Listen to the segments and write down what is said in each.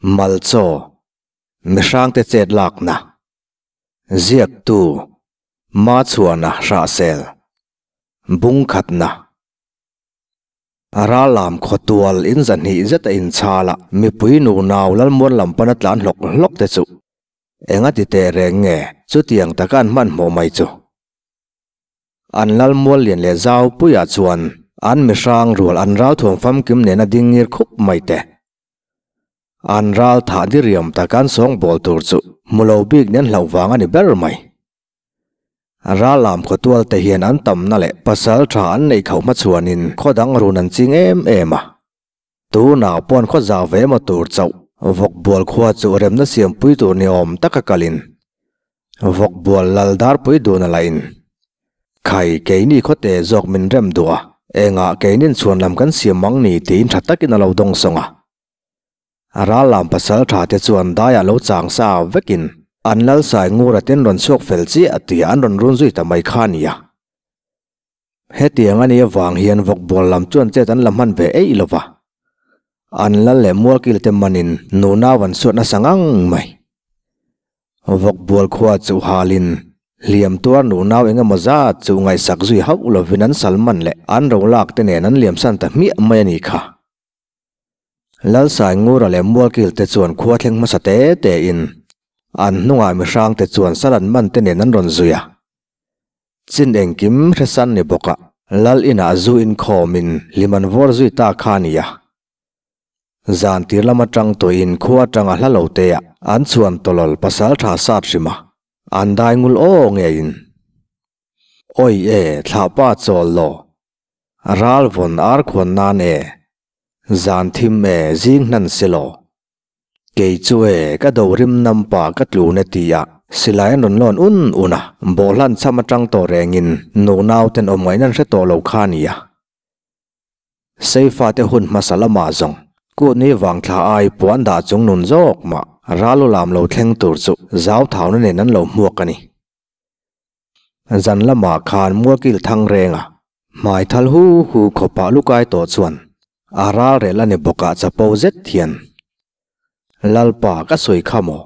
Malchaw, Mihrangte chet lakna, Ziaktu, Machhuana Hrahsel, Bungkhatna. Rallam khawtual in zahnih zet a inchhal a, mipui nunau Lalmuan lam pana tlan hlawk hlawk te chu enga ti teh reng nge chutiang taka an hmanhmawh mai chu? An Lalmual lian leh zau puiah chuan an mihrang rual an ralthuam famkim nena ding ngir khup mai te. An ral thah diriam taka an sawngbawl tur chu hmu lo bik nen hlauh vang a ni ber mai. Rallam khawtual te hian an tamna leh pasal tha an neih khauh hmachhuanin khaw dang run an ching em em a. Tunah pawn khaw zau ve emaw tur chauh Vawkbual khua chu remna siampui tur ni awm taka kalin Vawkbual lal darpui dun a lain Khai keini khawte zawk min rem duh a, engah keinin chhuan lam kan siam mang ni tiin tha takin a lo dawng sawng a. Rallam pasal tha te chuan daiah lo chang sa vekin an lalsai ngura ten rawn chhuak fel chiah tih an rawn run zui ta mai kha a nia. Hetiang a nih avang hian vawkbual lam chuan chet an la hman ve eih lo va. An lal leh mualkil te manin nunau an suat nasa ngang mai. Vawkbual khua chu halin hliam tuar nunau eng emaw zat chu ngaihsak zui hauh lovin an sal man leh an rolak te nen an liamsan ta hmiah mai a nih kha. Lalsai Ngura leh Mualkil te chuan khua thleng hmasa te te in an hnungah mihrang te chuan sal an man te nen an rawn zui a. Chin engkim hresan ni bawk a, Lal inah zu inkhawm in hlim an vawr zui ta kha a ni a. Zan tir lam atang tawhin khua atanga hla lo te ah an chhuan tawlawl pasal tha sat hrim a, an dai ngul aw ngeiin. Awi e, thlahpa chawl law. Ral vawn ar khuan nan e, zan thim e zing hnan si law. Kei chu e ka do rim nam pa ka tlun e ti a, silai an rawn lawn un un a, bawhhlan cham atang tawh rengin nu nau ten awm ngaihna an hre tawh lo kha a nia. Seifa te hun hmasa lamah zawng kut ni vang thla ai puan dah chung nun zawk mah ral u lam lo thleng tur chu zau thauna nen an lo hmuak a ni. Zan lamah khan Mualkil thang renga hmai thal hu hu khawpah lukai tawh chuan a ral rel a ni bawkah chapo zet hian, Lalpa ka sawi kha maw,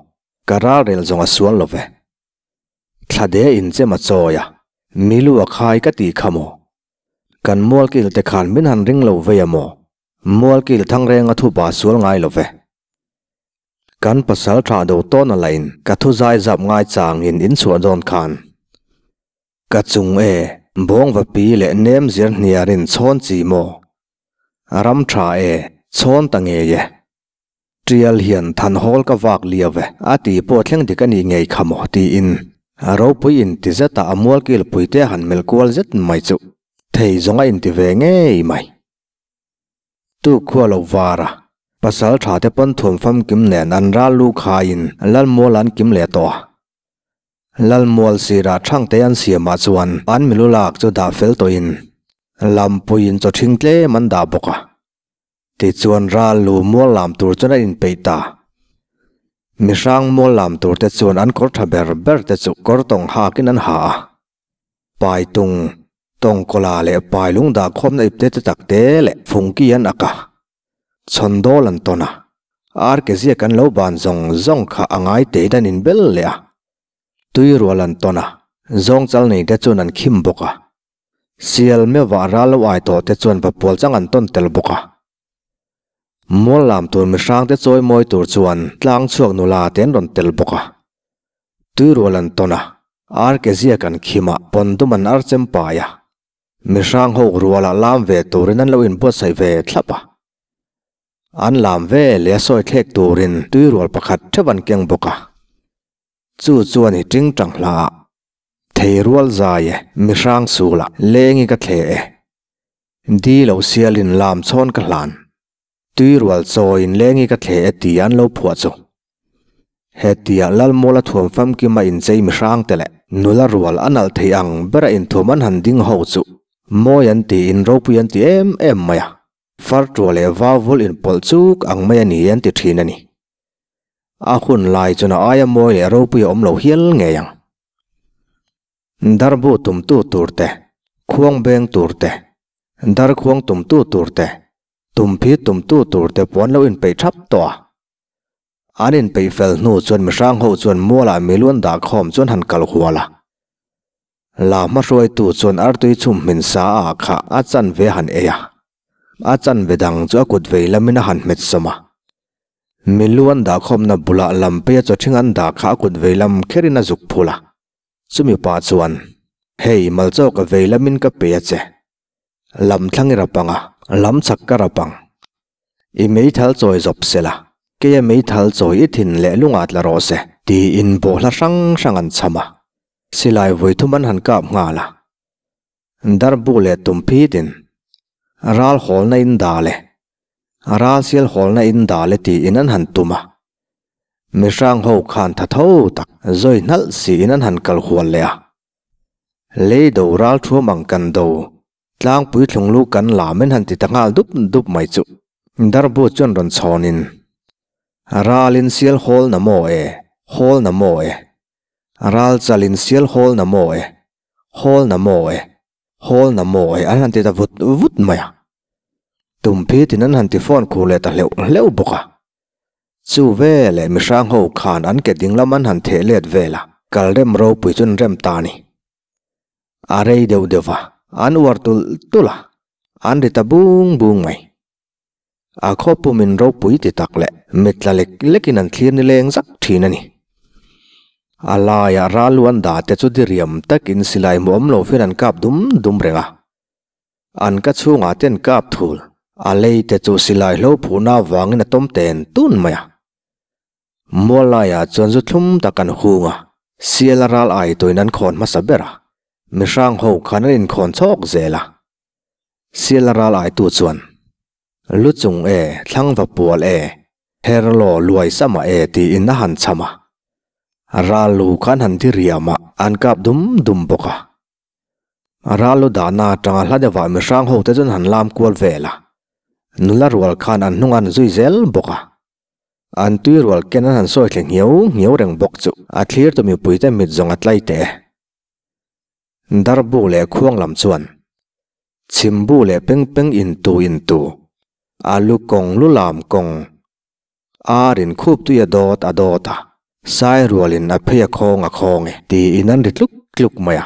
ka ral rel zawng a sual lo ve. Thla de in chem a chawi a, milu a khai ka tih kha maw? Kan Mualkil te khan min han ring lo vei a maw? Mualkil thang renga thupa sual ngai lo ve. Kan pasal tha do tawn a lain ka thu zai zap ngai changin in chhuah dawn khan ka chung e bawng va pi leh nem zir hniarin chhawn chi maw? Ram tha e chhawn ta ngei e. Tial hian than hawl ka vak liau e a ti pawh thleng dik a nih ngei kha maw tiin a ropui in ti zet a a mualkil puite a han melh kual zet mai chu thei zawng a inti ve ngei mai. Tu khua lo var a, pasal tha te pawn thuam famkim nen an ral lu khaiin Lalmual an kim leh tawh a. Lalmual sirah thangte an siamah chuan an milu lak chu dah fel tawhin lampuiin chaw thing tlem an dah bawk a. Tichuan ral lu mual lam tur chuan an inpeih ta. Mihrang mual lam tur te chuan an kawr tha ber ber te chu kawr tawng hakin an ha a. Paitung, Tawngkawla leh Pailung dah khawmna ipte te tak te leh Fungki an ak a, Chhawndawl an tawn a, Arke ziak an lo ban zawng zawng kha a ngai tein an inbel leh a, Tuirual an tawn a, Zawngchal nei te chuan an khim bawk a, Sial meuhvah ral lo ai tawh te chuan vapual chang an tawn tel bawk a. Mual lam tur mihrang te chawi mawi tur chuan tlang chhuak nula te an rawn tel bawk a. Tuirual an tawn a, ar ke ziak an khim a, pawndum an ar chem pai a. Mihrang ho rualah lam ve turin an lo inbuatsaih ve thlap a. An lam ve leh a sawi thlek turin tuirual pakhat theuh an keng bawk a. Chu chuan i ting tang hla a, Thei rual zai e, mihrang sulah lengi ka thle e. Di lo sialin lam chhawn ka hlan. Tui rual chawiin lengi ka thle e tih an lo phuah chu. Hetia Lalmawla thuam famkima inchei mihrang te leh nula rual a nalh thei ang bera inthuam an han ding ho chu mawi an tiin ropui an ti em em mai a, far ṭuah leh vau vul inpawlh chuk ang mai a ni an ti ṭhin a ni. A hun lai chuan a aia mawi leh ropui a awm lo hial ngei ang. Darbu tumtu tur te, khuang beng tur te, darkhuang tumtu tur te, tumphi tumtu tur te pawh an lo inpeih thap tawh a. An inpeih fel hnu chuan mihrang ho chuan mualah milu an dah khawm chuan han kal hual a. La hmahruaitu chuan artui chhum hmin sa ah kha a chanve a han ei a. A chanve dang chu a kut vei lamin a han hmet sawm a. Milu an dah khawmna bulah lampeia chawthing an dah kha a kut vei lam kherin a zuk phul a. Chumi pah chuan, Hei, malchaw ka vei lamin ka pe a che. Lam thlang i rap ang a, lam chak ka rap ang. I meithal chawi zawp se la, keia meithal chawi i thin leh lungah tla rawh se, tiin bawhhla hrang hrang an chham a. Silai vui thum an han kap nghal a. Darbu leh tumphitin, Ral hawlna in dal e, ral sial hawlna in dal e tiin an han tum a. Mihrang ho khan tha tho tak zawi hnalh siin an han kal hual leh a. Lei do ral thuam ang kan do, tlangpui thlunglu kan lam in han ti ta nghal dup dup mai chu. Darbu chuan rawn chhawnin, Ralin sial hawl na maw e, hawl na maw e. Ral chalin sial hawl na maw e, hawl na maw e, hawl na maw e an han ti ta vut vut mai a. Tumphitin an han ti phone khur leh ta hleuh hleuh bawk a. Chu veleh mihrang ho khan an ke dinglam an han theh let vel a, kal rem ropui chu an rem ta a ni. A rei deuh deuh va, an uar tulh tulh a, an ri ta bung bung mai. A khaw pumin ropui ti tak leh mitla lek lekin an thlir ni leng zak thin a ni. A laiah ral lu an dah te chu diriam takin silai hmuh awm lo fian an kap dum dum reng a. An ka chhungah ten kap thul, a lei te chu silai hlo phuhna avangin a tawm ten tun mai a. Mual laiah chuan zu thlum tak an hung a, sial a ral ai tuin an khawn hmasa ber a, mihrang ho khan an inkhawn chhawk zel a. Sial a ral aitu chuan, Lu chung e, thlang va pual e, her law luai sama e tiin a han chham a. Ral lu khan han ti riam a, an kap dum dum bawk a. A ral lu dahna atanga hla deuhah mihrang ho te chuan han lam kual vel a, nula rual khan an hnungah an zui zel bawk a. An tui rual ken an han sawi thle nghiau nghiau reng bawk chu a thlir tu mipui te mit zawng a tlai teh e. Darbu leh khuang lam chuan chhimbu leh peng peng in tu in tu, a lu kawng lu lam kawng, ar in khup tui a dawt a dawt a, sai rual in a phei a khawng a khawng e tiin an ri tluk tluk mai a.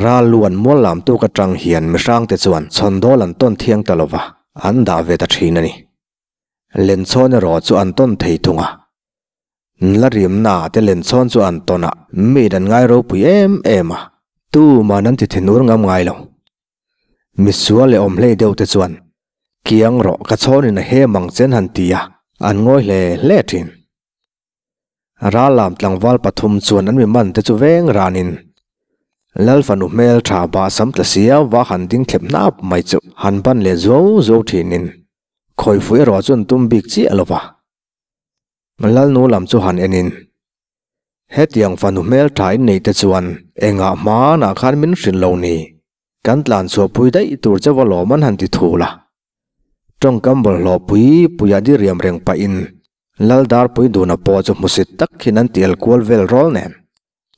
Ral lu an mual lam tuk atang hian mihrang te chuan chhawn dawl an tawn thiang ta lova, an dah ve ta thin a ni. Lenchhawn erawh chu an tawn thei thung a. Nla rimna te lenchhawn chu an tawn a, mi an ngai ropui em em a, tuman an ti thinur ngam ngai lo. Misual leh awm hlei deuh te chuan, Kiang rawh ka chhawnin a hem ang chen han ti a, an ngawi hle hle thin. Rallam tlangval pathum chuan an mi man te chu veng ranin Lal fanu hmel tha bah sam tla sia va han ding thlep hnap mai chu han ban leh zuau zuau thinin khawi fuih erawh chu an tum bik chiah lo va. Lalnu lam chu han enin hetiang fanu hmel tha in nei te chuan engah hmanah khan min hrilh lo ni kan tlan chhuahpui daih tur che va lawm an han ti thul a. Tawngkam bawlhhlawh pui puia diriam reng pahin Laldarpui duna pawh chu hmusit tak hian an tial kual vel rawl nen,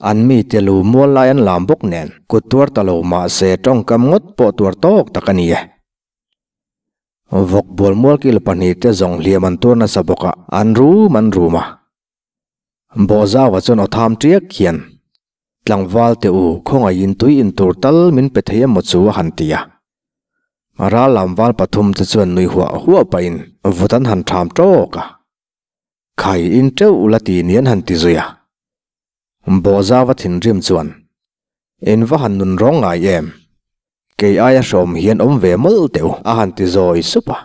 an mite lu mual lai an lam bawk nen kut tuar ta lo mahse tawngkam ngawt pawh tuar tawk tak a ni e. Vawk bual mual kil pahnihte zawng hliam an tuar nasa bawk a, an rum an rum a. Bawhzauva chuan aw tham tiak hian, Tlangval teh u, khawngaihin tui in tur tal min pe thei emaw chu a han ti a. Ral lamval pathum te chuan nui huah huah pahin vut an han tham tawk a. Khai in teuh ula ti ni an han ti zui a. Bawhzauva thinrim chuan, In va han nun rawng ngai em? Kei aia hrawm hian awm ve mawlh teh u a han ti zawi sup a.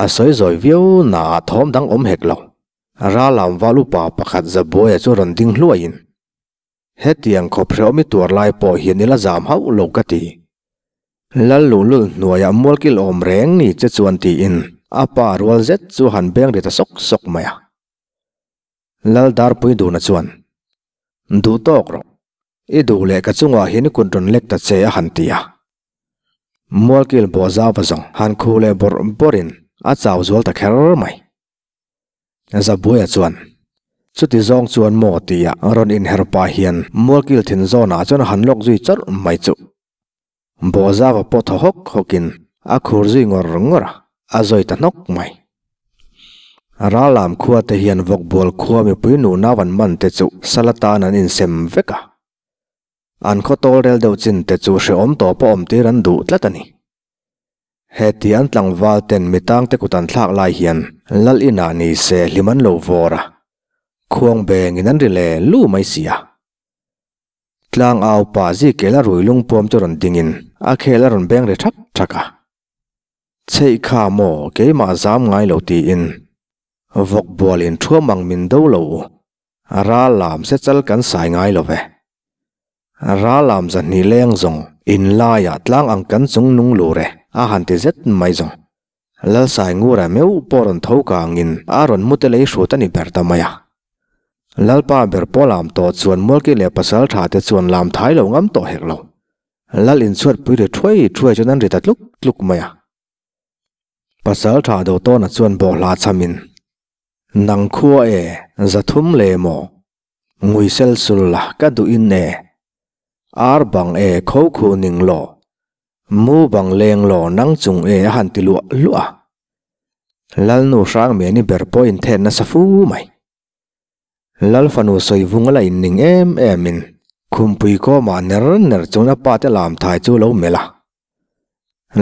A sawi zawi viau naah thawm dang awm hek lo. Rallam val upa pakhat Zabuaia chu rawn ding hluaiin, Hetiang khawp hrehawm i tuar lai pawh hian i la zam hauh lo ka ti. Lal luhlul hnuaiah mualkil awm reng ni che chuan tiin a pa rual zet chu han beng ri ta sawk sawk mai a. Lal Darpui Duna chuan, Duh tawk rawh. I duh leh ka chungah hian i kut rawn lek ta che a han ti a. Mualkil bawhzauva zawng han khu leh bawrh bawrhin a chau zual ta kher mai. Zabuaia chuan, Chuti zawng chuan maw tia rawn inher pah hian Mualkil thin zawnah chuan a han lawk zui chawrh mai chuh. Bawhzauva pawh thaw hawk hawkin a khur zui ngawr ngawr a, a zawi ta hnawk mai. Rallam khua te hian vawkbual khua mipui nunau an man te chu sal atan an insem vek a. An khaw tawl rel deuh chin te chu hrehawm tawpa awm tir an duh tlat a ni. Heti an tlangval ten mitang te kut an thlak lai hian Lal inah ni se hlim an lo vawr a, khuang bengin an ri le lu mai si a. Tlang au pa Zikela rui lungpuam chu rawn dingin a khel a rawn beng ri thak thak a. Chheih kha maw keimah zam ngai lo tiin vawk bualin thuam ang min do lo u. Ral lam se chal kan sai ngai lo ve. Ral lam zahnih leng zawng in laiah tlang ang kan chung nung lur e a han ti zet mai zawng. Lalsai ngura meuh pawh rawn tho kangin a rawn mute lei hrut a ni ber ta mai a. Lalpa ber pawh lam tawh chuan Mualki leh pasal tha te chuan lam thai lo ngam tawh hek lo. Lal inchhuatpui ri thuai thuai chuan an ri ta tluk tluk mai a. Pasal tha do tawna chuan bawhhla chhamin, Nang khua e, za thum le maw? Ngui sel sul la ka duh in e. Ar bang e kho khu ning law. Mu bang leng law nang chung e a han ti luah luah a. Lalnu hrang meni ber pawh inthen nasa fu mai. Lal fanu sawi vung a la inning em em in khumpui kawmah ner ner chuan a pa te lam thai chu lo melh a.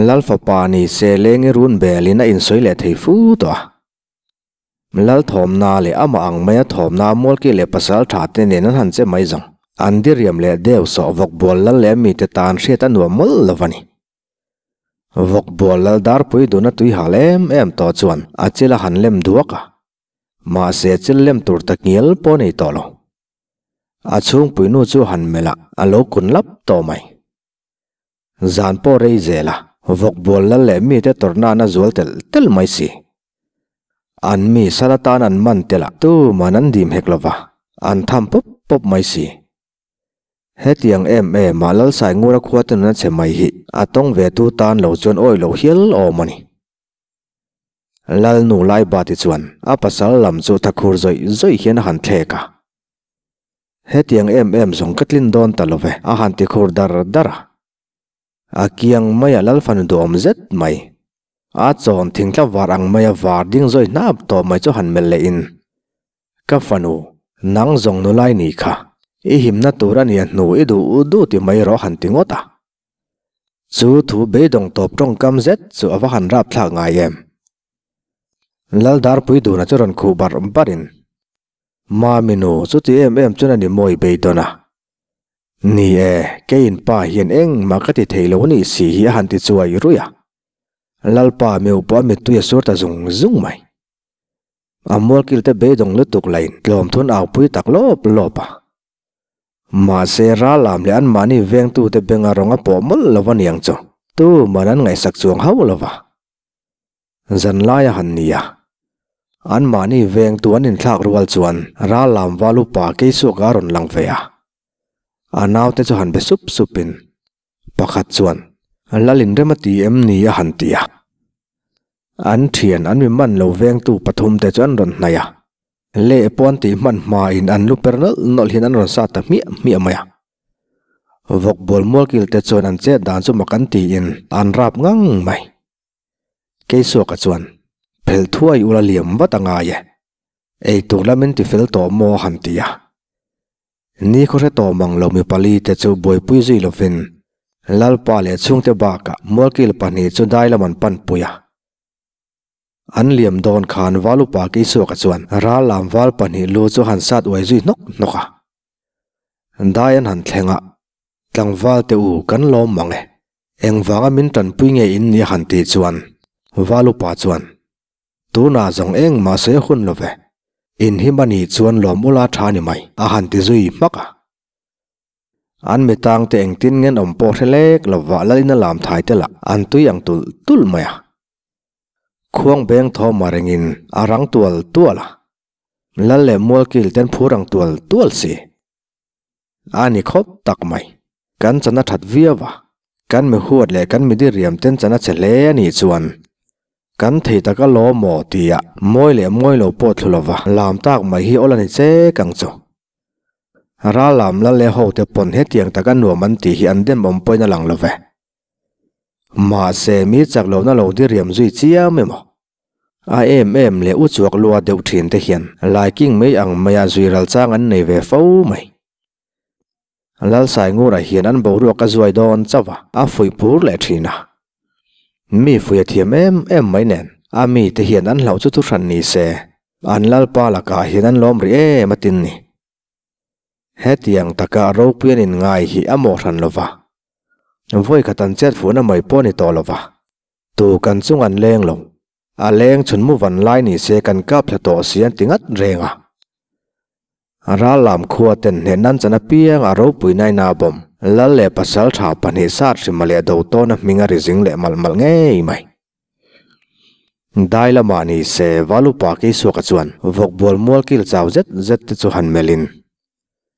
Lal fapa ni se leng i run bel in a insawi leh thei fu tawh a. Lal thawmna leh amah ang maia thawmna Mualki leh pasal tha te nen an han che mai zawng. An diriam leh deuh sawh vawk bual lal leh mite tan hriat a nuam mawlh lo a ni. Vawk bual lal darpui duna tui hal em em tawh chuan a chil a han lem duak a. Mahse chil lem tur ta ngial pawh nei tawh lo. A chhungpui nu chu han melh a, a lo kun lap tawh mai. Zan pawh rei zel a, vawk bual lal leh mite tawrh nan a zual telh telh mai si. An mi sal atan an man telh a, tuman an dim hek lova, an tham pawp pawp mai si. Hetiang em em a Lalsai Ngura khua te nun a chhe mai hi a tawng ve tu tan lo chuan awi lo hial awm a ni. Lalnu Laibati chuan a pasal lam chu thakhur zawih zawih hian a han thlek a. Hetiang em em zawng ka tlin dawn ta lo ve, a han ti khur dar dar a. A kiang maia Lalfanu duhawm zet mai, a chawn thingtla var ang maia var ding zawih hnap tawh mai chu han melh leh in, Ka fanu, nang zawng nulai ni kha, i himna tur a nia hnu i duh duh ti mai rawh han ti ngawt a. Chu thu beidawng tawp tawngkam zet chu a va han rapthlak ngai em? Laldarpui duna chu rawn khuh barh barhin, Mami nu, chuti em em chuan a ni mawi beidawn a. Ni e, keiin pa hian engmah ka ti thei lo a nih si hi a han ti chuai ruih a. Lalpa meu pawh a mittui a sur ta zung zung mai. A mualkil te beidawng lutuk lain tlawm thun aupui tak lawp lawp a. Mahse, rallam leh anmahni vengtute benga rawng a pawh mawlh lo a niang chu tuman an ngaihsak chuang hauh lo va. Zanlai a han ni a, anmahni vengtu an inthlak rual chuan rallam val upa Keisuaka a rawn lang ve a. A naute chu han be sup supin pakhat chuan, Lal inrem a ti em ni? a han ti a. An thian an mi man lo vengtu pathumte chu an rawn hnaih a. Leh pawh an tih hman hmain an lu per nawlh nawlh hian an rawn sa ta hmiah hmiah mai a. Vawk bual mual kil te chuan an chet dan chu mak an tiin an rap ngang mai. Keisuaka chuan, Phelh thuai ula liam vat a ngai e. Ei tur lamin ti fel tawh maw a han ti a. Ni khaw hre tawh mang lo mi pali te chu buaipui zui lovin Lalpa leh chhungte bakah mualkil pahnih chu dai lam an panpui a. An liam dawn khan val upa Keisuaka chuan ral lam val pahnih lu chu han sat uai zui hnawk hnawk a. Dai an han thleng a, Tlangval te u kan lawm mang e, engvanga min tanpui nge in ni a han tih chuan val upa chuan, Tunah zawng engmah sawi a hun lo ve, in him a nih chuan lawm ula tha ni mai a han ti zui hmak a. An mitang te engtin ngen awm pawh hre lek lova lalin a lam thai te lah an tui ang tulh tulh mai a. Khuang beng thawm a rengin a rang tual tual a, Lal leh Mualkil ten phur ang tual tual si. A ni khawp tak mai. Kan chan a that viau a, kan mi huat leh kan mi diriam ten chan a che hle a nih chuan kan thei tak a law maw tia mawi leh mawi lo pawh thlu lova lam tak mai hi awl a ni chek ang chu. Ral lam lal leh hote pawn hetiang taka nuam an tih hi an dem awm pawhin a lang lo ve. Mahse, mi chak lohna lo diriam zui chiam emaw? A em em leh u chuak lua deuh thin te hian laiking mai ang maia zui ral chang an nei ve fo mai. Lalsaingura hian an boruak a zuai dawn chauh a, a fuih phur leh thin a. Mi fuih a thiam em em mai nen, a mite hian an hlauh chu thu hran ni se, an lalpa lakah hian an lawm rih em a tin ni. Hetiang taka ropui an inngai hi a mawh hran lo va, vawi khat an chet fuhna mai pawh a ni tawh lo va, tu kan chung an leng lo. A leng chhun mu van lai ni se kan kap thla tawh si an ti ngat reng a. Ral lam khua ten hneh nan chan apiang a ropui nai na bawm lal leh pasal tha pahnih sat hrima leh do tawn a hming a ri zing leh malh malh ngei mai. Dai lamah ni se Valupa Keisuaka chuan vawkbual mual kil chau zet zet te chu han melh in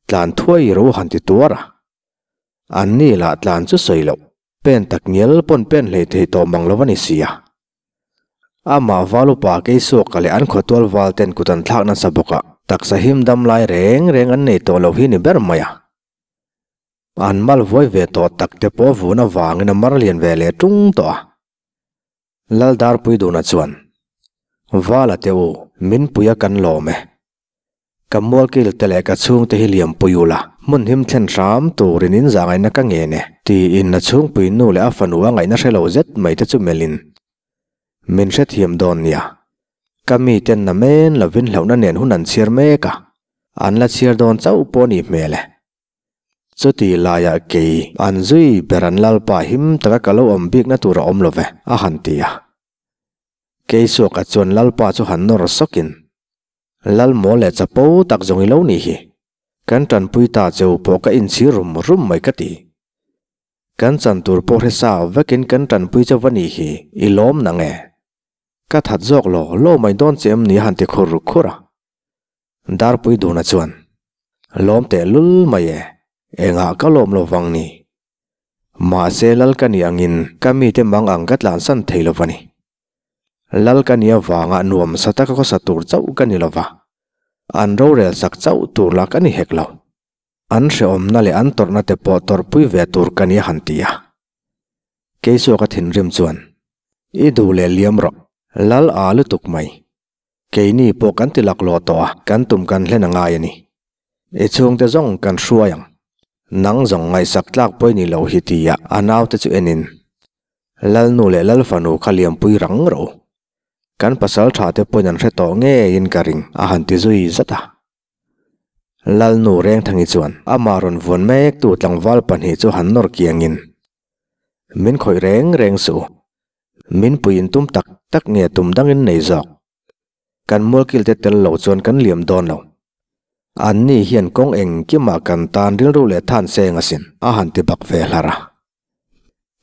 tlan thuai ro han ti tuar a. An ni lah tlan chu sawi loh. Pen tak ngial pawn pen hlei thei tawh mang lo a ni si a. Amah val upa Keisuaka leh an khawtual val ten kut an thlak nasa bawk a, taksa him dam lai reng reng an nei tawh lo hi ni ber mai a. An mal vuai ve tawh tak te pawh vun avangin a mar lian ve leh tung tawh a. Laldarpui duna chuan, Vala te u, min pui a kan lawm e. Ka mualkil te leh ka chhungte hi liampui ula, hmun him thlen hram turin in zah ngaihna ka ngen e, tiin a chhungpui nu leh a fanu a ngaihna hre lo zet mai te chu melhin min hrethiam dawn nia. Ka miten na men lovin hlauhna nen hun an chhiar mek a, an la chhiar dawn chauh pawh a nih hmel e. Chuti laiah kei an zui ber an lalpa him taka ka lo awm bikna tur a awm lo ve, a han ti a. Keisuaka chuan lalpa chu han nawr sawkin, Lal maw leh chapo tak zawng i lo nih hi. Kan tanpui ta cheu pawh ka inchhir rum rum mai ka ti. Kan chan tur pawh hre sa vekin kan tanpui cheu va nih hi i lawm nang e. Ka that zawk law law mai dawn che em ni a han ti khur khur a. Darpui duna chuan, Lawm teh lul mai e, engah ka lawm lo vang ni. Mahse lal ka nih angin ka mite mang ang ka tlansan thei lo va ni. Lal ka nia vanga nuam sa taka khawsa tur chauh ka ni lova, an rorel sak chauh tur lah ka ni hek lo. An hrehawmna leh an tawrhna te pawh tawrhpui ve tur ka ni a han ti a. Keisuaka thinrim chuan, I duh leh liam rawh, Lal a lutuk mai. Keini pawh kan ti laklawh tawh a, kan tum kan hlen a ngai a ni. I chhungte zawng kan hruai ang. Nang zawng ngaihsak tlak pawi ni lo hi ti a a naute chu enin Lalnu leh Lalfanu kha liampui rang rawh u. Kan pasal tha te pawhin an hre tawh ngeiin ka ring a han ti zui zat a. Lalnu Rengthangi chuan amah rawn vuan mektu tlangval pahnih chu han nawr kiangin, Min khawih reng reng suh u. Min puiin tum tak tak nge tum dangin nei zawk. Kan mualkil te tel lo chuan kan liam dawn lo. Anni hian kawng engkimah kan tan rilru leh than seng asin a han ti bak ve hlar a.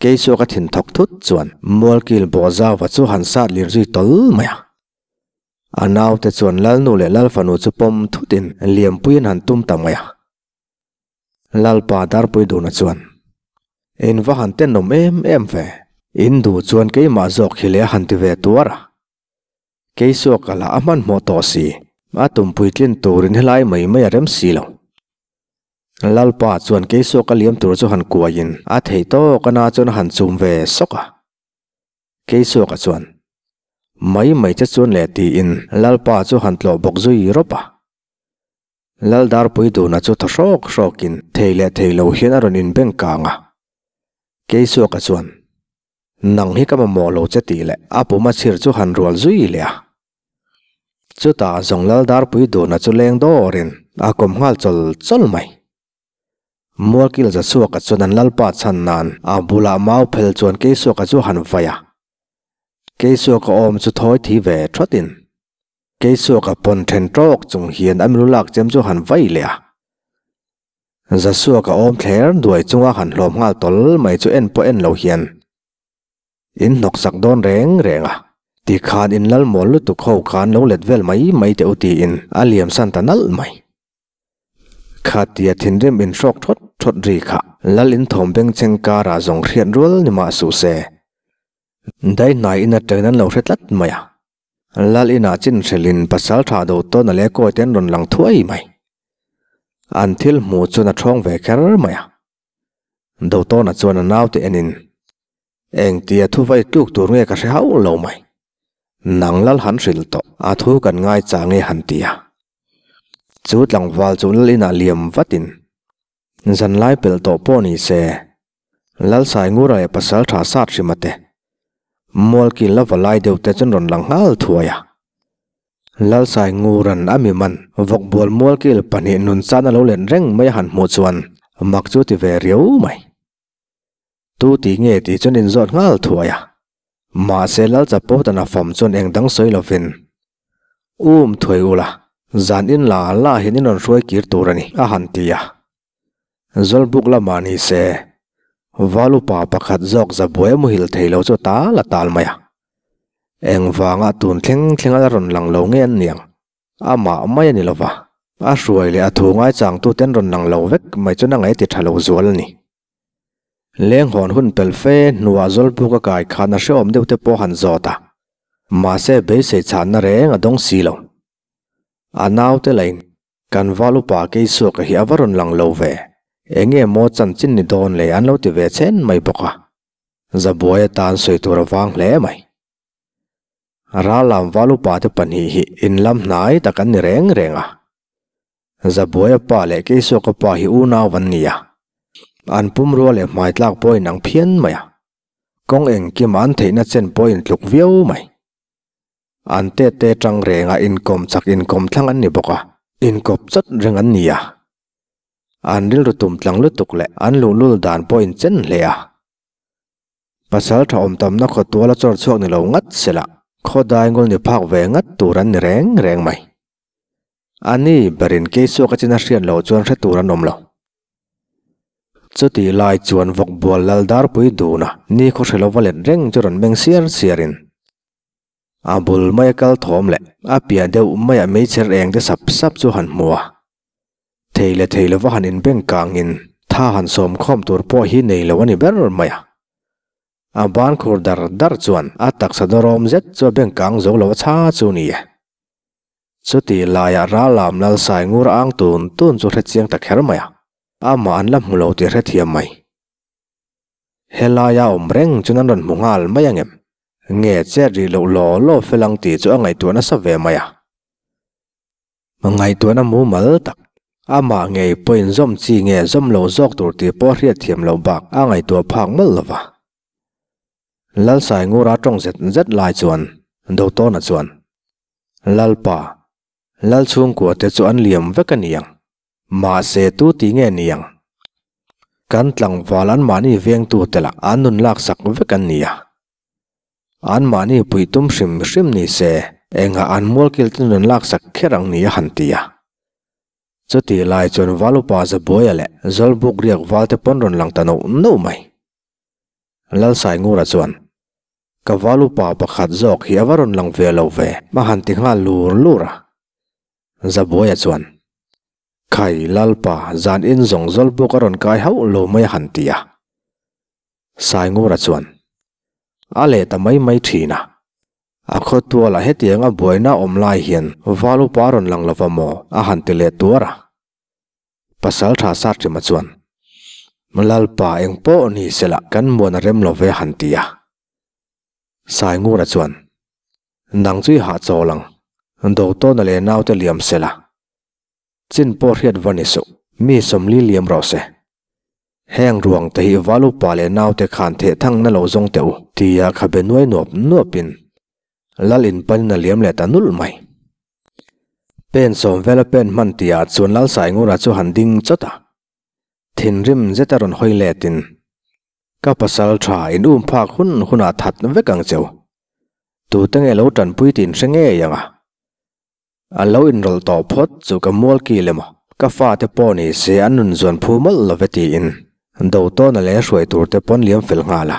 Keisuaka thin thawk thut chuan mualkil bawhzauva chu han sat lir zui tawl mai a. A naute chuan Lalnu leh Lalfanu chu pawm thutin liampuiin han tum ta mai a. Lalpa Darpui duna chuan, In va han tenawm em em ve, in duh chuan keimah zawk hi le a han ti ve tuar a. Keisuaka lah a hmanhmawh tawh si, a tumpui tlin turin helai mai mai a rem si lo. Lalpa chuan Keisuaka liam tur chu han kuaiin a theih tawk a na chuan a han chum ve sawk a. Keisuaka chuan, Mai mai che chuan le tiin Lalpa chu han tlawh bawk zui rawp a. Laldarpui duna chu thaw hrawk hrawkin thei leh thei lo hian a rawn inbeng kang a. Keisuaka chuan, Nang hi ka mamawh lo che tih leh a pum a chhir chu han rual zui leh a. Chutah zawng Laldarpui duna chu leng dawrin a kawm nghal chawl chawl mai. Mualkil Zasuaka chuan an Lalpa chhan nan a bulah mau phel chuan Keisuaka chu han vai a. Keisuaka awm chu thawi thi ve thawtin Keisuaka pawn then tawk chung hian a milu lak chem chu han vai leh a. Zasuaka awm thler duai chunga han hlawm nghal tawl mai chu en pawh en lo hian in hnawk sak dawn reng reng a, tikhan in lal mawl lutuk ho khan lo let vel mai mai teh u tiin a liam san ta nalh mai. Khatia thinrim in hrawk thawt thawt ri kha lal in thawm bengchheng karah zawng hriat rual ni mah suh se. Dai hnai in atangin an lo hre tlat mai a. Lal inah chin hrelin pasal tha do tawn a leh kawi te an rawn lang thuai mai. An thil hmuh chuan a thawng ve kher mai a. Dotawna chuan a naute enin, Engtia thuvai tluk tur nge ka hre hauh lo mai. Nang lal han hrilh tawh, a thu kan ngai chang e han ti a. Chu tlangval chu lal inah liam vatin zanlai pelh tawh pawh ni se, Lalsai Ngura leh pasal tha sat hrima te, Mualkil la va lai deuh te chuan rawn lang nghal thuai a. Lalsai Nguran a mi man vawkbual Mualkil pahnih nun chan a lo let reng mai a han hmuh chuan mak chu ti ve riau mai. Tu ti nge tih chuan inzawt nghal thuai a. Mahse Lalchapawtan a fam chuan eng dang sawi lovin, Um thuai ula, zan in la la hian in rawn hruai kir tur a ni, a han ti a. Zawlbuk lamah ni se, Val upa pakhat zawk zabuai a muhil thei lo chu tal a tal mai a. Engvanga tun thleng thleng a la rawn lang lo nge an niang? Amah mai a ni lova, a hruai leh a thu ngaichangtute an rawn lang lo vek mai chuan a ngaih ti tha lo zual a ni. Lenghawn hun pel fe hnuah Zawlbuk a kai khan a hrehawm deuh te pawh han zawt a, mahse beisei chhanna reng a dawng si lo. A naute lain kan val upa Keisuaka hi a va rawn lang lo ve, enge maw chanchin ni dawn le an lo ti ve chhen mai bawk a, Zabuai atan sawi tur a vang hle mai. Rallam val upa te pahnih hi inlam hnai tak an ni reng reng a. Zabuaia pa leh Keisuaka pa hi unau an ni a. An pumrua leh hmaitlak pawh inang phian mai a. Kawng engkima an theihna chen pawh intluk viau mai. An tet te tang renga inkawm chak inkawm thlang an ni bawk a, inkawp chawt reng an ni a. An rilru tum tlang lutuk leh an luhlul dan pawh inchen hle a. Pasal tha awm tamna khaw tuala chawr chhuak ni lo ngat sela, khaw daingul ni phak ve ngat tur an ni reng reng mai. A ni berin Keisuaka chin a hriat loh chuan hre tur an awm lo. Chutih lai chuan vawkbual lal darpui duna ni khaw hre lova let reng chu rawn meng siar siarin a bul maia kal thawm leh a piah deuh maia meichher eng te sap sap chu han hmu a. Thei leh thei lova han inbeng kangin tha han sawm khawm tur pawh hi nei lo a ni ber mai a. A ban khur dar dar chuan a taksa dawrawm zet chu a beng kang zo lo a chha chu ni e. Chuti laiah Rallam Lalsai ngur ang tun tun chu hre chiang ta kher mai a, amah an la hmu lo tih hrethiam mai. Helaia awm reng chuan an rawn hmu nghal mai angem? Nge chet rih loh law law fel ang tih chu a ngaihtuah nasa ve mai a. Ngaihtuahna mumal tak, amah ngei pawhin zawm chi nge zawm lo zawk tur tih pawh hriatthiam loh bak a ngaihtuah phak mawlh lo va. Lalsai ngura tawng zet zet lai chuan Dotawna chuan, Lalpa, Lal chhungkua te chu an liam vek a niang. Mahse tu ti nge niang? Kan tlangval an mahni vengtu te lah an nun laksak vek an nia. An mahni puih tum hrim hrim ni se engah an mualkil te nun laksak kher ang ni a han ti a. Chutih lai chuan Valupa Zabuaia leh Zawlbuk riak val te pawn rawn lang ta noh noh mai. Lalsaingura chuan Ka val upa pakhat zawk hi a va rawn lang ve lo ve, a han ti nghal lur lur a. Zabuaia chuan, Khai, Lalpa, zan in zawng zawl bawk a rawn kai hauh lo mai a han ti a. Saingura chuan, A leh ta mai mai thin a. A khawtualah hetianga buaina awm lai hian val upa a rawn lang lova maw? a han ti leh tuar a. Pasal tha Satrima chuan, Lalpa eng pawh ni sela kan muan a rem lo ve han ti a. Saingura chuan, Nang chu i hahchawl ang, Dotawna leh naute liam sela. Chin pawh hriat va ni suh, mi sawmli liam rawh se. Heng ruang te hi val upa leh naute khan theh thangna lo zawng teh u, tia khabe nuai nuap nuapin Lal in panin a liam leh ta nulh mai. Pen sawm vela pen hman tihah chuan Lal Saingura chu han ding chawt a. Thinrim zeta rawn hawi letin, Ka pasal tha in um phak hun hunah that vek ang cheu. Tute nge lo tanpui tih in hre ngei ang a. A lo inrawlh tawh phawt chu ka mual kil emaw, ka fate pawh ni se an nun zuan phu mawlh lo ve tiin Dotawna leh hruai turte pawn liam fel nghal a.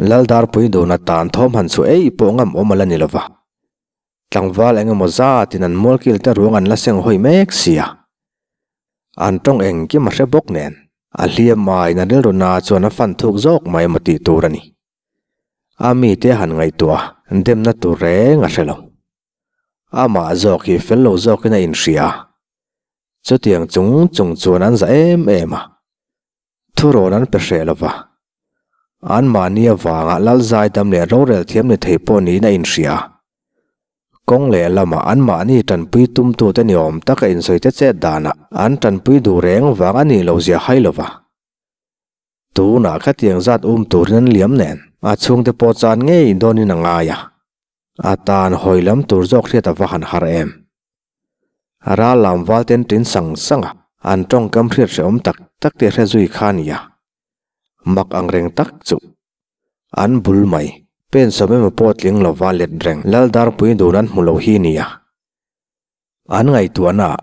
Laldarpui dun atan thawm han chhuah ei pawh ngam awm a la ni lo va. Tlangval eng emaw zatin an mualkil te ruang an la seng hawi mek si a. An tawng engkim a hre bawk nen, a hliam aiin a rilru na chuan a fan thuk zawk mai emaw tih tur a ni. A mite a han ngaihtuah a, demna tur reng a hre lo. Amah zawk hi fel lo zawkin a inhria a. Chutiang chung chung chuan an za em em a. Thurawn an pe hreh lo va. Anmahni avanga lal zaidam leh rorel thiam ni thei pawh niin a inhria. Kawng lehlamah anmahni tanpui tumtute ni awm taka insawi te chet danah an tanpui duh reng vang a nih lohzia hai lova. Tunah khatiang zat um turin an liam nen a chhungte pawh chan ngei dawnin a ngai a. A tan hawi lam tur zawk hriat a va han har em. Ral lam val ten tin sang sang a, an tawngkam hriat hrehawm tak tak te hre zui kha a ni a. Mak ang reng tak chu. An bul mai, pen sawm emaw pawh tling lova let reng Laldarpui dun an hmu lo hi nia. An ngaihtuahna ah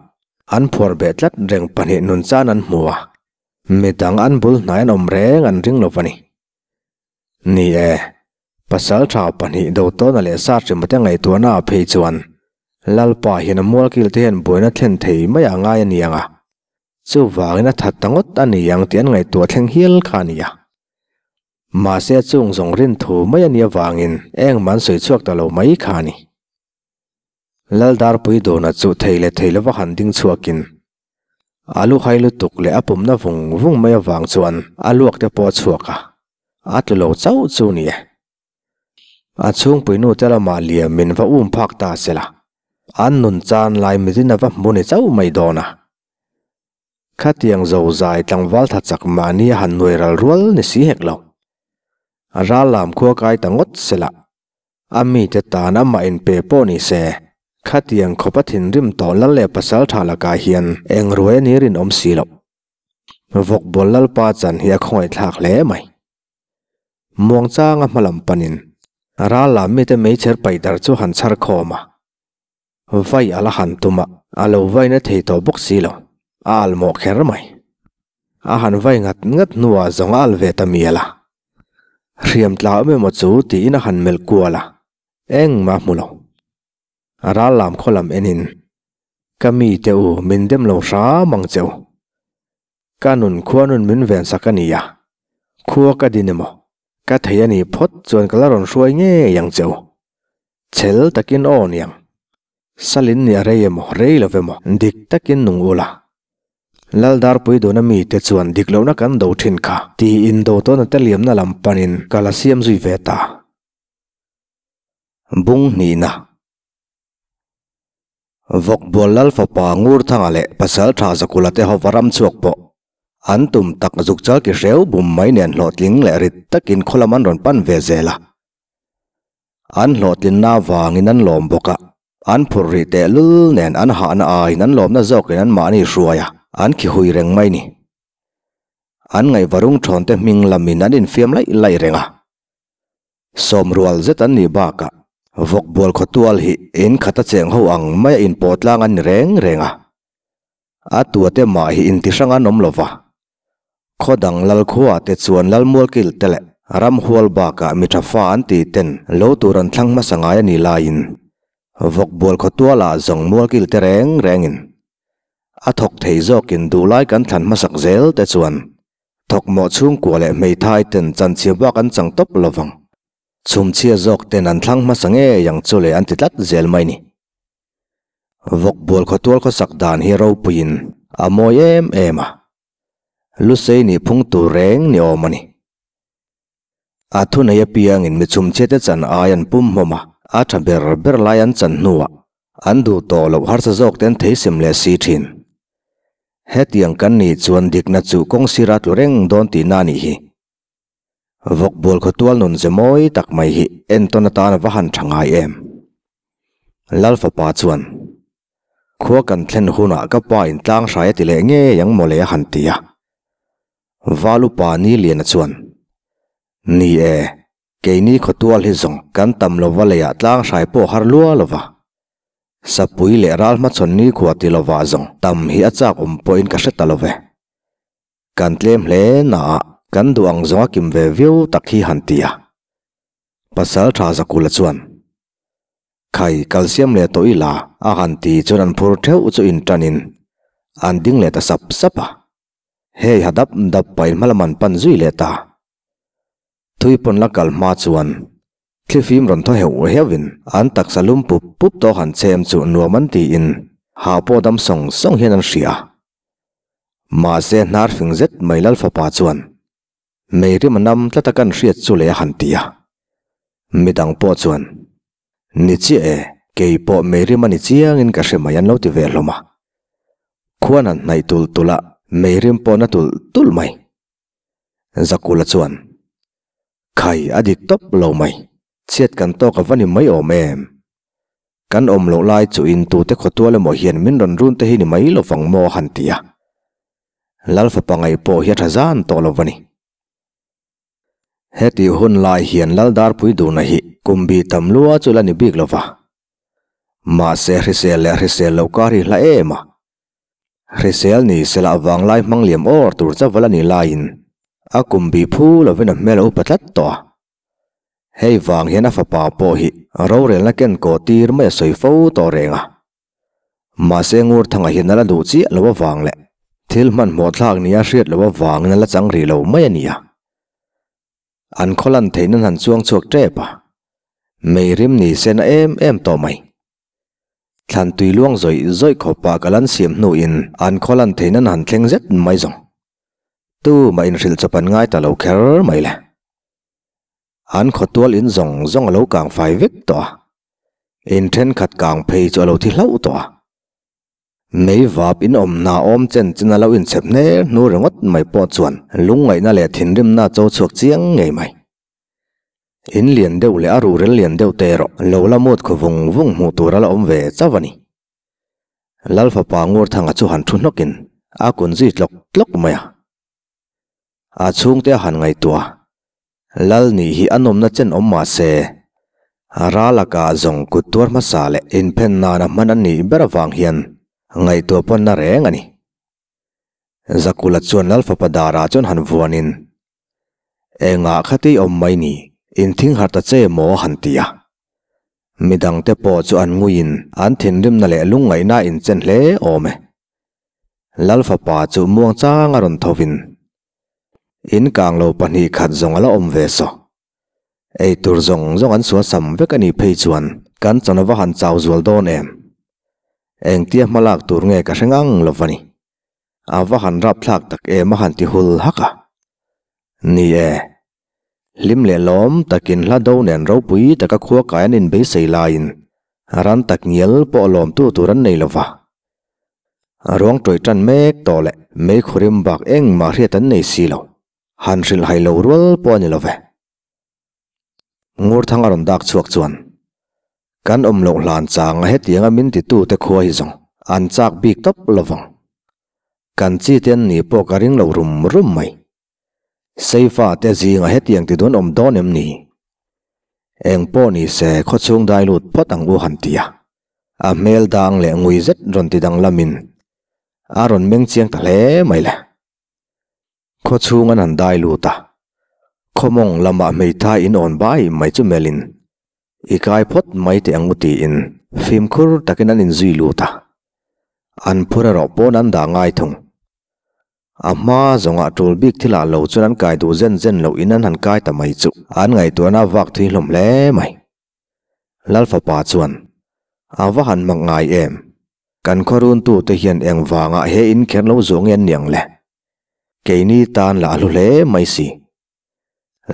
an phuar beh tlat reng pahnih nun chan an hmu a, midang an bul hnai an awm reng an ring lova ni. Ni e, pasal tha pahnih Dotawna leh Sahrima te ngaihtuahna ah phei chuan Lalpa hian a mualkil te hian buaina thlen thei mai ah ngai a ni ang a, chuvangin a that ta ngawt a ni ang tih an ngaihtuah thleng hial kha a ni a. Mahse chung zawng rin thu mai a nih avangin engmah an sawi chhuak ta lo mai kha a ni. Laldarpui dawna chu thei leh thei lova han ding chhuakin a lu hai lutuk leh a pumna vung vung mai avang chuan a luak te pawh a chhuak a, a tlu lo chauh chu ni e. A chhungpui nu te lamah liamin va um phak ta se la, an nun chan lai mitin a va hmu ni chauh mai dawn a. Khatiang zozai tlangval tha chak mahni a han nuai ral rual ni si hek lo. A ral lam khua kai ta ngawt se la, A mite tan amah inpe pawh ni se, khatiang khawp a thinrim tawh lal leh pasal tha lakah hian eng ruai a ni rinawm si loh. Vawkbawl lalpa chan hi a khawngaihthlak hle mai. Muangchanga hmalam panin ral lam mite meichher paih darh chu han chhar khawm a. Vai a la han tum a, a lo vaina thei tawh bawk si lo, a al mawh kher mai. A han vai ngat ngat hnuah zawng a al ve ta mial a. Hriam tla awm emaw chu tiin a han melh kual a, engmah a hmu lo. A ral lam khaw lam enin, Ka mite u, min dem lo hram ang che u. Ka nun khua nun min ven sak a nia. Khua ka din emaw, ka thei a nih phawt chuan ka la rawn hruai ngei ang che u. Chhel takin aw niang. Salin nih a rei emaw, rei lo emaw, dik takin nung ula. Laldarpui duna mite chuan dik lohna kan do thin kha, tiin do tawna te liamna lam panin ka la siam zui ve ta. Bung hnihna. Vawkbual Lal fapa Ngurthanga leh Pasaltha Zakula te hova ram chhuak pawh an tum tak zuk chal ki hreu bum mai nen hlawhtling leh rit takin khawlam an rawn pan ve zel a. An hlawhtlinna avangin an lawm bawk a, an phur rih tehlul nen an hahna aiin an lawmna zawkin an mahni hruai a, an khi hui reng mai ni. An ngaihvarung thawnte hming lamin an infiam laih laih reng a. Sawmrual zet an nih bakah vawkbual khawtual hi in khat a cheng ho ang maia inpawh tlang an ni reng reng a. A tuate mah hi inti hrang an awm lo va. Khaw dang lal khuaah te chuan lal mualkil te leh ramhual bakah mi tha fa an ti ten lo tur an thlang hmasa ngai a nih laiin vawkbual khawtualah zawng mualkil te reng rengin a thawk thei zawkin duhlai kan thlan hmasak zel te chuan thawkmawh chhungkua leh hmeithai ten chanchhia bak an chang tawp lo vang. Chhumchhia zawk ten an thlang hmasa ngei ang chu le an ti tlat zel mai ni. Vawkbual khawtual khawsak dan hi ropuiin a mawi em em a, Lusei nih phung tur reng ni awm a ni. A thunei apiangin mi chhumchhiate chan ai an pum hmawm a, a tha ber ber lai an chan hnuah an duh tawh loh harsa zawk te an theisim leh si thin. Hetiang kan nih chuan dikna chu kawng sira tlu reng dawn tihna a nih hi. Vawkbual khawtual nun ze mawi tak mai hi entawn atan a va han tha ngai em? Lal fapa chuan, Khua kan thlen hunah ka pa in tlang hrai a ti leh ngei ang mawle a han ti a. Val upa Niliana chuan, Ni e, keini khawtual hi zawng kan tam lova leiah tlang hrai pawh har lua lova. Sapui leh ral hmachhawn nikhua ti lovah zawng tam hi a chak awm pawhin ka hre ta love. Kan tlem hle naah kan duh ang zawng a kim ve viau tak hi han ti a. Pasal tha Zakula chuan, Khai, kal siam leh tawh ila a han ti chuan an phur theuh chu inṭanin an ding leh ta sap sap a. Hei ha dap dap pahin hmalam an pan zui leh ta. Thui pawn la kal hma chuan thlifim rawn thaw heuh heuhin an taksa lum pup pup tawh han chhem chu nuam an tiin ha pawh dam sawng sawng hian an hria. Mahse hnar fing zet mai Lal fapa chuan, Meirim a nam tlat a kan hriat chu le a han ti a. Midang pawh chuan, Ni chiah e, kei pawh meirim a ni chiangin ka hre mai an lo ti ve hlawm a. Khuan han hnaih tulh tulh a, meirim pawh na tulh tulh mai. Zakula chuan, Khai, a dik tawp lo mai. Chhiat kan tawk a va ni mai awm em? Kan awm loh lai chu in tute khawtual emaw hian min rawn run te hi ni mai lovang maw a han ti a. Lalfapa ngaih pawh hi a tha zan tawh lo va ni. Heti hun lai hian Laldarpui duhna hi kum bi tam lua chu la ni bik lo va. Mahse hrisel leh hrisel lo kar hi hla em a. Hrisel ni sela vanglai hmang liam awr tur chauh la ni laiin a kum bi phu lovin a hmel a upa tlat tawh a. Hei vang hian a fapa pawh hi rorelna ken kaw tir mai a sawi fo tawh reng a. Mahse Ngurthanga hian a la duh chiah lo avang leh thil hmanhmawh thlak nia hriat loh avangin a la chang rih lo mai a ni a. An khaw lan theihna han chuang chhuak tep a, meirim ni se na em em tawh mai. Thlan tui luang zawih zawih khawpa ka lan siam hnuin an khaw lan theihna han thleng zet mai zawng. Tu mah inhrilh chawp an ngai ta lo kher mai le. An khawtual in zawng zawng a lo kang fai vek tawh a, in thenkhat kang phei chu a lo thi hlauh tawh a. Mei vap in awmna awm chen chen a lo inchhep hner hnu ringawt mai pawh chuan lungngaihna leh thinrimna a cho chhuak chiang ngei mai. In lian deuh leh a ruhrel lian deuh te erawh lo la mut khaw vung vung hmuh tur a la awm ve chauh a ni. Lal fapa Ngurthanga chu han thu hnawkin a kun zui tlawk tlawk mai a. A chhungte a han ngaihtuah a, Lal nih hi a nawmna chen awm mah se, ral laka zawng kut tuar hmasa leh inphen nana hman a nih ber avang hian ngaihtuah pawnna reng a ni. Zakula chuan Lal fapa darah chuan han vuanin, Engah khati awm mai ni, inthing harh ta che maw a han ti a. Midangte pawh chu an nguiin an thinrimna leh lungngaihna a inchen hle awm e. Lal fapa chu muang chang a rawn thovin, In kang lo 2 khat zawng a la awm ve saw. Ei tur zawng zawng an sual sam vek a nih phei chuan kan chawn a va han chau zual dawn em. Engtia hmalak tur nge ka hre ngang lo va ni. A va han rapthlak tak em a han ti hul hak a. Ni e. Hlim leh lawm takin hla do nen ropui taka khua kai an inbeisei laiin ran tak ngial pawh lawmtu tur an nei lo va. Ruang tawih tan mek tawh leh meikhurim bak engmah hriat an nei si lo. Han hrilh hai lo rual pawh a ni lo ve. Ngurthang a rawn dak chhuak chuan, Kan awm loh hlan chang a hetianga min titute khua hi zawng an chak bik tawp lo vang. Kan chi te an nih pawh ka ring lo rum rum mai. Seifa te zinga hetiang ti dawn awm dawn em ni? Eng pawh ni se khawchhung dai lut phawt ang u han ti a. A hmel dang leh ngui zet rawn ti danglamin a rawn meng chiang ta hle mai le. Khawchhung an han dai lut a, khawmawng lamah hmeithai in awn bai mai chu melhin, I kai phawt mai teh ang u tiin fimkhur takin an inzui lut a, an phur erawh pawn an dah ngai thung. A hma zawngah tul bik thilah lo chuan an kai duh zen zen loh in an han kai ta mai chu an ngaihtuahna a vak thui hlawm hle mai. Lal fapa chuan, A va han mak ngai em? Kan khuaruntute hian engvangah he in kher lo zawh nge an ni ang le? Keini tan lah a hlu hle mai si.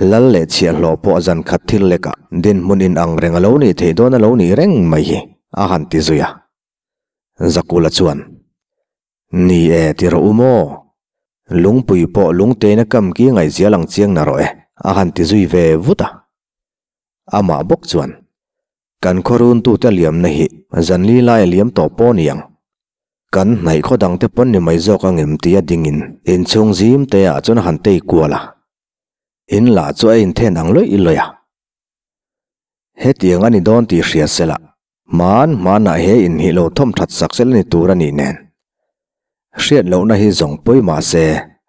Lal leh chhiahhlawh pawh zan khat thil lekah dinhmun in ang reng a lo nih theih dawn a lo nih reng mai hi, a han ti zui a. Zakula chuan, Ni e, ti rawh u maw? Lungpui pawh lungtein a kam ki ngaihzia lang chiang na rawh e, a han ti zui ve vut a. Amah bawk chuan, Kan khuaruntute liamna hi zanli lai a liam tawh pawh ni ang. Kan hnaih khaw dangte pawn ni mai zawk ang em tia dingin inchhung zim te ah chuan a han tei kual a. In lah chu a inthen ang lawih lawih a. Hetiang a ni dawn tih hria sela, hman hmanah he inhnih lo thawm that sak sel a ni tur a nih nen. Hriat lohna hi zawng pawi mah se,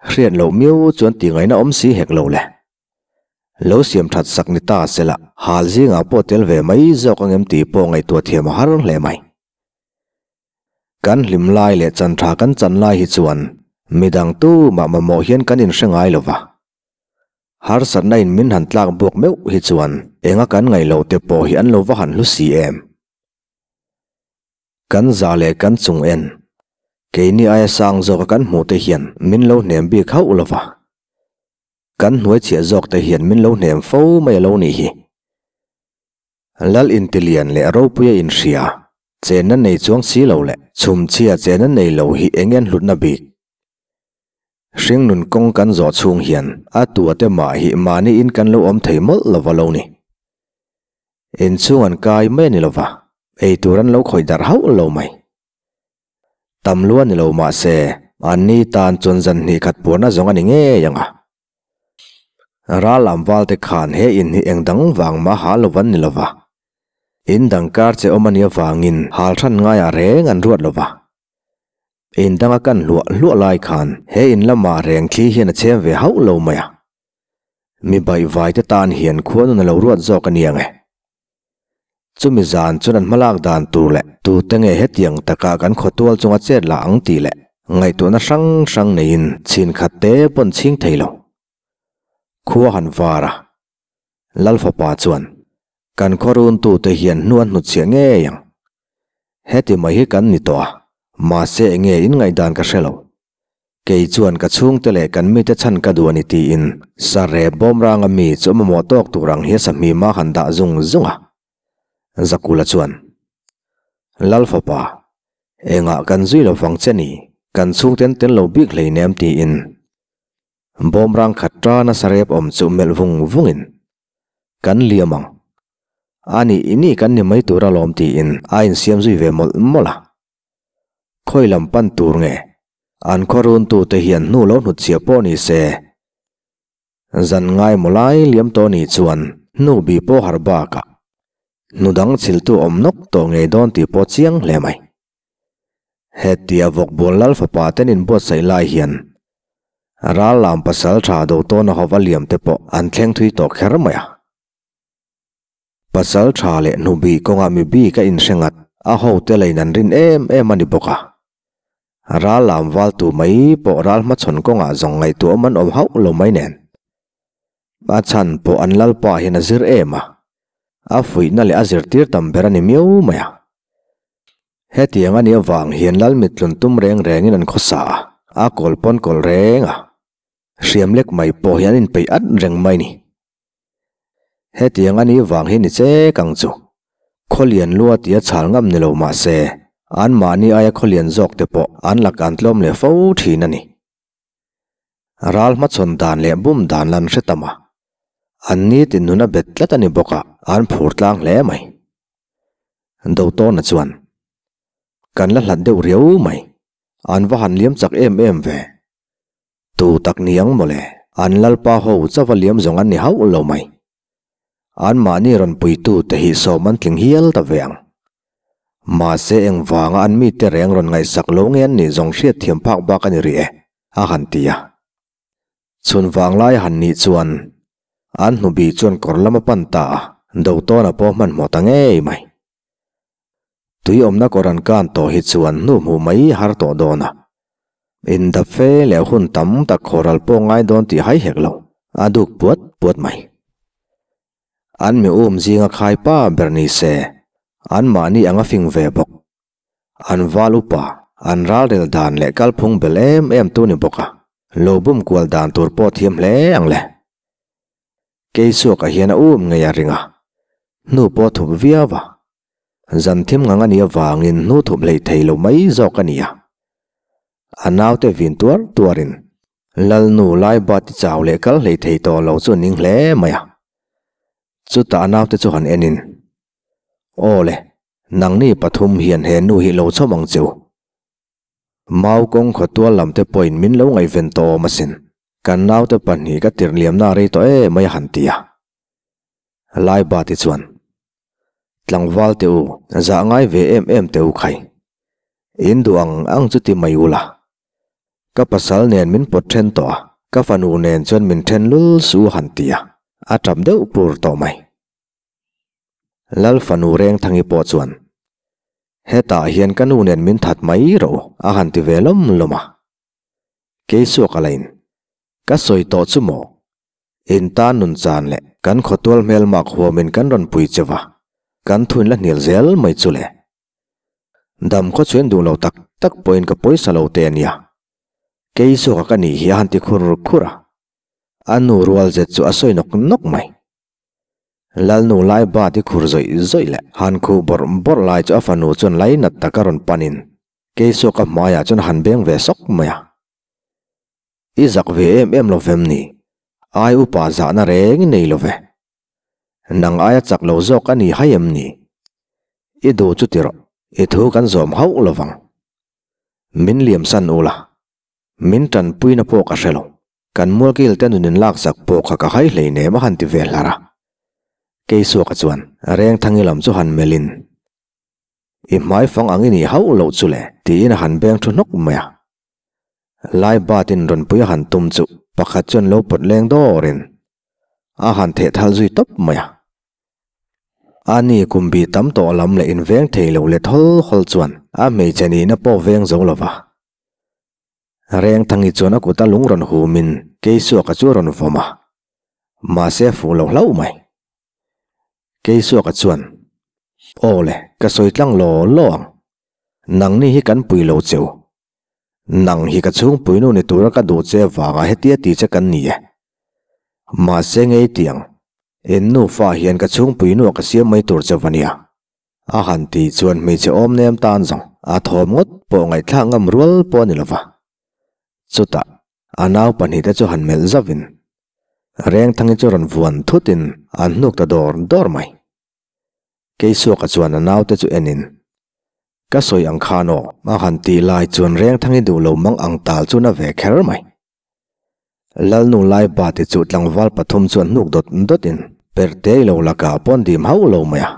hriat loh miau chuan tihngaihna awm si hek lo le. Lo siam that sak ni ta sela, hal zingah pawh tel ve mai zawk ang em tih pawh ngaihtuah thiam a har hle mai. Kan hlim lai leh chan tha kan chan lai hi chuan midang tu mah mamawh hian kan inhre ngai lo va. Harsatna in min han tlak buak meuh hi chuan enga kan ngaih loh te pawh hi an lo va han hlu si em. Kan za leh kan chung en, keini aia sang zawka kan hmuh te hian min lo hnem bik hauh lo va. Kan hnuai chhiah zawk te hian min lo hnem fo mai a lo nih hi. Lal intilian leh ropuia inhria, chenna nei chuang si lo leh chhumchhia chenna nei lo hi eng en hlutna bik? Hringnun kawng kan zawh chhung hian a tua te mah hi mahni in kan lo awm thei mawlh lo va lo ni. Inchhung an kai mai a ni lova, eitur an lo khawih darh hauh lo mai. Tam lu a ni lo mahse, anni tan chuan zan hnih khat puarna zawng a ni ngei ang a. Ral lam valte khan he in hi eng dang vang mah hal lo an ni lova. In dang kar che awm a nih avangin hal hran ngaiah reng an ruat lova. In danga kan hluah hluah lai khan he in lamah reng thli hian a chhem ve hauh lo mai a. Mi baihvai te tan hian khua nun a lo ruat zawk a ni ang e. Chumi zan chuan an hmalak dan tur leh tute nge hetiang taka kan khawtual chunga chet lah ang tih leh ngaihtuahna hrang hrang neiin chhin khat te pawn chhing thei lo. Khua han var a, Lal fapa chuan, Kan khaw runtute hian hnu an hnutchhiah ngei ang. Heti mai hi kan ni tawh a, mahse enge in ngaihdan ka hre lo. Kei chuan ka chhungte leh kan mite chhan ka duh a ni tiin Sarep bawmranga mi chu a mamawh tawk tur ang hi a sahmim a han dah zung zung a. Zakula chuan, Lal fapa, engah kan zui lo vang che ni, kan chhungte an tel lo bik hleinem tiin bawmrang khat tana Sarep awm chu melh vung vungin, Kan liam ang. A nih ni kan ni mai tur alawm tiin a insiam zui ve mawlh mawlh a. Khawi lam pan tur nge? An khaw runtute hian hnu lo hnutchhiah pawh ni se, zan ngaimawh lai liam tawh ni chuan hnu bi pawh har bakah hnu dang chhiltu awm nawk tawh ngei dawn tih pawh chiang hle mai. Hetia vawkbual lal fapa ten inbuatsaih lai hian ral lam pasal tha do tawna hova liam te pawh an thleng thui tawh kher mai a. Pasal tha leh hnubi kawngah mi bik a inhre ngat, a hote leiin an rin em em a ni bawk a. Ral lam valtu mai pawh ral hmachhawn kawngah zawng ngaihtuah awm an awm hauh lo mai nen. A chhan pawh an lalpa hian a zir em a, a fuihna leh a zirtir tam ber a ni miau mai a. Hetiang a nih avang hian lal mittlun tum reng rengin an khawsa a, a kawl pawn kawl reng a. Hriam lek mai pawh hi an inpeih at reng mai ni. Hetiang a nih vang hi ni che kang chu. Khawlian lua tia chhal ngam ni lo mah se, anmahni aia khawlian zawk te pawh an la kan tlawm leh fo thin a ni. Ral hmachhawn dan leh bum dan lan hre tam a, an ni tin nun a bet tlat a ni bawk a, an phur tlang hle mai. Dotawna chuan, Kan la hlat deuh riau mai, an va han liam chak em em ve. Tu tak ni ang mawle, an lalpa ho chauha liam zawng an ni hauh lo mai. Anmahni rawn puitu te hi sawm an tling hial ta ve ang. Mahse engvanga an mite reng rawn ngaihsak lo nge an nih zawng hriat thiam phak bak a ni rih e, a han ti a. Chhun vanglai a han nih chuan an hnubi chuan kawr lam a pan ta a, Dotawna pawh hmanhmawh ta ngei mai. Tui awmna kawr an kan tawh hi chuan hnu hmuh mai har tawh dawn a. Indap fe leh hun tam tak khawhral pawh ngai dawn tih hai hek lo, a duk puat puat mai. An mi um zinga khai pa ber ni se, anmahni anga fing ve bawk. An val upa, an ralrel dan leh kalphung bel em em tu ni bawk a, lo bum kual dan tur pawh thiam hle ang le. Keisuakah hian a um ngei a ring a, hnu pawh thup viau a. Zan thim ngang a nih avangin hnu thup hlei thei lo mai zawk a ni a. A naute vin tuar tuarin Lalnu Laiba ti chau leh kal hlei thei tawh lo chu a ning hle mai a. Chutah a naute chu han enin, Aw le, nangni pathum hian he nu hi lo chhawm ang che u. Mau kawng khawtual lam te pawhin min lo ngaihven tawh awm asin. Kan naute pahnih ka tirhliamna rei tawh em mai a han ti a. Laiba ti chuan, Tlangval teh u, zah ngai ve em em teh u khai. In duh ang ang chu ti mai ula. Ka pasal nen min pawt then tawh a, ka fanu nen chuan min then lul su han ti a, a tap deuh pur tawh mai. Lal fanu Rengthangi pawh chuan, Hetah hian ka nu nen min that mai rawh u, a han ti ve lawm lawm a. Keisuak a la in, Ka sawi tawh chu maw? In tan nun chan leh kan khawtual hmelmak huamin kan rawn pui che va, kan thuin la hnial zel mai chu le. Dam khaw chuen duh lo tak tak pawhin ka pawisa lo te a nia. Kei zawka ka nih hi a han ti khur khur a. A nu rual zet chu a sawi nawk nawk mai. Lalnu lai bat i khur zawih zawih leh han khuh bawrh bawrh lai chu a fanu chuan lainat taka rawn panin Keisuaka hmaiah chuan a han beng ve sawk mai a. I zak ve em em lo vem ni? Ai upa zahna reng i nei lo ve. Nang aia chak lo zawk a ni hai em ni? I duh chu ti rawh, i thu kan zawm hauh lo vang. Min liamsan ula, min tanpuina pawh ka hre lo. Kan mualkil te nun in laksak pawh kha ka hai hleinem a han ti ve hlar a. Keisuaka chuan Rengthangi lam chu han melhin, I hmaifang ang i nih hauh loh chu le, tiin a han beng thu hnawk mai a. Lai batin rawnpui a han tum chu pakhat chuan lo pawt leng dawrin a han theh thal zui tawp mai a. A ni kum bi tam tawh lam leh inveng thei lo let hawl hawl chuan a hmeichhe nihna pawh veng zo lo va. Rengthangi chuan a kut a lung rawn humin Keisuaka chu a rawn vawm a, mahse a fuh lo hlauh mai. Keisuaka chuan, Aw le, ka sawi tlang law law ang. Nangni hi kan pui lo che u. Nang hi ka chhungpuinu ni tura ka duh che vanga hetia ti che kan ni e. Mahse ngei tiang, in nufa hian ka chhungpuinu a ka siam mai tur che va nia. A han tih chuan hmeichhe awm nem tan zawng a thawm ngawt pawh ngaihthlak ngam rual pawh a ni lova. Chutah a nau pahnihte chu han melh zauhin Rengthangi chu rawn vuan thutin an hnuk ta dawr dawr mai. Keisuaka chuan a naute chu enin, Ka sawi ang khan aw, a han tih lai chuan Rengthangi duh lo mang ang tal chu na ve kher mai. Lalnu Laipa ti chu tlangval pathum chuan hnuk dawt dawtin Perte i lo lakah pawn dim hauh lo mai a.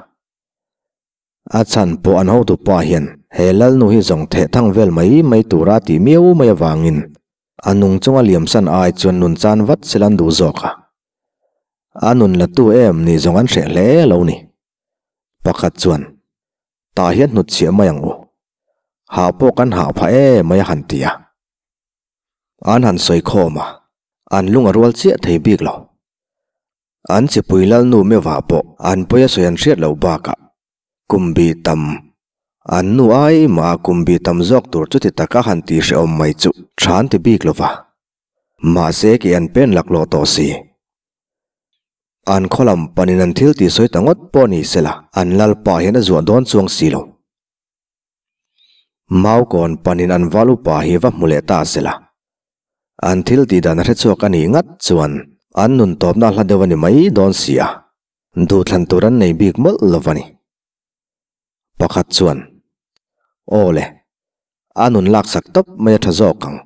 A chhan pawh an hotu pa hian he Lalnu hi zawng theh thang vel mai mai tura tih miau mai avangin a nung chunga liamsan ai chuan nun chan vat sela an duh zawk a. A nun la tu em ni zawng an hreh hle lo ni. Pakhat chuan, Tah hian hnutchhiah mai ang u. Hah pawh kan hah phah em mai a han ti a. An han sawi khawm a, an lung a rual chiah thei bik lo. An chipui lalnu mevah pawh an pawi a sawi an hriat loh bakah kum bi tam an nu ai mah kum bi tam zawk tur chuti taka han tih hrehawm mai chu tha an ti bik lo va. Mahse kei an pen laklawh tawh si. An khaw lam panin an thil tih sawi ta ngawt pawh ni sela an lalpa hian a zuah dawn chuang si lo. Maukawn panin an val upa hi va hmu leh ta sela. An thil tih dan a hre chhuak a nih ngat chuan an nun tawpna a hla deuh a ni mai dawn si a, duhthlan tur an nei bik mawlh lo va ni. Pakhat chuan, Aw le, a nun laksak tawp mai a tha zawk ang.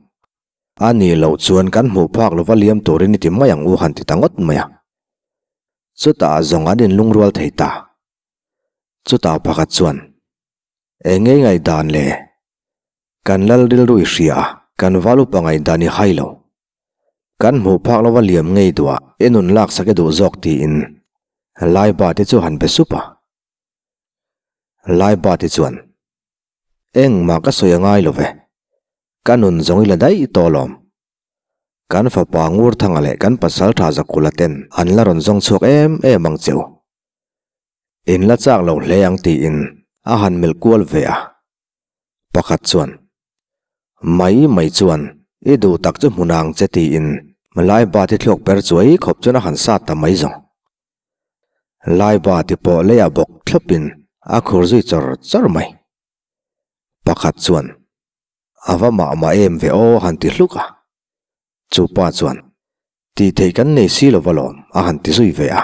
A nih loh chuan kan hmuh phak lova liam turin i ti mai ang u han ti ta ngawt mai a. Chutah zawng an inlungrual thei ta. Chutah pakhat chuan, Eng ngei ngaihdan le? Kan lal rilru i hria a, kan val upa ngaihdan i hai lo. Kan hmuh phak lova liam ngei duh a, i nun laksak i duh zawk tiin Laiba te chu han be sup a. Laiba te chuan, Engmah ka sawi a ngai lo ve, ka nun zawng i la daih tawh alawm. Kan fapa Ngurthanga leh kan pasaltha Zakula ten an la rawn zawng chhuak em em ang che u. In la chak lo hle ang tiin a han melh kual ve a. Pakhat chuan, Mai mai chuan i duh tak chu hmun ang che tiin Laiba ti thluak per chuai khawp chuan a han sat ta mai zawng. Laiba ti pawh leiah bawk thlawpin a khur zui chawr chawr mai. Pakhat chuan, A va mah mah em ve aw han ti hluk a. Chu pa chuan, Tih theih kan nei si lo va lawm a han ti zui ve a.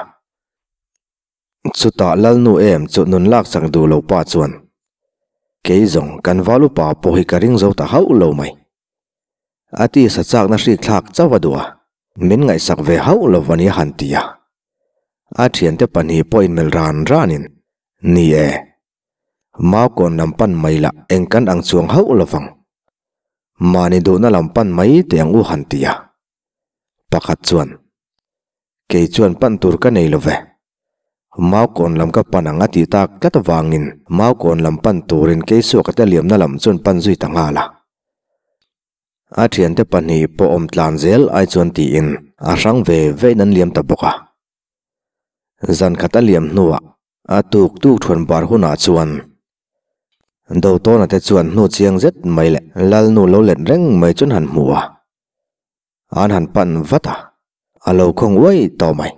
Chutah Lalnu em chu nun lak chak duh lo pa chuan, Kei zawng kan val upa pawh hi ka ring zo ta hauh lo mai. A tisa chakna hrik thlak chauh a duh a, min ngaihsak ve hauh lo va ni a han ti a. A thiante pahnih pawh inmelh ran ranin, Ni e, Maukawn lam pan mai lah eng kan ang chuang hauh lo vang. Mahni duhna lam pan mai teh ang u han ti a. Pakhat chuan, Kei chuan pan tur ka nei lo ve. Maukawn lam ka pan ang a tih tak tlat avangin Maukawn lam pan turin Keisuaka te liamna lam chuan pan zui ta nghal a. A thiante pahnih pawh awm tlan zel ai chuan tiin a hrang ve vein an liam ta bawk a. Zan khat a liam hnuah a tuk tuk thuan bar hunah chuan Dotawna te chuan hnu chiang zet mai leh Lalnu lo let reng mai chuan han hmu a. An han pan vat a. a lo khawng uai tawh mai.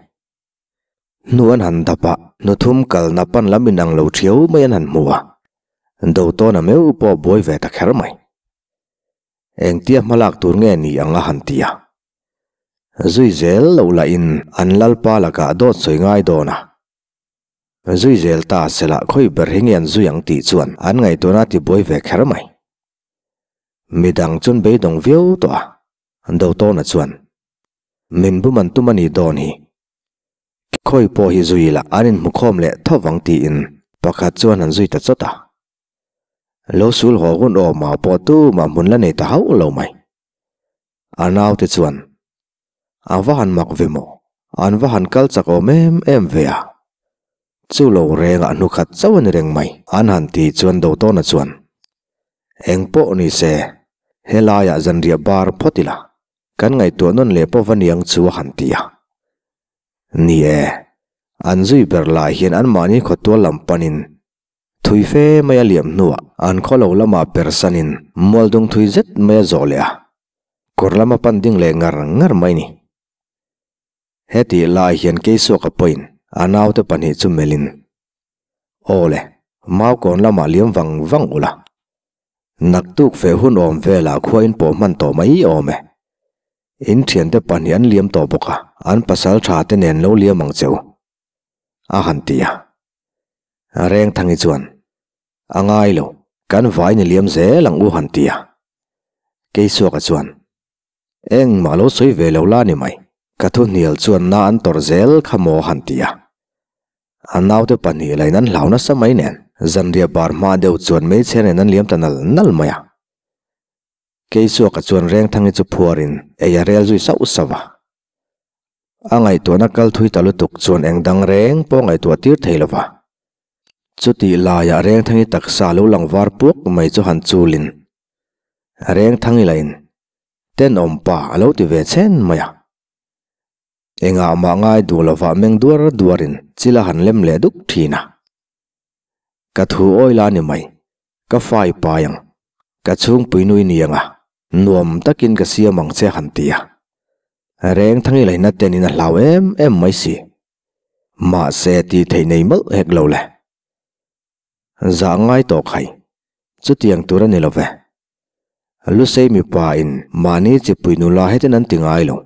Hnu an han dap a, hnu thum kalna pan lam inang lo thiau mai an han hmu a, Dotawna meuh pawh buai ve ta kher mai. Engtia hmalak tur nge ni ang a han ti a. Zui zel loh lahin an lalpa lakah dawt sawi ngai dawn a. Zui zel ta sela khawi ber hi nge an zui ang tih chuan an ngaihtuahna a tibuai ve kher mai. Midang chuan beidawng viau tawh a, Dotawna chuan, Min bum an tum a nih dawn hi. Khawi pawh hi zui ila an inhmukhawm leh tho vang tiin pakhat chuan an zui ta chawt a. Lo sul haw hun awmah pawh tumah hmun la nei ta hauh lo mai. A naute chuan, A va han mak ve maw? An va han kal chak awm em em ve a. Chu lo rengah hnu khat chauh a ni reng mai. An han ti chuan Dotawna chuan, Eng pawh ni se, helaiah zanriah bar phawt ila, kan ngaihtuah nawn leh pawh va niang chu a han ti a. Ni e, an zui ber lai hian anmahni khawtual lam panin Thui fe mai a liam hnuah an khaw lo lamah persanin mualdung thui zet mai a zawh leh a, kawr lama pan ding leh ngar ngar mai ni. Hetih lai hian Keisuaka pawhin a naute pahnih chu melhin, Aw le, Maukawn lamah liam vang vang ula. Naktuk feh hun awm velah khua in pawh hman tawh mai awm e. In thiante pahnih an liam tawh bawk a, an pasal tha te nen lo liam ang che u. A han ti a. Rengthangi chuan, A ngai lo, kan vai ni liam zel ang u han ti a. Keisuaka chuan, Engmah lo sawi ve lo la ni mai, ka thu hnial chuan na an tawrh zel kha maw han ti a. A naute pahnih lain an hlau nasa mai nen, zanriah bar hma deuh chuan hmeichhia nen an liam ta nal nal mai a. Keisuaka chuan Rengthangi chu phuarin ei a rel zui sauh sauh a. A ngaihtuahna kal thui ta lutuk chuan eng dang reng pawh ngaihtuah tir thei lo va. Chutih laiah Rengthangi taksa lo lang var puak mai chu han chulin Rengthangi lahin tenawm pa a lo ti ve chhen mai a. Engah mah ngai duh lovah meng duar duarin chil a han lem leh duk thin a. Ka thu awi la ni mai, ka fai pai ang, ka chhungpui nui ni ang a, nuam takin ka siam ang che han ti a. Rengthangi laina tenin a hlau em em mai si. Mahse tih theih nei mawlh hek lo le. Zah ngai tawh khai, chutiang tur a ni lo ve. Lusei mipa in mahni chipui nula hetin an ti ngai lo.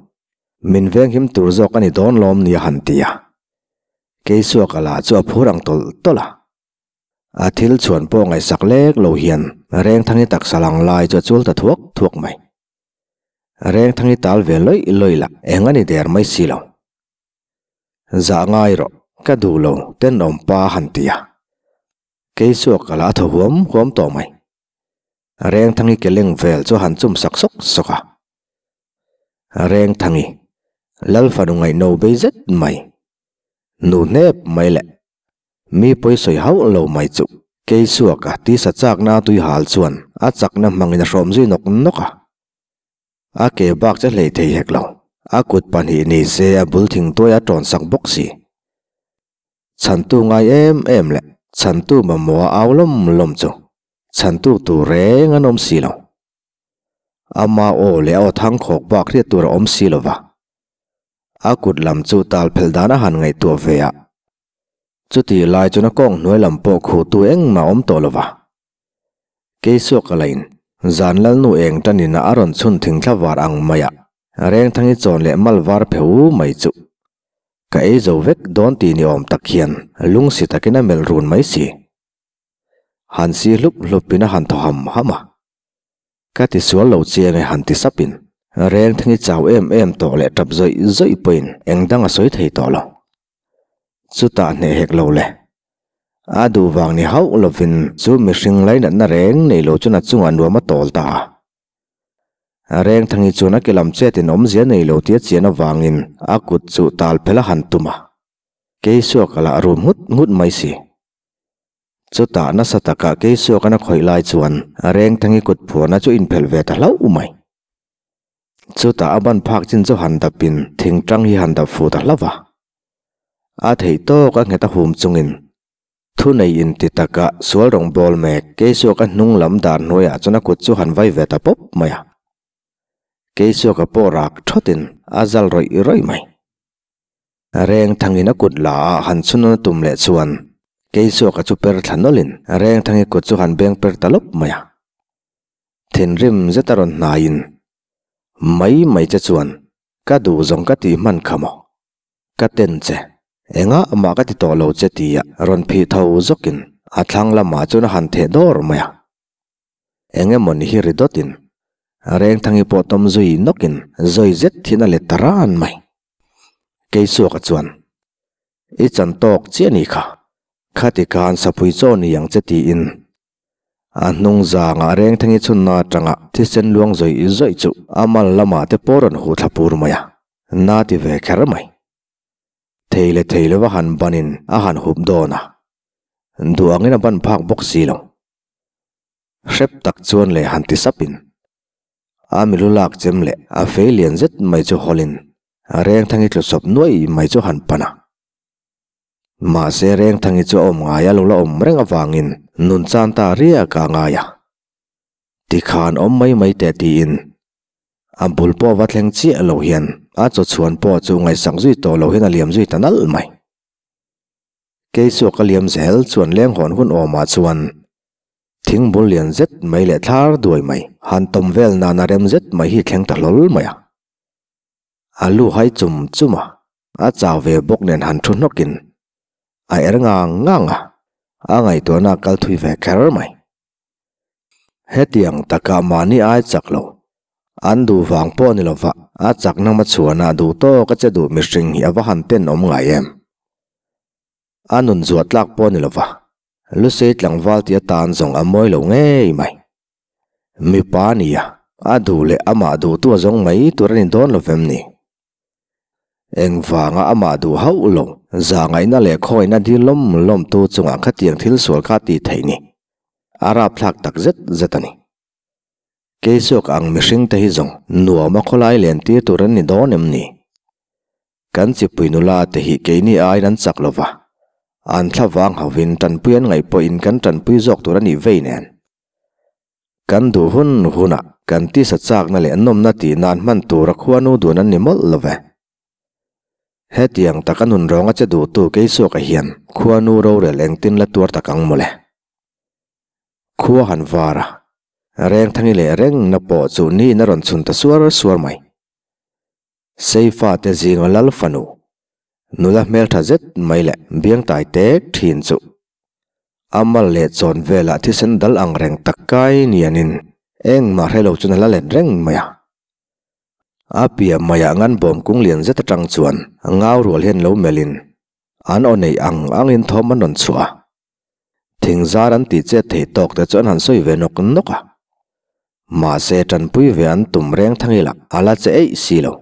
Min venghim tur zawk a ni dawn lawm ni a han ti a. Keisuaka lah chu a phur ang tawlh tawlh a. A thil chhuan pawh ngaihsak lek lo hian Rengthangi taksa lang lai chu a chul ta thuak thuak mai. Rengthangi tal ve lawih lawih lah eng a ni der mai si lo. Zah ngai rawh, ka duh lo, tenawm pa han ti a. Keisuaka lah a thaw huam huam tawh mai. Rengthangi ke leng vel chu a han chum sak sawk sawk a. Rengthangi, Lal fanu ngaihno bei zet mai. Nu hnep mai le. Mi pawi sawi hauh lo mai chu. Keisuaka tisa chakna a tui hal chuan a chakna hmangin a hrawm zui nawk nawk a. A ke bak che hlei thei hek lo. A kut pahnih ni se a bul thing tuai a tawn sak bawk si. Chhantu ngai em em le chhantu mamawh a au lawm lawm chu chhantu tur reng an awm si lo. Ama aw leh aw thang khawk bak hriat tur a awm si lo va. A kut lam chu tal phel dan a han ngaihtuah ve a. Chutih lai chuan a kawng hnuai lam pawh khuhtu engmah a awm tawh lo va. Keisuak a lain zan lalnu eng tanin a rawn chhun thing thla var ang mai a, Rengthangi chawn leh mal var pheu mai chu ka ei zo vek dawn tih ni awm tak hian lungsi takin a melh run mai si. Han si hlup hlupin a han thaw ham ham a. Ka ti sual lo chiang e han ti sapin Rengthangi chau em em tawh leh tap zawih zawih pawhin eng dang a sawi thei tawh lo. Chutah hneh hek lo le. A duh vang ni hauh lovin chu mihring lainatna reng nei lo chuan a chungah nuam a tawl ta a. Rengthangi chuan a ke lam chetin awmzia nei lo tia chian avangin a kut chu tal phel a han tum a. Keisuaka lah rum nghut nghut mai si. Chutah nasa takah Keisuakan a khawih lai chuan Rengthangi kut phuarna chu inphelh ve ta hlauh mai. Chutah a ban phak chin chu han dapin thing tang hi han dap fu ta hlauh va. A theih tawk a nghet a hum chungin thunei inti taka sual rawng bawl mek Keisuaka hnung lam dar hnuaiah chuan a kut chu han vai ve ta pawp mai a. Keisuaka pawh rak thawtin a zal rawih rawih mai. Rengthangin a kut la a han chhun a tum leh chuan Keisuaka chu per thla nawlhin Rengthangi kut chu han beng per ta lawp mai a. Thinrim zet a rawn hnaiin mai mai che chuan ka duh zawng ka tih hman kha maw? Ka ten che, engah mah ka ti tawh lo che tia rawn phih tho zawkin a thlang lamah chuan a han theh dawr mai a. Eng emaw ni hi ri dawtin Rengthangi pawh tawm zui nawkin zawi zet thin a let ta ran mai. Keisuaka chuan, I chan tawk chiah ni kha, khati khan sapui chaw ni ang che tiin a hnung zangah Rengthangi chhunna atanga thisen luang zawih zawih chu a mal lamah te pawh rawn huh thla pur mai a, na ti ve kher mai. Thei leh thei lova han banin a han hup dawn a, duh angin a ban phak bawk si lo. Hrep tak chuan leh han ti sapin a milu lak chem leh a fei lian zet mai chu hawlin Rengthangi tlu sawp nuai mai chu han pan a. Mahse Rengthangi chu a awm ngai a lo la awm reng avangin nun chan ta riak a ngai a. Tikhan awm mai mai teh tiin a bul pawh va thleng chiah lo hian a chaw chhuan pawh chu ngaihsak zui tawh lo hian a liam zui ta nalh mai. Keisuak a liam zel chuan lenghawn hun awmah chuan thing bul lian zet mai leh thlar duai mai han tawm vel nana rem zet mai hi thleng ta hlawl mai a. A lu hai chum chum a, a chau ve bawk nen han thu hnawkin a er ngang ngang a, a ngaihtuahna a kal thui ve kher mai. Hetiang taka mahni ai chak lo, an duh vang pawh ni lova a chakna hmachhuanah duh tawk a che duh mihring hi a va han tenawm ngai em? A nun zuah tlak pawh ni lova Lusei tlangval tih atan zawng a mawi lo ngei mai. Mipa nia, a duh leh amah duhtu a zawng mai tur a ni dawn lo vem ni? Engvanga amah duh hauh lo, zahngaihna leh khawngaihna dil lawm lawmtu chungah khatiang thil sual kha tih theih ni. A rapthlak tak zet zet a ni. Keisuak ang mihring te hi zawng nuam a khawlai len tir tur an ni dawn em ni? Kan chipui nula te hi keini aiin an chak lo va, an thlavang hovin tanpui an ngaih pawhin kan tanpui zawk tur a nih vei nen. Kan duh hun hunah kan tisa chakna leh nawmna tih nan hman tura khuanu dun an ni mawlh lo ve. Hetiang taka nun rawnga che duhtu Keisuaka hian khuanu rorel engtin la tuar tak ang mawle. Khua han var a, Rengthangi leh rengna pawh chu niin a rawn chhun ta suar suar mai. Seifate zinga lal fanu, nula hmeltha zet mai leh biangtai tek thin chu a mal leh chawn velah thisen dal ang reng tak kai nianin engmah hre lo chuan a la let reng mai a. A piah maiah ngan bawm kung lian zet atang chuan ngau rual hian lo melhin an aw neih ang angin thawm an rawn chhuah a. Thing zar an tih chet thei tawk te chu an han sawi ve nawk nawk a. Mahse tanpui ve an tum reng thang ila a la che eih si lo.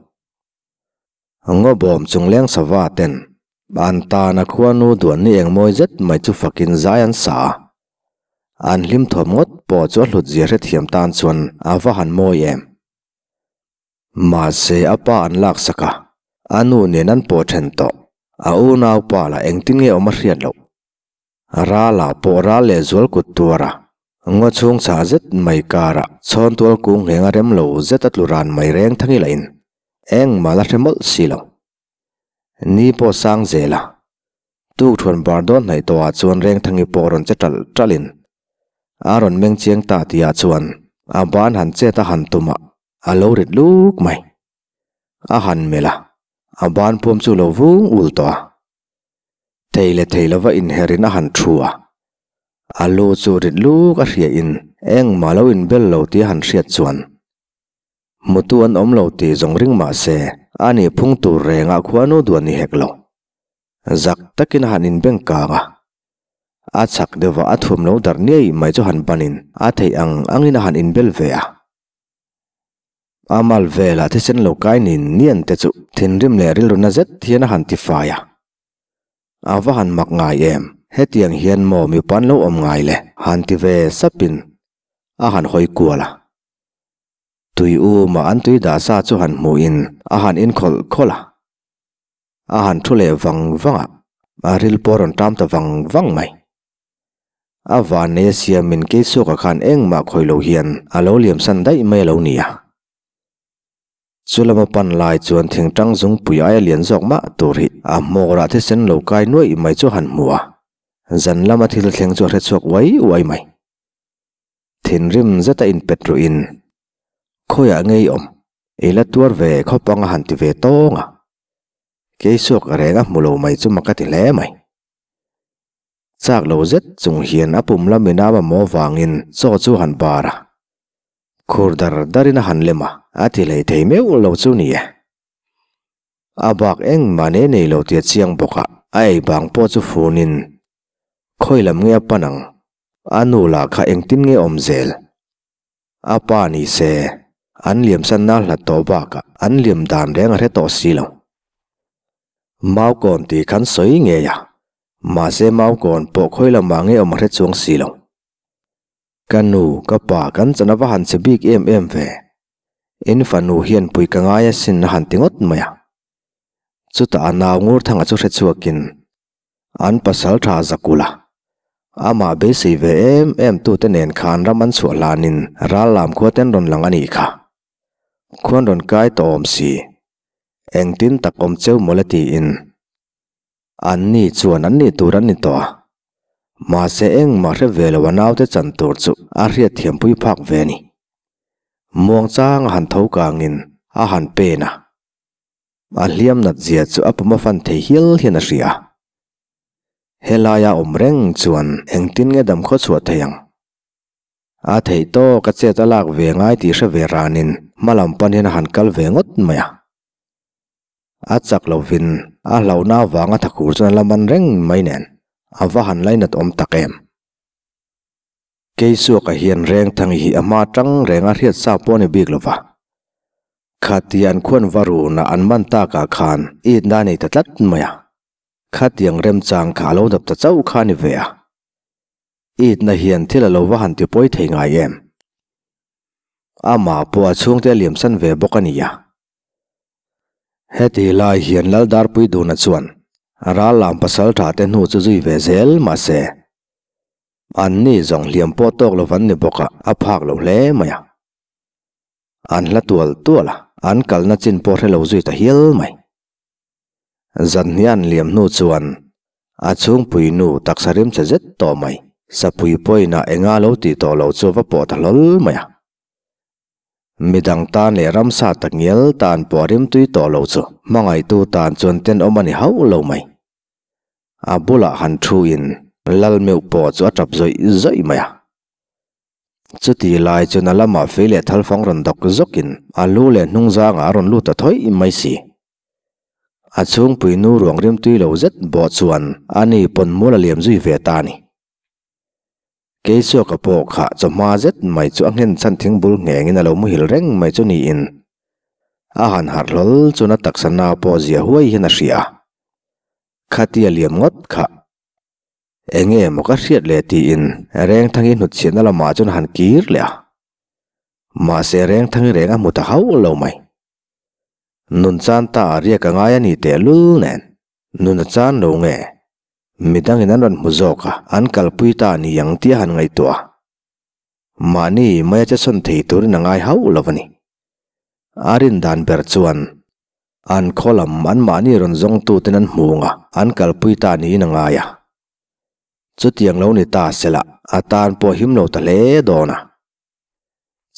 Ngaw bawm chung leng sava ten an tana khuanu duan ni eng mawi zet mai chu fakin zai an sa a. An hlim thawm ngawt pawh chu a hlut zia hrethiam tan chuan a va han mawi em. Mahse a pa an laksak a, a nu nen an pawh then tawh. A unaupa lah engtin nge awm a hriat loh. Rala pawh ral leh zual kut tuar a, ngaw chhung chhah zet mai karah chhawntual kung ngheng a rem lo zet a tlu ran mai reng thang ila in engmah la hre mawlh si lo. Ni pawh sang zel a, tukthuan bar dawn hnaih tawhah chuan Rengthangi pawh rawn che ṭalh ṭalhin a rawn meng chiang ta tihah chuan a ban han chet a han tum a, a lo rit luk mai. A han melh a, a ban puam chu lo vung ul tawh a. Thei leh thei lova inherin a han thu a, a lu chu rit luk a hria in engmah lo inbel lo tih a han hriat chuan hmutu an awm lo tih zawng ring mah se a nih phung tur rengah khuanu duan ni hek lo. Zak takin a han inbeng kang a, a chhak deuhva a thuam lo darh niai mai chu han banin a theih ang angin a han inbel ve a. A mal velah thisen lo kai nin nian te chu thinrim leh rilru na zet hian a han ti fai a. A va han mak ngai em, hetiang hian maw mipa an lo awm ngai le? Han ti ve sapin a han hawi kual a. Tui uma an tui dah sa chu han hmuhin a han inkhawlh khawlh a. A han thu leh vang vang a, a ril pawh a rawn ṭam ta vang vang mai. A vannei a siamin Keisuaka khan engmah khawi lo hian a lo liamsan daih mai a lo ni a. Chulama pan lai chuan thingtang zungpui aia lian zawk mah tur hi a hmawrah thisen lo kai nuaih mai chu a han hmu a, zan lama thil thleng chu a hre chhuak uai uai mai. Thinrim zeta inpet ruhin, Khawiah ngei awm, i la tuar ve khawp ang a han ti ve tawng a. Keisuak reng a hmu lo mai chu mak a ti hle mai. Chak lo zet chung hian a pum lamin a mamawh vangin chaw chu a han bar a. Khur dar darin a han lem a, a ti hlei thei meuh lo chu ni e. A bak engmah nei nei lo tia chiang bawk a, a ei bang pawh chu funin khawi lam nge a pan ang, a nu lah kha engtin nge awm zel? A pa ni se, an liamsanna hlat tawh bakah an liam dan reng a hre tawh si lo. Maukawn tih khan sawi ngei a, mahse Maukawn pawh khawi lamah nge awm a hre chuang si lo. Ka nu, ka pa, kan chan a va han che bik em em ve. In fanu hian pui ka ngai asin a han ti ngawt mai a. Chutah a nau Ngurthanga chu hre chhuakin an pasal tha Zakul a. Amah beisei ve em em tute nen khan ram an chhuah hlanin ral lam khua ten rawn lang a nih kha. Khuan rawn kai tawh awm si. Engtin tak awm cheu mawle tiin. Anni chuan an nih tur an ni tawh a, mahse engmah hre ve lo a naute chan tur chu a hriat thiampui phak ve a ni. Muangchang a han tho kangin a han pen a, a hliam nat zia chu a pum a fan thei hial hian a hria. Helaia awm reng chuan engtin nge dam khaw chhuah thei ang? A theih tawk a chet a lak ve ngai tih hre ve ranin hma lam pan hian a han kal ve ngawt mai a. A chak lovin a hlauhna avanga thakur chuan a la man reng mai nen a va han lainat awm tak em. Keisuaka hian Rengthangi hi a hma tang reng a hriat sa pawh a ni bik lova. Khatia an khuan va runa an man takah khan itna a nei ta tlat mai a. Khatiang remchang kha a lo dap ta chauh kha a ni ve a. Itna hian thil a lo va han tipawi thei ngai em. Amah pawh a chhungte a liamsan ve bawk a ni a. Heti lai hian Laldarpui Duna chuan ral lam pasal tha te hnu chu zui ve zel mah se, anni zawng hliam pawh tawk lo van ni bawk a, a phak lo hle mai a. An hla tual tual a, an kalna chin pawh hre lo zui ta hial mai. Zan hnih an liam hnu chuan a chhungpui nu taksa rimchhe zet tawh mai, sapui pawhin a enga lo tih tawh lo chu va pawh ta hlawl mai a. Midang tan leh ramsa tak ngial tan pawh a rimtui tawh lo chu hmangaihtu tan chuan tenawm a ni hauh lo mai. A bulah han thuin lal meuh pawh chu a tap zawih zawih mai a. Chuti lai chuan a lamah fei leh thalfang rawn dawk zawkin a lu leh hnung zangah a rawn lut ta thawih mai si. A chhungpui nu ruang rimtui lo zet bawh chuan ani pawn mual a liam zui ve ta a ni. Keisuaka pawh kha chawhma zet mai chu a nghen chhan thingbul nghengin a lo muhil reng mai chu niin a han harh hlawl chuan a taksa na pawh zia huai hian a hria a, Khatia liam ngawt kha enge maw ka hriat le tiin Rengthangi hnutchhiatna lamah chuan a han kir leh a, mahse Rengthangi reng a hmu ta hauh lo mai. Nun chan ta a riak a ngai a ni tehlul nen nun a chan lo nge? Midangin an rawn hmu zawk a, an kalpui ta a ni ang tih a han ngaihtuah a. Mahni maia che sawn thei turin a ngai hauh lo a ni. A rin dan ber chuan an khaw lam anmahni rawn zawngtuten an hmu ang a, an kalpui ta niin a ngai a. Chutiang lo ni ta sela a tan pawh him lo ta hle dawn a.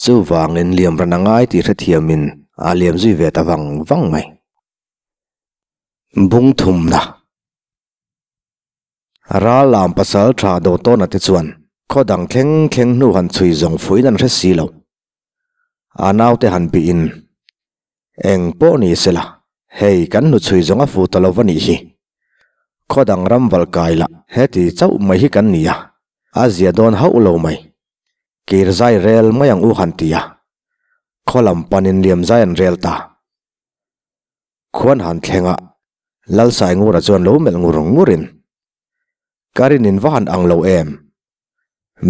Chuvangin liam ran a ngai tih hrethiamin a liam zui ve ta vang vang mai. Bung thumna. Ral lam pasal tha do tawna te chuan khaw dang thleng thleng hnu han chhui zawng fuiin an hre si lo. A naute han bihin, Eng pawh ni sela, hei kan hnu chhui zawng a fu ta lo va nih hi. Khaw dang ram valh kai lah heti chauh mai hi kan ni a, a zia dawn hauh lo mai. Kir zai rel mai ang u han ti a, khaw lam panin liam zai an rel ta. Khuan han thleng a, Lalsaingura chuan lo melh ngur ngurin, Ka rin in va han ang lo em?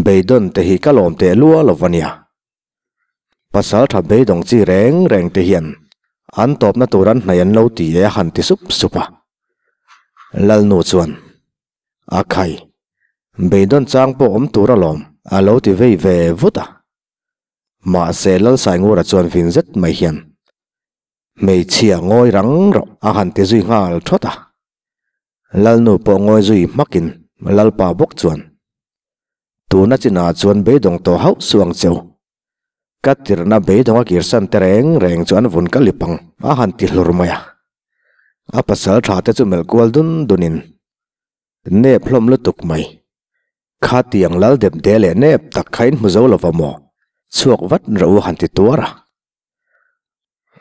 Beidawn te hi ka lawm teh lua lo va nia. Pasal tha beidawng chi reng reng te hian an tawpna tur an hnaih an lo ti e a han ti sup sup a. Lalnu chuan, A khai, beidawn chang pawh awm tur alawm a lo ti vei ve vut a. Mahse Lalsaingura chuan vin zet mai hian. Hmeichhia ngawi rang rawh a han ti zui nghal thawt a. Lalnu pawh ngawi zui hmakin Lalpa bawk chuan, Tuna chinah chuan beidawng tawh hauh suh ang cheu. Ka tirhna beidawng a kirsan te reng reng chu an vun ka lip ang a han ti hlur mai a. A pasal tha te chu melh kual dun dunin nep hlawm lutuk mai. Khatiang lal dep de leh nep tak kha in hmu zo lova maw? Chhuak vat rawh u han ti tuar a.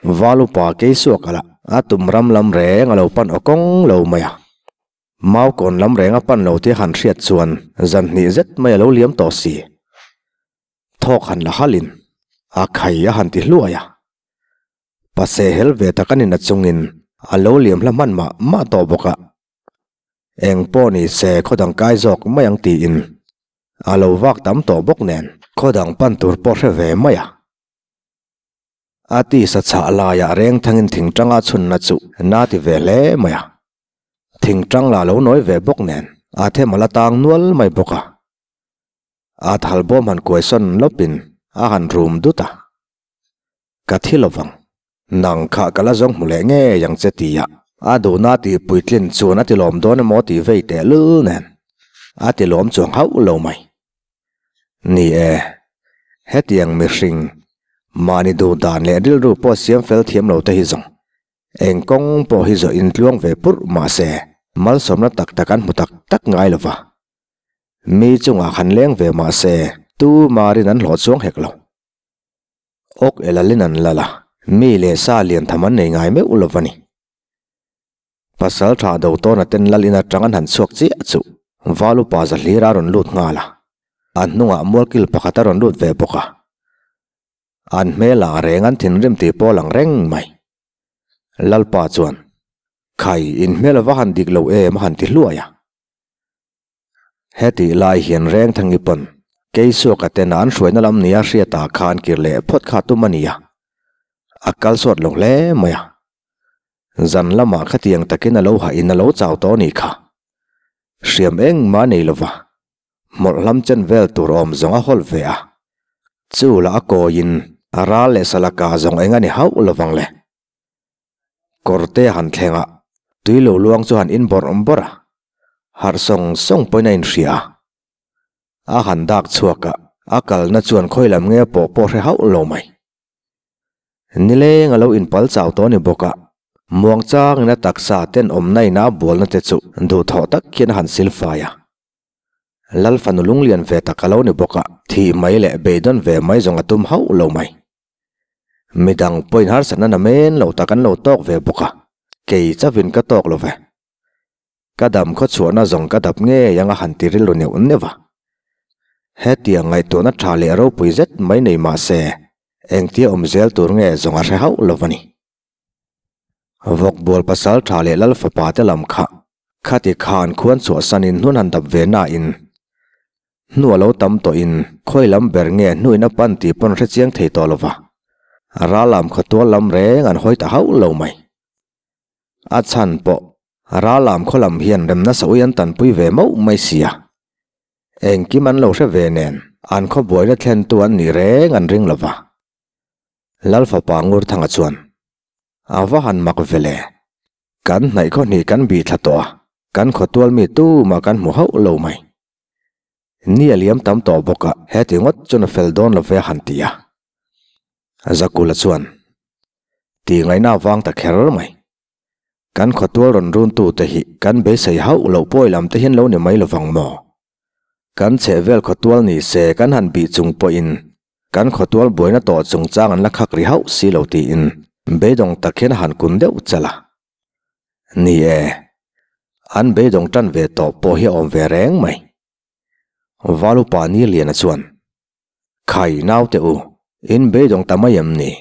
Val upa Keisuaka lah a tum ram lam reng a lo pan aw kawng lo mai a. Mau kawn lam reng a pan lo tih a han hriat chuan zan hnih zet mai a lo liam tawh si. Thawk han la halin a khai a han ti hluai a. Pase hel ve tak a nina chungin a lo liam hla hman mah mah tawh bawk a. Eng pawh ni se khaw dang kai zawk mai ang tiin a lo vak tam tawh bawk nen khaw dang pan tur pawh hre ve mai a. A tisa chhah laiah reng thangin thingtanga chhunna chu na ti ve hle mai a. Thingtang la lo nawi ve bawk nen a them a la tang nual mai bawk a. A thal bawm han kuai sawn lawpin a han rum dut a. Ka thi lovang. Nang kha ka la zawng hmu leh ngei ang che tia a duhna tih puitlin chuan a ti lawm dawn emaw tih vei teh lul nen a ti lawm chuang hauh lo mai. Ni e, hetiang mihring mahni duh dan leh rilru pawh siam fel thiam lo te hi zawng Eng kawng pawh hi zawh intluang ve purh mah se, malsawmna tak tak an hmu tak tak ngai lo va. Mi chungah han leng ve mah se, tu marin an hlawh chuang hek lo. Awk elalin an lal a, mi leh sa lian tham an nei ngai meuh lo va ni. Pasal tha do tawna ten lal in atang an han chhuak chiah chu Val upa Zahlir a rawn lut nghal a, a hnungah mualkil pakhat a rawn lut ve bawk a. An hmelah reng an thinrim tih pawh lang reng mai. Lalpa chuan, Khai, in hmel va han dik lo em a han ti hluai a. Hetih lai hian Rengthangi pawn Keisuaka tena an hruaina lam nia hriatah khan kir leh phawt kha tum a ni a. A kal sawt lo hle mai a. Zan lamah khatiang takin a lo hahin a lo chau tawh a nih kha. Hriam engmah a nei lova. Hmawlh hlam chen vel tur awm zawng a hawl ve a. Chu lah a kawiin a ral leh salaka zawng eng a ni hauh lovang le. Kawrte a han thleng a, tui lo luang chu han in bawrh bawrh a, harh sawng sawng pawhin a inhria a. A han dak chhuak a, a kalna chuan khawi lam nge pawh pawh hre hauh lo mai. Nileng a lo inpal chau tawh a ni bawk a, muang changin a taksa tenawmna in a bualna te chu duhthawh tak hian a han silfai a. Lal fanu lunglian ve tak a lo ni bawk a, thih mai leh beidawn ve mai zawng a tum hauh lo mai. Midang pawhin harsatna na men lo tak an lo tawk ve bawk a, kei chauhin ka tawk lo ve. Ka dam khaw chhuahna zawng ka dap ngei ang a han ti rilru neuh neuh a. Hetiang ngaihtuahna tha leh ropui zet mai nei mah se, engtia awm zel tur nge zawng a hre hauh lo a ni. Vawkbual pasal tha leh lal fapa te lam kha khati khan khuan chhuahsanin hnun han dap ve nain hnu a lo tam tawhin khawi lam ber nge hnuin a pan tih pawn hre chiang thei tawh lo va, ral lam khawtual lam reng an hawi ta hauh lo mai. A chhan pawh ral lam khaw lam hian remna sawi an tanpui ve mauh mai sia. Engkim an lo hre ve nen an khaw buaina thlentu an nih reng an ring lo va. Lal fapa Ngurthanga chuan, A va han mak ve le. Kan hnaih khaw hnih kan bih thla tawh a, kan khawtual mi tumah kan hmu hauh lo mai. Ni a liam tam tawh bawk a, heti ngawt chuan a fel dawn lo ve a han ti a. Zakula chuan, Tih ngaihna avang ta kher mai. Kan khawtual rawn runtute hi kan beisei hauh loh pawi lam te hian lo ni mai lovang maw? Kan chhehvel khawtual ni se kan han bih chung pawhin kan khawtual buaina tawh chungchang an la khak ri hauh si lo tiin beidawng tak hian a han kun deuh chalh a. Ni e, an beidawng tan ve tawh pawh hi a awm ve reng mai. Valupa Niliana chuan, Khai naute u, in beidawng ta mai em ni?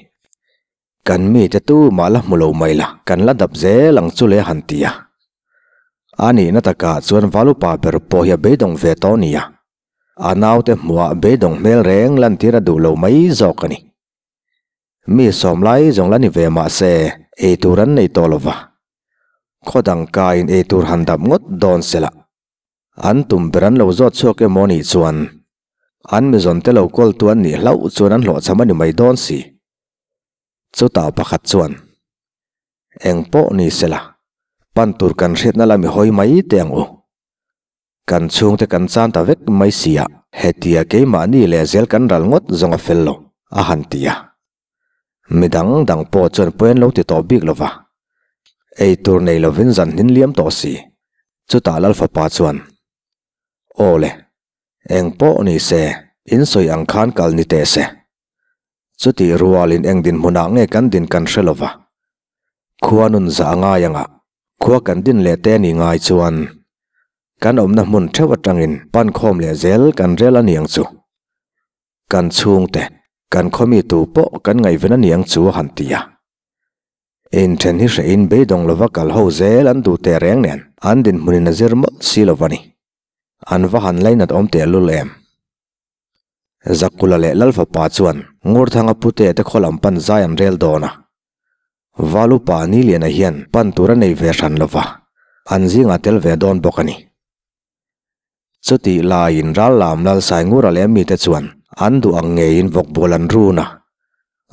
Kan mite tu mah la hmu lo mai la, kan la dap zel ang chu le han ti a. A nihna takah chuan Valupa ber pawh hi a beidawng ve tawh nia. A naute hmuhah beidawng hmel reng lantir a duh lo mai zawk a ni. Mi sawm lai zawng la ni ve mah se ei tur an nei tawh lo va. Khaw dang kaiin ei tur han dap ngawt dawn se la. An tum ber an lo zawt chhuak emaw nih chuan an mizawnte lo kawltu an nih hlauh chuan an hlawhchham a ni mai dawn si. Chutah pakhat chuan. Eng pawh ni sela, pan tur kan hriatna lam i hawi mai teh ang u. Kan chhungte kan chan ta vek mai sia, hetia keimahni leh zel kan ral ngawt zawng a fel lo, a han ti a. Midang dang pawh chuan pawi an lo ti tawh bik lo va. Ei tur nei lovin zan hnin liam tawh si. Chutah Lal fapa chuan, Aw le, eng pawh ni se, in sawi ang khan kal ni teh se. Chutih rualin eng dinhmunah nge kan din kan hre lo va. Khua nun zah a ngai anga khua kan din leh te ni ngai chuan kan awmna hmun theuh atangin pan khawm leh zel kan rel a niang chu. Kan chhungte, kan khawmi tu pawh kan ngaihven a niang chu a han ti a. Inthen hi hrehin beidawng lova kal ho zel an duh teh reng nen an dinhmunin a zir mawlh si lo va ni. An va han lainat awm tehlul em. Zakula leh Lalfapa chuan Ngurthanga pute te khaw lam pan zai an rel dawn a. Valupa Niliana hian pan tur a nei ve hran lo va, an zingah tel ve dawn bawk a ni. Chutih laiin Rallam Lalsaingura leh mite chuan an duh ang ngeiin vawkbual an run a,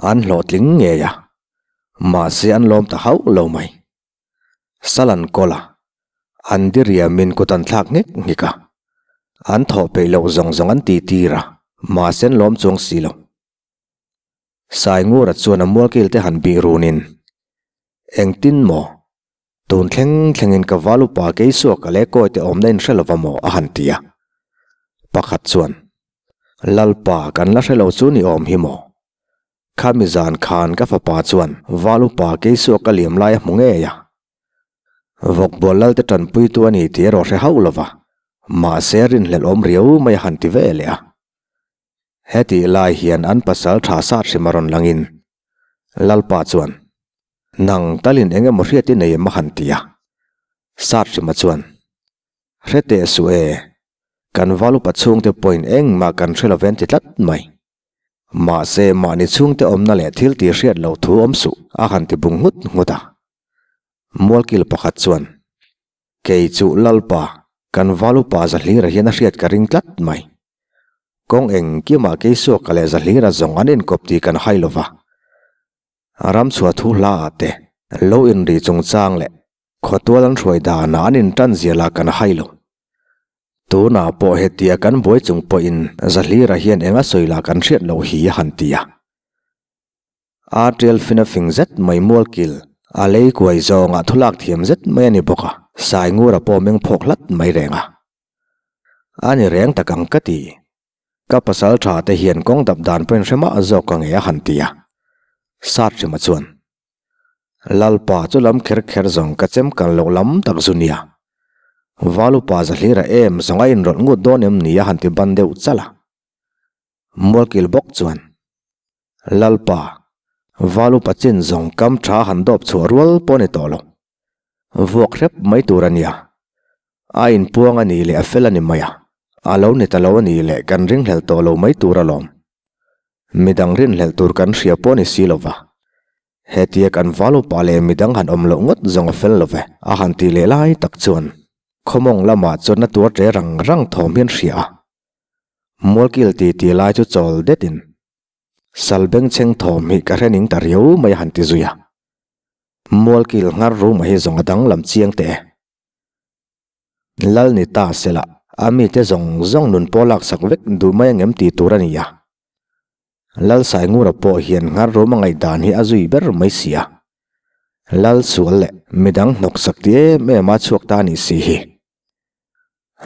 an hlawhtling ngei a, mahse an lawm ta hauh lo mai. Salan kawla an diriamin kut an thlak nghek nghek a, an thawh peih loh zawng zawng an tih tir a, mahse an lawm chuang si lo. Saingura chuan a mualkil te han bih runin, Engtin maw? Tun thleng thlengin ka val upa Keisuaka leh Kawite awmna in hre lova maw? a han ti a. Pakhat chuan, Lalpa kan la hre lo chu ni awm hi maw? Khami zan khan ka fapa chuan val upa Keisuak a liam lai a hmu ngei a. Vawkbual lalte tanpuitu a ni tih erawh hre hauh lo va, mahse rinhlelh awm riau mai a han ti ve leh a. Hetih lai hian an pasal tha sat hrim a rawn langin Lalpa chuan, Nang talin eng emaw hriat i nei em a han ti a. Sat hrima chuan, Hre teh suh e, kan val upa chhungte pawhin engmah kan hre lo ve an ti tlat mai. Mahse, mahni chhungte awmna leh thil tih hriat loh thu awm suh, a han ti bung nghut nghut a. Mualkil pakhat chuan, Kei chu Lalpa, kan Valupa Zahlira hian a hriat ka ring tlat mai. Kawng engkimah Keisuaka leh Zahlira zawng an inkawp tih kan hai lo va. Ram chhuah thu hla ah te, lo inri chungchang leh Khawtual an hruai danah an intan zial a kan hai lo. Tunah pawh hetia kan buai chung pawhin Zahlira hian eng a sawi lah kan hriat loh hi a han ti a. A tial fin a fing zet mai mualkil a lei kuai zawngah thulak thiam zet mai a ni bawk a, Saingura pawh meng phawk hlat mai reng a. A ni reng tak ang ka ti. Ka pasal tha te hian kawng dap dan pawhin hre mah zawk ka ngei a han ti a. Sathrima chuan. Lalpa chu lam kher kher zawng ka chem kal loh lam tak zu nia. Valupa Zahlira em zawng a inrawlh ngut dawn em ni a han ti ban deuh chalh a. Mualkil bawk chuan, Lalpa, Valupa chin zawng kam tha han dawp chhuah rual pawh a ni tawh lo. Vuak hrep mai tur a nia. A inpuang a nih leh a fel a ni mai a, a lo ni ta lo a nih leh kan ringhlelh tawh lo mai tur alawm. Midang rinhlelh tur kan hria pawh a ni si lova. Hetia kan val upa leh midang han awm loh ngawt zawng a fel love a han tih leh lai tak chuan khawmawng lamah chuan a tuar ṭe rang rang thawm hian hria a. Mualkil ti ti lai chu chawl detin sal bengchheng thawm hi ka hre ning ta riau mai a han ti zui a. Mualkil nghar ruma hi zawng a danglam chiang teh e. Lal ni ta sela a mite zawng zawng nun pawh laksak vek duh mai angem tih tur a ni a. Lalsaingura pawh hian nghar rum a ngaihdan hi a zui ber mai si a. Lalsual leh midang hnawksak ti em em a chhuak ta a nih si hi.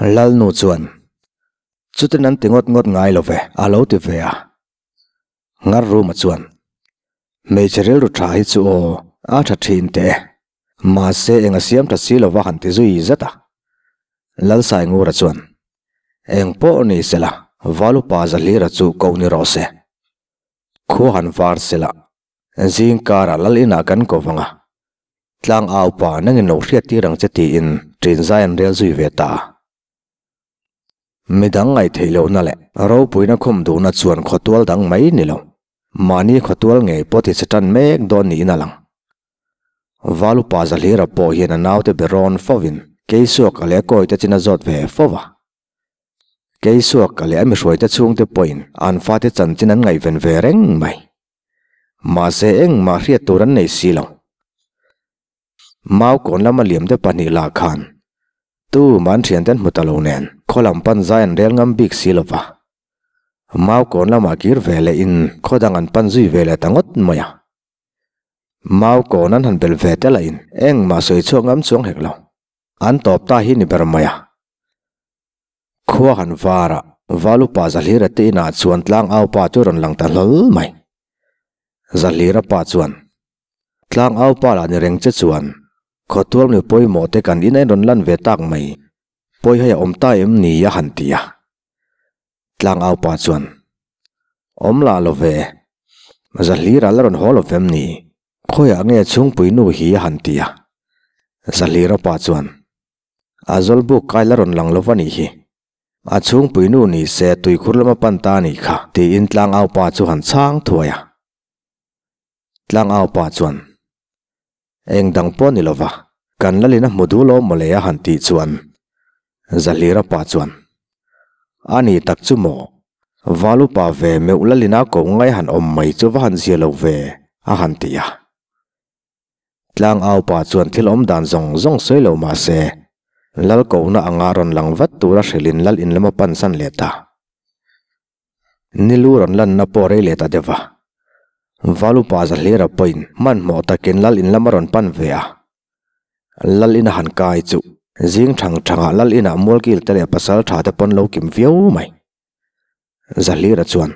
Lalnu chuan, Chutin an ti ngawt ngawt ngai lo ve, a lo ti ve a. Nghar ruma chuan, Hmeichhe rilru tha hi chu aw, a tha thin teh e. Mahse eng a siam tha si lova han ti zui zet a. Lalsaingura chuan, Eng pawh ni sela, Valupa Zahlira chu koh ni rawh se. Khua han var sela, zing karah lal inah kan ko vang a. Tlang au pa nangin lo hriat tir ang che tiin ṭin zai an rel zui ve ta a. Midang ngaihtheih lohna leh ropuina khum duhna chuan khawtual dang mai ni lo. Mahni khawtual ngei pawh ti che tan mek dawn niin a lang. Valupa Zahlira pawh hian a naute be rawn fovin Keisuaka leh a kawite chin a zawt ve fo va. Keisuaka leh a mihruaite chhungte pawhin an fate chanchin an ngaihven ve reng mai. Mahse engmah hriat tur an nei si lo. Mau kawn lama liam te pahnih lah khan tu man thianten hmu ta lo nen khaw lam pan zai an rel ngam bik si lova. Mau kawn lamah kir ve leh in khaw dang an pan zui ve leh ta ngawt mai a. Mau kawn an han bel ve te lah in engmah sawi chhuak ngam chuang hek lo. An tawp ta hi ni ber mai a. Khua han var a, Valupa Zahlira te inah chuan tlangau pa chu rawn lang ta hlawl mai. Zahlira pa chuan, Tlangau pa lah ni reng che chuan, Khawtual mi pawimawh te kan in a inrawn lan ve tak mai, pawi hei a awm ta em ni a han ti a. Tlangau pa chuan, Awm lah lo ve, Zahlira la rawn haw lo vem ni, khawiah nge chhungpui nu hi a han ti a. Zahlira pa chuan, A zawlbuk kai la rawn lang lo va nih hi, a chhungpui nu ni se tuikhur lama pan ta a nih kha tiin tlangau pa chu han chhang thuai a. Tlangau pa chuan, Eng dang pawh ni lova, kan lalin a hmu duh lo mawle a han tih chuan Zahlira pa chuan, A ni tak chu maw? Valupa ve meuh lalina ko ngai han awm mai chu va han zia lo ve a han ti a. Tlangau pa chuan thil awm dan zawng zawng sawi lo mah se, lal kohna anga rawn lang vat tura hrilhin lal in lam a pansan leh ta. Nilu rawn lanna pawh rei leh ta deuh a. Valupa Zahlira pawhin hmanhmawh takin lal in lam a rawn pan ve a. Lal ina han kai chu zing thang thangah lal inah mualkil te leh pasal tha te pawn lo kim viau mai. Zahlira chuan,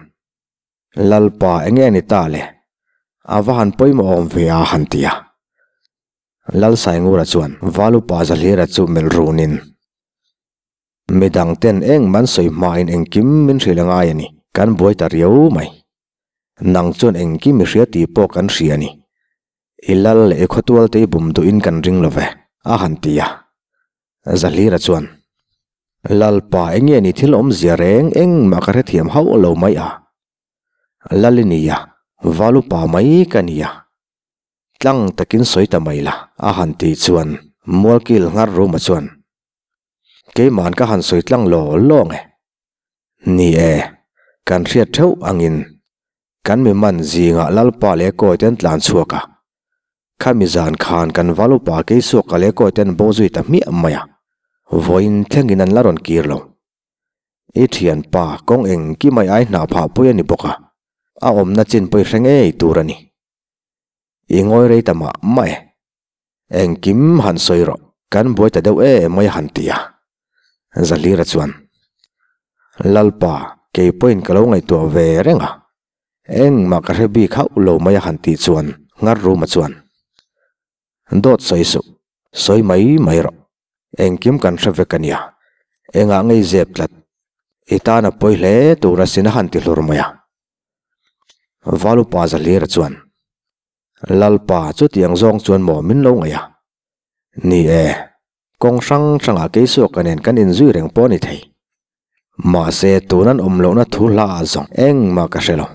Lalpa enge ni ta le? A va han pawimawh awm ve a han ti a. Lal Saingura chuan Valupa Zahlira chu melh runin, Midang ten eng man sawi hmain engkim min hrilh a ngai a ni, kan buai ta riau mai. Nang chuan engkim i hria tih pawh kan hria a ni. I lal leh i khawtual te i bum duhin kan ring lo ve, a han ti a. Zahlira chuan, Lalpa enge ni thil awmzia reng engmah ka hrethiam hauh lo mai a. Lal i nia, valupa mai ka nia. Tlang takin sawi ta mai la, a han tih chuan Mualkil nghar ruma chuan, Keima'n ka han sawi tlang law law nge? Ni e, kan hriat theuh angin kan mi man zingah Lalpa leh kawi ten tlan chhuak a. Khami zan khan kan val upa Keisuaka leh kawi ten bo zui ta hmiah mai a, vawiin thlengin an la rawn kir lo. I thianpa kawng engkim ai ai hnah phah pui a ni bawk a, a awmna chin pawh i hre ngei tur a ni. I ngawi rei ta mah mah e. Engkim han sawi rawh, kan buai ta deuh em mai a han ti a. Zahlira chuan, Lalpa, kei pawhin ka lo ngaihtuah ve reng a, engmah ka hre bik hauh lo mai a han tih chuan Ngarruma chuan, Dawt sawi suh, sawi mai mai rawh, engkim kan hre vek a nia, engah ngei zep tlat, i tan a pawi hle tur asin a han ti hlur mai a. Valupa Zahlira chuan, Lalpa chutiang zawng chuan maw min lo ngaih a? Ni e, kawng hrang hrangah Keisuaka nen kan inzui reng pawh a ni thei. Mahse tun an awm lohna thu hla ah zawng engmah ka hre lo.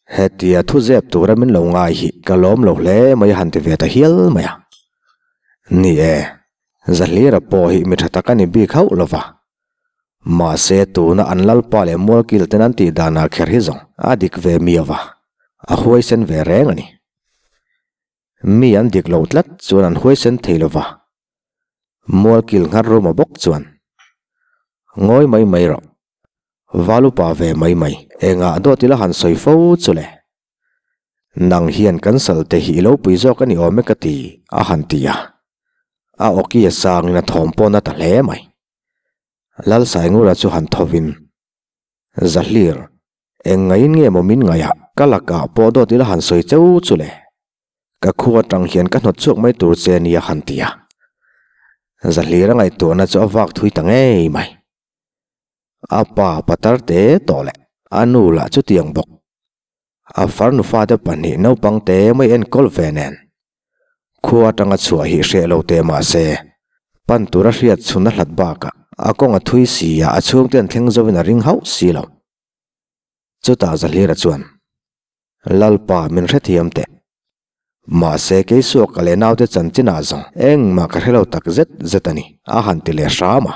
Hetia thu zep tura min lo ngai hi ka lawm lo hle mai a han ti ve ta hial mai a. Ni e, Zahlira pawh hi mi tha tak a ni bik hauh lo va. Mahse tuna an lalpa leh mualkil ten an tih danah kher hi zawng a dik ve miau va, a huaisen ve reng a ni. Mi an dik lo tlat chuan an huaisen thei lo va, mualkil nghar ruma bawk chuan ngawi mai mai rawh, valupa ve mai mai engah dawt ila han sawi fo chu le. Nang hian kan salte hi i lo pui zawk a ni awm e ka ti a han ti a, a awki a sangin a thawm pawn a ta hle mai. Lalsaingura chu han thovin, Zahlir, eng ngaiin nge maw min ngaih a, ka lakah pawh dawt ila han sawi cheu chu le. Ka khu atang hian ka hnawt chhuak mai tur che nia han ti a. Zahlir a ngaihtuahna chu a vak thui ta ngei mai. A pa patar te tawh leh a nu lah chutiang bawk. A farnu fate pahnih naupang te mai enkawl ve nen. Khua atanga chhuah hi hreh lo teh mah se, pan tura hriat chhun a hlat bakah a kawng a thui si a, a chhungte an thleng zovin a ring hauh si lo. Chutah Zahlira chuan, Lalpa min hrethiam teh. Mahse Keisuaka leh naute chanchinah zawng engmah ka hre lo tak zet zet a ni, a han ti leh hram a.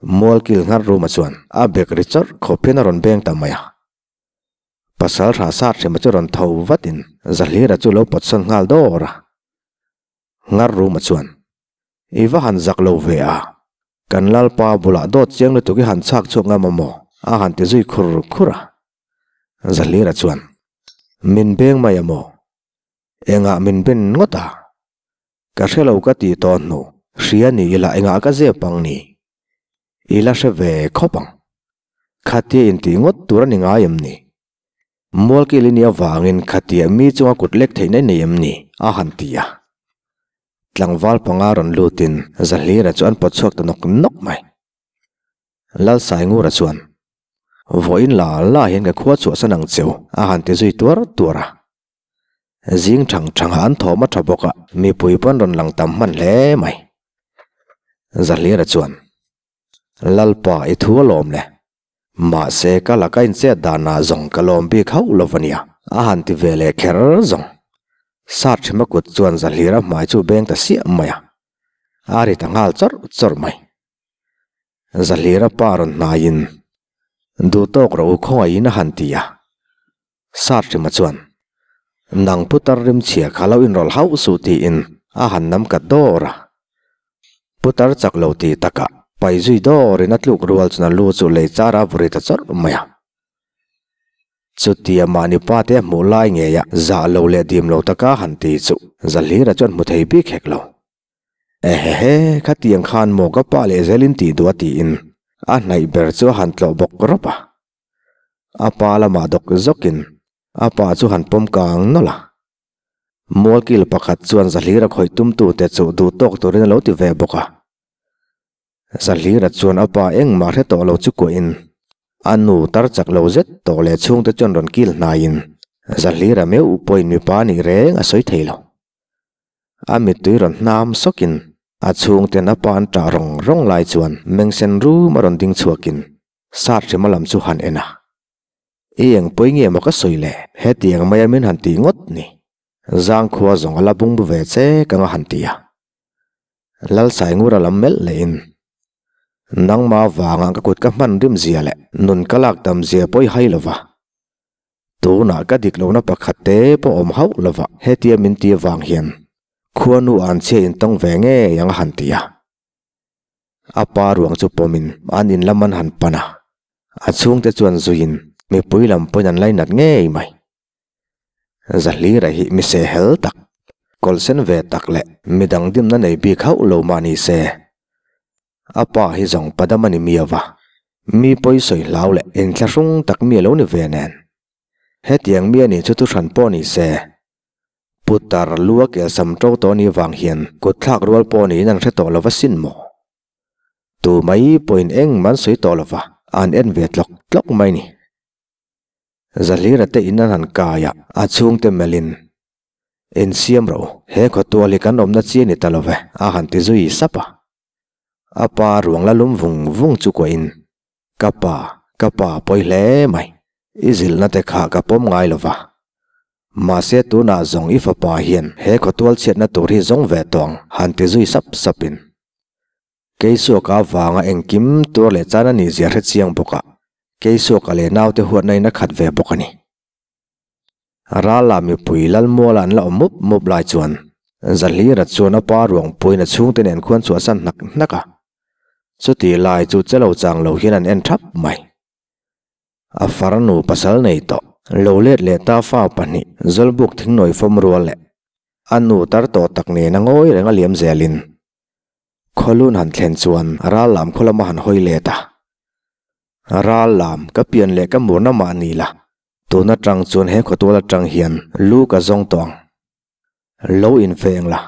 Mualkil nghar ruma chuan a bek ri chawrh khawp hian a rawn beng ta mai a. Pasal tha sat hrima chu rawn tho vatin Zahlira chu lo pawtsawn nghal dawr a. Ngar Ruma chuan, I va han zak lo ve a, kan Lalpa bulah dawt chiang lutuk i han chhak chhuak ngam a maw? a han ti zui khur khur a. Zahlira chuan, Min beng mai a maw? Engah min ben ngawt a? Ka hre lo ka tih tawh hnu, hria ni ila engah ka zep ang ni? I la hre ve khawp ang. Khatia intih ngawt tur a ni ngai em ni? Mualkil i nih avangin khatia mi chunga kut lek theihna i nei em ni? a han ti a. Tlangval panga rawn lutin Zahlira chu an pawt chhuak ta nawk nawk mai. Lalsaingura chuan, Vawiin la la hian ka khua chhuahsan ang cheu, a han ti zui tuar tuar a. Zing thang thangah an thawm a tha bawk a, mipui pawn rawn lang tam hman hle mai. Zahlira chuan, Lalpa i thu a lawm le. Mahse ka laka inchet danah zawng ka lawm bik hauh lo va nia, a han ti ve leh kher zawng. Sat hrima kut chuan Zahlira hmai chu beng ta siah mai a, a ri ta nghal chawrh chawrh mai. Zahlira pa rawn hnaiin, Duhtawk rawh u khawngaihin a han ti a. Sat hrima chuan, Nang putar rimchhia kha lo inrawlh hauh suh tiin a han nam kat dawr a. Putar chak lo tih takah pai zui dawrin a tluk rual chuan a lu chu lei char a vuri ta chawrh mai a. Chutia mahni pa te a hmuh lai ngeia zah lo leh dim lo taka han ti chu Zahlira chuan hmu thei bik hek lo. Ehehe, khatiang khan maw ka pa leh zelin tih duh a tiin a hnaih ber chu a han tlawh bawk rawp a. A pa lamah dawk zawkin a pa chu han pawm kang nawlh a. Mualkil pakhat chuan Zahlira khawih tumtute chu duh tawk turin a lo ti ve bawk a. Zahlira chuan a pa engmah hre tawh lo chu kuahin a nu tar chak lo zet tawh leh chhungte chuan rawn kil hnaiin Zahlira meuh pawhin mipa nih reng a sawi thei lo. A mittui rawn hnam sawkin a chhungten a pa an ṭah rawng rawng lai chuan mengsen rum a rawn ding chhuakin Sat hrima lam chu han en a. I eng pawi nge maw ka sawi le? Hetiang maia min han ti ngawt ni. Zangkhua zawng a la bung bu ve che ka nga han ti a. Lalsaingura lam melh lehin, Nangma vanga ka kut ka hman rim zia leh nun ka lak tam zia pawi hai lova. Tunah ka dik lohna pakhat te pawh awm hauh lova hetia min ti avang hian khuanu anchhia intawng ve ngei ang a han ti a. A pa ruang chu pawmin an in lam an han pan a, a chhungte chuan zuiin mipui lam pawhin an lainat ngei mai. Zahlira hi mi sehhel tak, kawlhsen ve tak leh midang dimna nei bik hauh lo mah ni se, a pa hi zawng padam a ni miau va, mi pawi sawi hlau leh inthlahrung tak mi a lo ni ve nen. Hetiang mi a nih chu thuhran pawh ni se, Putar lu a kelsam to tawh ni vang hian kut thlak rual pawh niin an hre tawh lo va sin maw? Tu mai pawhin engmah an sawi tawh lo va, an en ve tlawk tlawk mai ni. Zahlira te in an han kai a, a chhungte melhin, Insiam rawh u, he khawtual hi kan awmna chi a ni ta lo ve, a han ti zui sap a. A pa ruang la lum vung vung chu kuahin, Ka pa, ka pa pawi hle mai, i zilhna te kha ka pawm ngai lo va. Mahse tunah zawng i fapa hian he khawtual chhiatna tur hi zawng ve tawh ang, han ti zui sap sapin. Keisuaka avanga engkim tur leh chan a nih zia hre chiang bawk a, Keisuaka leh naute huatna in a khat ve bawk a ni. Rala mipui Lalmuala an la awm mup mup lai chuan Zahlira chuan a pa ruang puiin a chhungte nen khuan chhuahsan hnak hnak a. Chuti lai chu che lo chang lo hian an en thap mai. A farnu pasal nei tawh lo let leh ta fa pahnih Zawlbuk thingnawi fawm rual leh a nu tar tawh tak nen a ngawi reng a liam zelin Khawlun han thlen chuan ral lam khaw lama han hawi let a. Ral lam ka pian leh ka murna mah ni la Tun atang chuan he khawtual atang hian lu ka zawng tawh ang. Lo inveng la,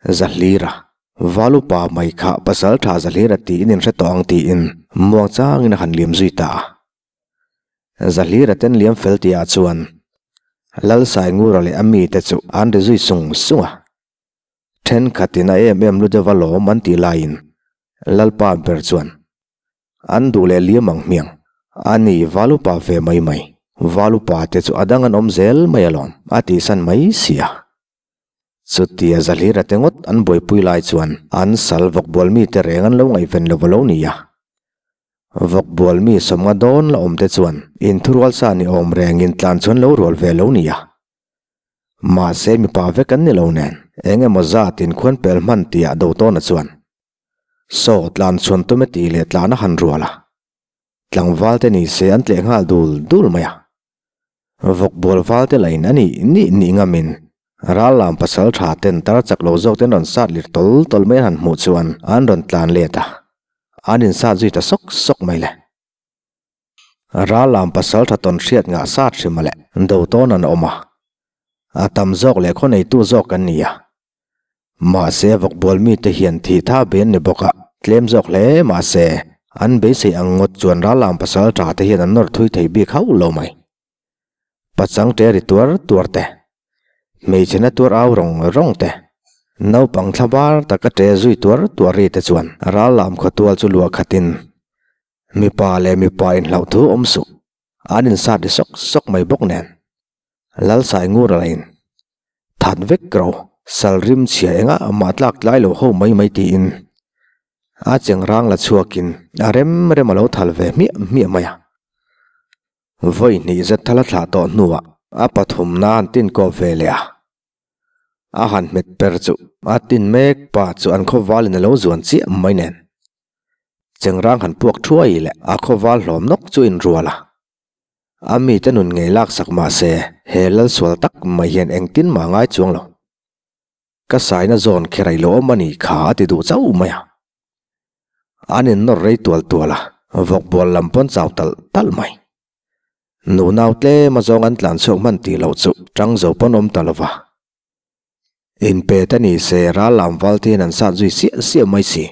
Zahlira, Valupa mai kha pasal tha Zahlira tiin in hre tawh ang tiin muang changin a han liam zui ta a. Zahlira ten liam fel tihah chuan Lalsaingura leh a mite chu an ri zui sung sung a. Thenkhatin a em em lu deuh a lawm an tih laiin Lalpa ber chuan An duh leh liam ang hmiang. A ni, Valupa ve mai mai. Valupa te chu a dang an awm zel mai alawm, a tihsan mai si a. Chutia Zahlira te ngawt an buaipui lai chuan an sal vawkbual mite reng an lo ngaihven lo va lo ni a. Vawkbual mi sawmnga dawn la awm te chuan inthurual sa ni awm rengin tlan chuan lo rual ve lo ni a. Mahse mipa vek an ni lo nen, eng emaw zat in khuan pel hman tihah Dotawna chuan, Saw, tlan chhuan tum e tih leh tlan a han rual a. Tlangval te ni se an tleh nghal dul dul mai a. Vawk bual val te lain a nih nih nih ngamin ral lam pasal tha ten tar chak lo zawk ten rawn sat lir tawl tawl mai an han hmuh chuan an rawn tlan let a, an insat zui ta sawk sawk mai le. Ral lam pasal tha tawn hriat ngah sat hrim a leh do tawn an awm a, a tam zawk leh khaw neitu zawk an ni a. Mahse vawk bual mite hian thih tha be an ni bawk a, tlem zawk hle mahse an beisei ang ngawt chuan ral lam pasal tha te hian an nawr thui thei bik hauh lo mai. Pachang ṭe ri tuar tuar te, hmeichhe na tuar au rawng rawng te, naupang thla var taka ṭe zui tuar tuar ri te chuan ral lam khawtual chu luah khatin Mipa leh mipa inhlauh thu awm suh, an insat ri sawk sawk mai bawk nen. Lalsai ngur a lain, That vek ro, sal rim chhia enga mah tlak tlai lo ho mai mai tiin a cheng rang la chhuakin a rem rem a lo thal ve hmiah hmiah mai a. Vawi hnih zet thal a thlah tawh hnuah a pathumna an tin kawp ve leh a. A han hmet per chu a tin mek pa chu an khawvalin a lo zuan chiah mai nen. Chengrang han puak thuai leh a khawval hlawm nawk chu inrual a. A mite nun ngei laksak mah se he lal sual tak mai hian engtin mah ngai chuang lo. Ka saina zawn kher ailo awm a nih kha a ti duh chauh mai a. An innawr rei tual tual a, vawkbual lam pawn chau talh talh mai. Nu nau tlem a zawng an tlan chhuak hman tih loh chu tang zo pawn awm ta lova. Inpet a ni se ral lam val te hian an sat zui siah siah mai si.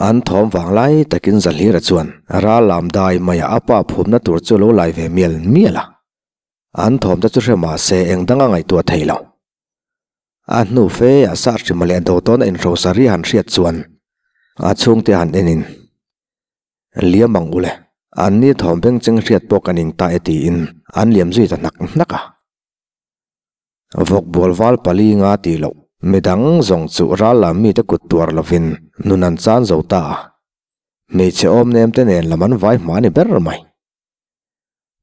An thawm vang lai takin Zahlira chuan ral lam dai maiah a pa phumna tur chu lo lai ve mial mial a. An thawm te chu hre mah se eng dang a ngaihtuah thei lo. A hnu fe a sat hrima leh do tawn a inhrosa ri han hriat chuan a chhungte han enin Liam ang ule, an ni thawm beng cheng hriat pawh ka ning ta e tiin an liam zui ta hnak hnak a. Vawk bual val pali nga tih loh, midang zawng chu ral lam mite kut tuar lovin nun an chan zo ta a. Hmeichhe awm nem te nen lam an vai hma ni ber mai.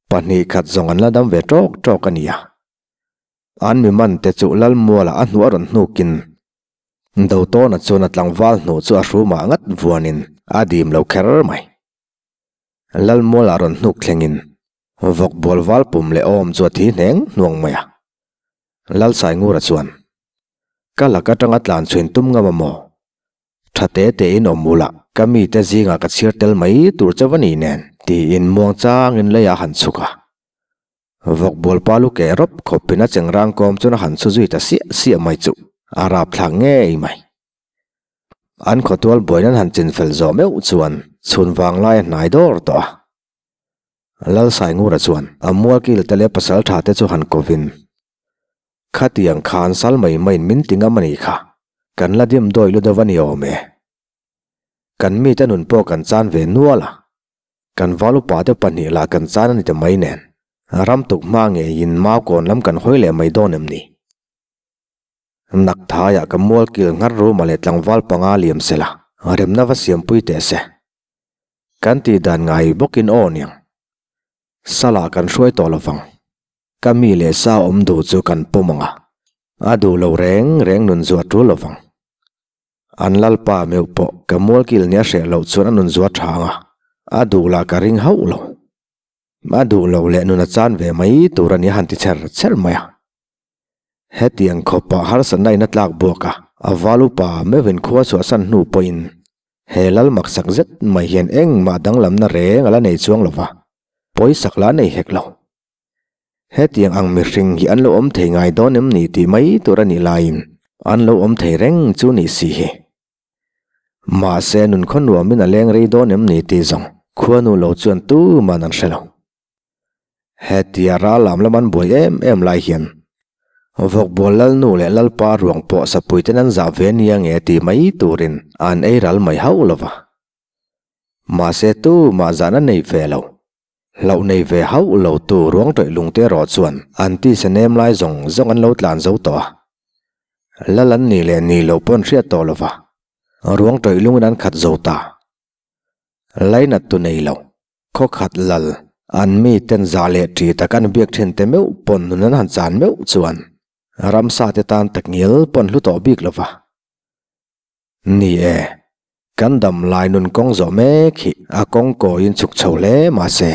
Pahnih khat zawng an la dam ve tawk tawk a nia. An mi man te chu Lalmuala a hnuah rawn hnukin Dotawna chuan a tlangval hnuh chu a hrumah ngat vuanin a dim lo kher mai. Lalmuala rawn hnuk thlengin vawk bual val pum leh awm chu a thi hneng hnuang mai a. Lalsaingura chuan, Ka lak atanga tlan chhuin tum ngam a maw? Tha te tein awm ula, ka mite zingah ka chhir tel mai tur chauh a ni nen, tiin muang changin leiah a han chhuk a. Vawk bualpa lu keh rawp khawpin a chengrang kawm chuan a han chhu zui ta siah siah mai chu a rapthlak ngei mai. An khawtual buain an han chinfel zawh meuh chuan chhun vanglai a hnai dawr tawh a. Lalsaingura chuan a mualkil te leh pasal tha te chu han kovin, Khatiang khan sal mai maiin min ti ngam a nih kha, kan la dim dawi lu deuh a ni awm e. Kan mite nun pawh kan chan ve nual a. Kan val upa te pahnih lah kan chan a ni ta mai nen, ram tuk hma ngeiin mau kawn lam kan hawi leh mai dawn em ni? Nak thaiah ka mual kil nghar ruma leh tlangval panga liam se la, remna va siampui teh se. Kan tih dan ngai bawkin aw niang. Salah kan hruai tawh lovang. Ka mi leh sa awm duh chu kan pawm ang a, a duh lo reng reng nun zu a tul lovang. An lalpa meuh pawh ka mualkil nia hreh loh chuan a nun zuar tha ang a, a duh lah ka ring hauh lo. A duh lo leh nun a chan ve mai tur a ni a han ti chher chher mai a. Hetiang khawpah harsatna in a tlak buak a, a val upa meuhin khua chhuahsan hnu pawhin he lal maksak zet mai hian engmah danglamna reng a la nei chuang lo va, pawisak lah a nei hek lo. Hetiang ang mihring hi an lo awm thei ngai dawn em ni tih mai tur a nih laiin an lo awm thei reng chu ni si hi. Mahse nun khaw nuamin a leng rei dawn em ni tih zawng khuanu lo chuan tuman an hre lo. Hetia ral lam lam an buai em em lai hian Vawkbual Lalnu leh Lalpa ruang pawh sapuiten an zah ve nia nge tih mai turin an ei ral mai hauh lo va. Mahse tumah zahna nei ve lo. Hlauh nei ve hauh lo tu ruang tawih lungte erawh chuan an tisa nem lai zawng zawng an lo tlan zo tawh a. Lal an nih leh nih loh pawh an hriat tawh lo va, ruang tawih lungin an khat zo ta. Lainat tu nei lo, khaw khat lal, an miten zah leh ṭi tak an biak ṭhin te meuh pawn nun an han chan meuh chuan. Ramsa te tan takngial pawn hlu tawh bik lova. Ni e, kan dam lai nun kawng zawh mek hi a kawng kawiin chhuk chho hle mahse,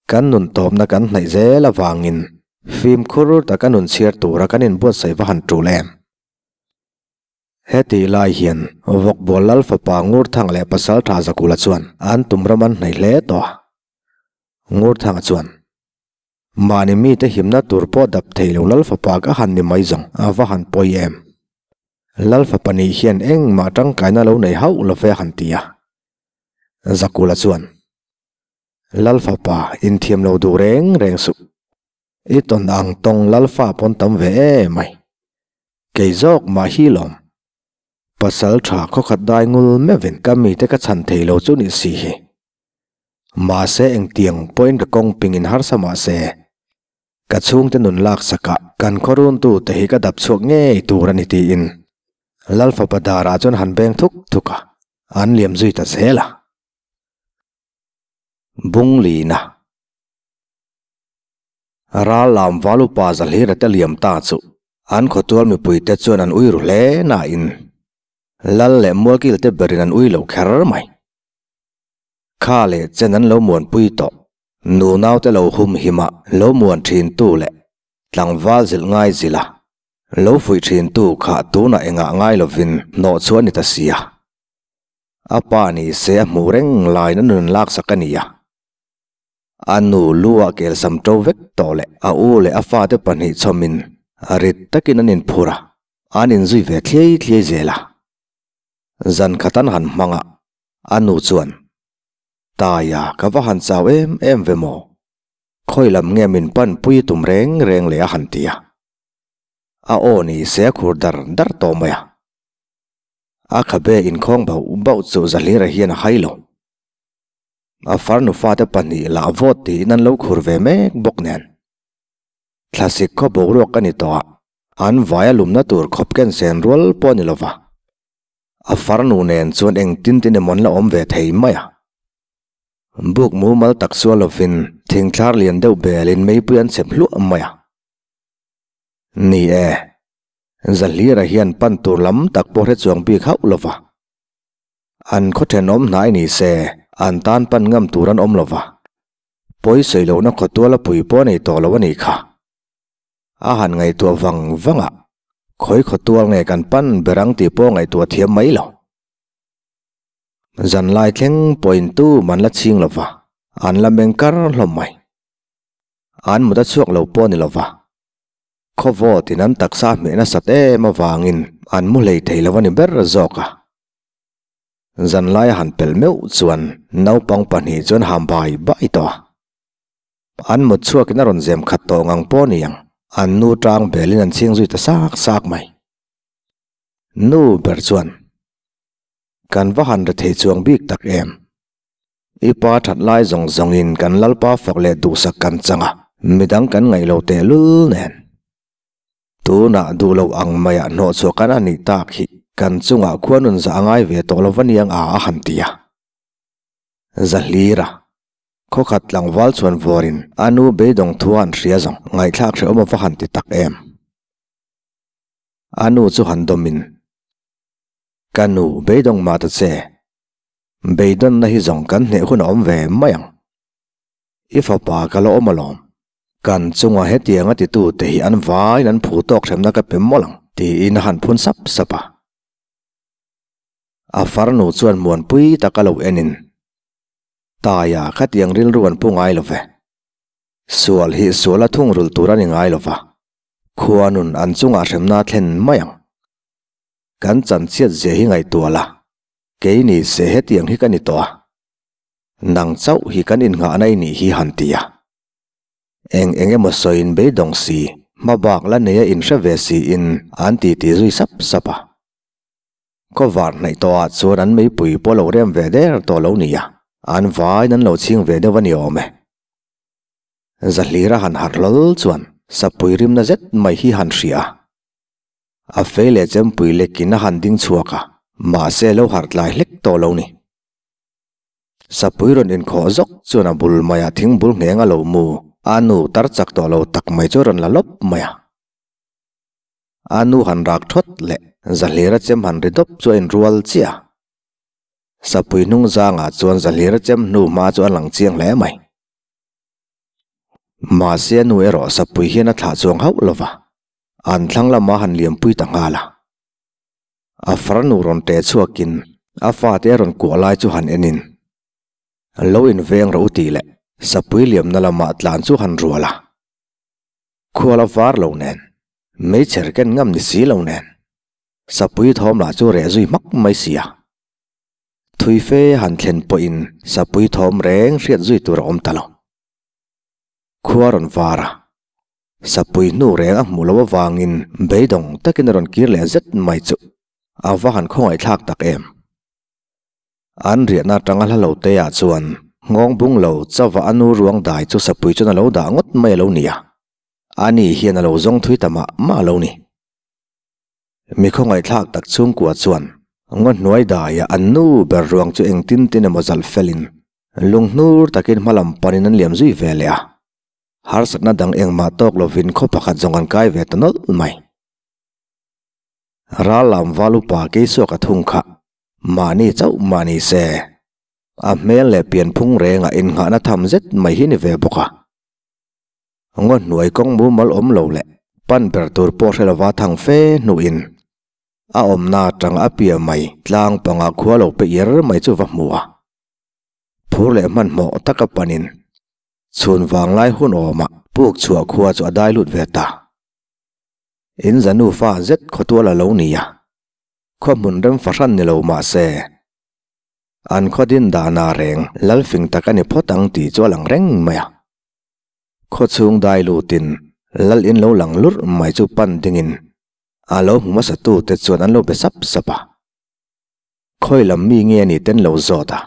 kan nun tawpna kan hnaih zel avangin fimkhur taka nun chhiar tura kan inbuatsaih va han tul em? Hetih lai hian Vawkbual Lal fapa Ngurthang leh Pasaltha Zakula chuan an tum ram an hnaih hle tawh a. Ngurthanga chuan, Mahni mite himna tur pawh dap thei lo Lal fapa ka han ni mai zawng a va han pawi em? Lal fapa nih hian engmah tangkaina lo nei hauh lo ve a han ti a. Zakula chuan, Lal fapa inthiam lo duh reng reng suh. I tawn ang tawng Lal fa pawn tam ve em ai. Kei zawk mah hi lawm. Pasal tha khawkhat dai ngul meuhin ka mite ka chhan thei lo chu ni si hi. Mahse engtiang pawhin ka kawng pingin harsa mahse, ka chhungte nun laksakah kan khawruntu te hi ka dap chhuak ngei tur a ni tiin Lal fapa darah chuan han beng thuk thuk a, an liam zui ta zel a. Bunglina Ral lam valupa Zahlira te liam ta chu an khawtual mipuite chuan an ui ru hle nain Lal leh Mualkil te berin an ui lo kher mai. Kha leh chen an lo muanpui tawh. Nu naute lo hum him a, lo muan thin tu leh tlangval zilh ngai zilh a, lo fuih thin tu kha tunah engah ngai lovin hnawh chu a ni ta sia. A pa ni se a hmuh reng laiin a nun laksak a ni a. A nu lu ah kelsam to vek tawh leh a u leh a fate pahnih chawmin rit takin an inphur a, an inzui ve thliai thliai zel a. Zan khat an han hmang a, A nu chuan, Taia, ka va han chau em em ve maw? Khawi lam nge min pan pui tum reng reng leh a han ti a. A aw ni se a khur dar dar tawh mai a. A khabe inkhawng bauh bauh chu Zahlira hian a hai lo. A farnu fate pahnih lah vawt tiin an lo khur ve mek bawk nen. Thlasik khaw boruak a ni tawh a, an vaia lumna tur khawp ken sen rual pawh a ni lova. A farnu nen chuan engtin tin emaw an la awm ve thei mai a. Buk mumal tak sual lovin thingthlar lian deuh belin meipui an chep hluah mai a. Ni e, Zahlira hian pan tur lam tak pawh hre chuang bik hauh lova. An khaw thenawm hnai ni se an tan pan ngam tur an awm lova. Pawisawi lohna khawtual a pui pawh a nei tawh lo a nih kha. A han ngaihtuah vang vang a, khawi khawtual nge kan pan ber ang tih pawh ngaihtuah thiam mai lo. Zanlai thleng pawhin tu man la chhing lo va, an la meng kar hlawm mai. An mut a chhuak lo pawh ni lo va, khawvawtin an taksa hmeh nasat em avangin an mu hlei thei lo a ni ber zawk a. Zanlai a han pelh meuh chuan naupang pahnih chuan ham bai bai tawh a. An mut chhuakin a rawn zem khat tawh ngang pawh ni ang, an nu tang belin an chhing zui ta sak sak mai. Nu ber chuan, Kan va han rethei chuang bik tak em? I pa that lai zawng zawngin kan Lalpa fak leh duhsak kan chang a, midang kan ngaih lo tehlul nen. Tunah duh loh ang maiah hnawhchhuah kan a nih tak hi kan chungah khuanun zah a ngai ve tawh lo va niang a a han ti a. Zahlira. Khawkhat tlangval chuan vawrin a nu beidawng thu a han hria zawng ngaihthlak hrehawm a va han ti tak em. A nu chu han dawmin, Ka nu, beidawng mah ta che. Beidawnna hi zawng kan hneh hun a awm ve mai ang. I fapa ka la awm alawm. Kan chunga hetianga titute hi an vaiin an phu tawk hremna ka pe mawlh ang, tiin a han phun sap sap a. A farnu chuan muanpui taka lo enin, Taia khatiang rilru an pu ngai lo ve. Sual hi suala thungrulh tur a ni ngai lo va, khuanun an chungah hremna a thlen mai ang. Kan chanchhiat zia hi ngaihtuah la, kei ni se hetiang hi ka ni tawh a, nang chauh hi kan innghahna i nih hi han ti a. Eng eng emaw sawiin beidawng si, hmabak la neia inhre ve siin an titi zui sap sap a. Khawvar hnaih tawh ah chuan an meipui pawh lo rem ve der tawh lo nia, an vaiin an lo chhing ve deuh a ni awm e. Zahlira han harh hlawl chuan sapui rimna zet mai hi han hria a. A fei leh chempui lekin a han ding chhuak a, mahse lo harh tlai hlek tawh lo ni. Sapui rawn inkhawh zawk chuan a bul maiah thing bul ngheng a lo mu, a nu tar chak tawh lo tak mai chu a rawn la lawp mai a. A nu han rak thawt leh Zahlira chem han ri dawp chu a inrual chiah a. Sapui hnung zangah chuan Zahlira chem hnu hma chu a lang chiang hle mai. Mahse a nu erawh Sapui hian a thlah chuang hauh lo va, an thlang lama han liampui ta nghal a. A farnu rawn teh chhuakin a fate a rawn kuah lai chu han enin, Lo inveng rawh u tih leh Sapui liamna lamah tlan chu han rual a. Khual a var lo nen, meichher ken ngam ni si lo nen, Sapui thawm lah chu reh zui hmak mai si a. Thui fe han thlen pawhin Sapui thawm reng hriat zui tur a awm ta lo. Khua rawn var a, Sapui hnu reng a hmuh loh avangin beidawng takin a rawn kir leh zet mai chu a va han khawngaihthlak tak em. An riahna atanga hla lo te ah chuan nghawng bung lo chauva a nu ruang dai chu Sapui chuan a lo dah ngawt mai a lo ni a, ani hian a lo zawng thui ta mah mah a lo ni. Mi khawngaihthlak tak chhungkua chuan ngaw hnuai daiah an nu ber ruang chu engtin tin emaw zalh felin lunghnur takin hmalam panin an liam zui ve leh a. Harsatna dang engmah tawk lovin khaw pakhat zawng an kai ve ta nawlh mai. Ral lam val upa Keisuak a thung kha mahni chauh mahni se a hmel leh pianphung rengah innghahna tham zet mai hi ni ve bawk a. Ngaw hnuai kawng mumal awm lo leh pan ber tur pawh hre lova thang fe hnuin a awmna atang a piah mai tlang pangah khua lo pe ir mai chu va hmu a. Phur leh hmanhmawh taka panin chhun vanglai hun awmah puk chhuah khua chu a dai lut ve ta. In za nufa zet khawtual a lo ni a, khaw hmun rem fahran ni lo mah se an khaw din dahna reng lalfing tak a ni phawt ang tih chu a lang reng mai a. Khaw chhung dai lutin lal in lo lang lurh mai chu pan dingin a lo hmu hmasa tu te chuan an lo be sap sap a. Khawi lam mi nge ni ten lo zawt a.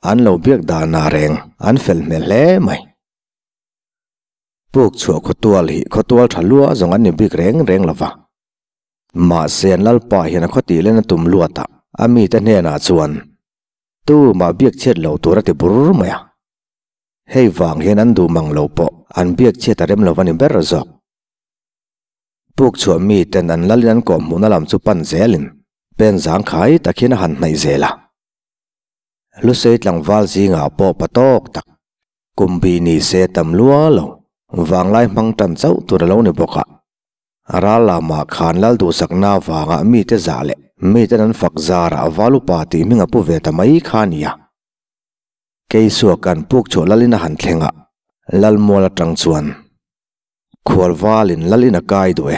An lo biak danah reng an fel hmel hle mai. Puk chhuah khawtual hi khawtual tha lua zawng an ni bik reng reng lo va. Mahse an lalpa hian a khaw tih len a tum luat a, a mite hnenah chuan tu mah biak chhiat lo tur a ti bur mai a. Hei vang hian an duh mang lo pawh an biak chhiat a rem lo a ni ber zawk. Puk chhuah mi ten an lalin an kawh hmuhna lam chu pan zelin pen zangkhai tak hian a han hnaih zel a. Lusei tlangval zingah pawh pa tawk tak kum bi ni se tam lua lo vanglai hmang tan chauh tur a lo ni bawk a. Ral lamah khan lal duhsakna vangah mite zah leh miten an fak zarah valupa tih hming a pu ve ta mai kha a ni a. Keisuak kan puk chhuah lalin a han thleng a, Lalmual atang chuan khual valin lalin a kai duh e,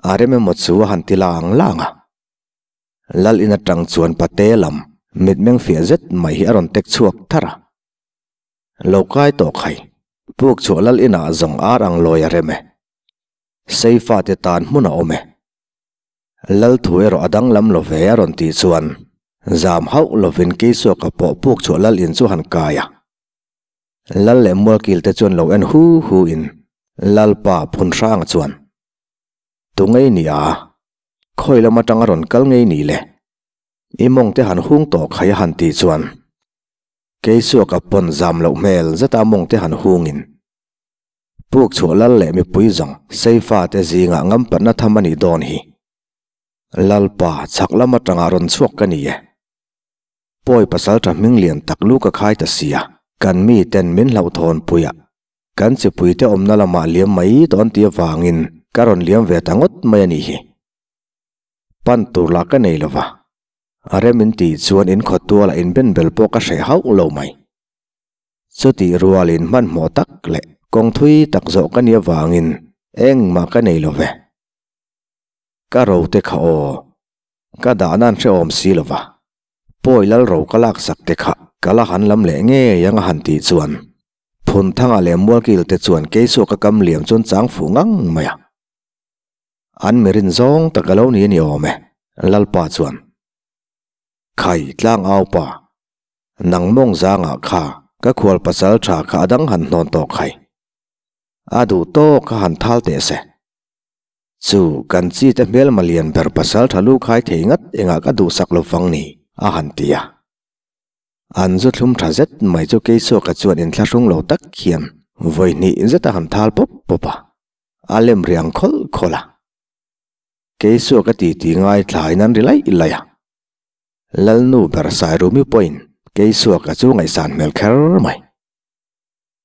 a rem emaw chu a han ti lang lang a. Lalin atang chuan pate lam mitmeng fiah zet mai hi a rawn tek chhuak thar a. Lo kai tawh khai, puk chhuah lalinah zawng ar ang lawi a rem e. Seifate tan hmun a awm e. Lal thu erawh a danglam lo ve a rawn tih chuan zam hauh lovin Keisuaka pawh puk chhuah lal in chu han kai a. Lal leh Mualkil te chuan lo en hu hu in Lalpa phun hrang chuan, Tu ngei ni a? Khawi lam atang a rawn kal ngei ni le? I mawng te han hung tawh khai a han tih chuan Keisuaka pawn zam loh hmel zeta mawng te han hung in Puk chhuah lal leh mipui zawng Seifa te zingah ngampatna tham a nih dawn hi. Lalpa, chhak lam atanga rawn chhuak ka ni e. Pawi pasal tha hming lian tak lu ka khai ta sia, kan mi ten min hlauhthawn pui a, kan chipui te awmna lamah liam mai dawn tih avangin ka rawn liam ve ta ngawt mai a nih hi. Pan tur lah ka nei lova, a rem in tih chuan in khawtualah inbenbel pawh ka hreh hauh lo mai. Chutih rualin hmanhmawh tak leh kawng thui tak zawh ka nih avangin engmah ka nei lo ve. Ka ro te kha aw, ka dahna an hrehawm si lo va, pawi lal ro ka laksak te kha ka la han lam leh ngei ang a han tih chuan Phunthanga leh Mualkil te chuan Keisuaka kam liam chuan chang fuh ngang mai a. An mirin zawng tak a lo ni a ni awm e, Lalpa chuan. Khai tlang au pa. Nang mawng zangah kha ka khual pasal tha kha a dang han hnawn tawh khai. A duh tawk kha han thal teh se. Chu kan chi te hmelma lian ber pasal tha lu khai thei ngat engah ka duhsak lo vang ni a han ti a. An zu thlum tha zet mai chu Keisuaka chuan inthlahrung lo tak hian vawi hnih zet a han thal pawp pawp a, a lem riang khawlh khawlh a. Keisuak a titi ngaithlain an ri laih laih a. Lalnu ber Sairumi pawhin Keisuaka chu ngaihsan hmel kher mai.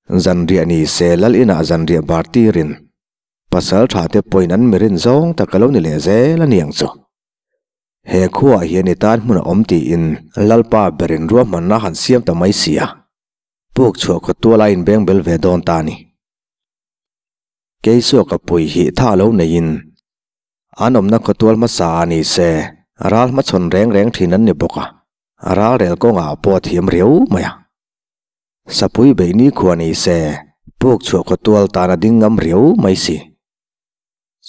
Zanriah ni se lal inah zanriah bar tirin pasal tha te pawhin an mirin zawng tak a lo ni leh zel a niang chu. He khuaah hian i tan hmun a awm tiin Lalpa berin ruahmanna han siam ta mai si a, puk chhuah khaw tuala a inbeng bel ve dawn ta a ni. Keisuaka pui hi tha lo neiin an awmna khaw tual hmasa a ni se ral hmachhawn reng reng thin an ni bawk a, ral rel kawngah pawh a thiam riau mai a. Sapui beih nikhua ni se puk chhuah khaw tual tan a ding ngam riau mai si.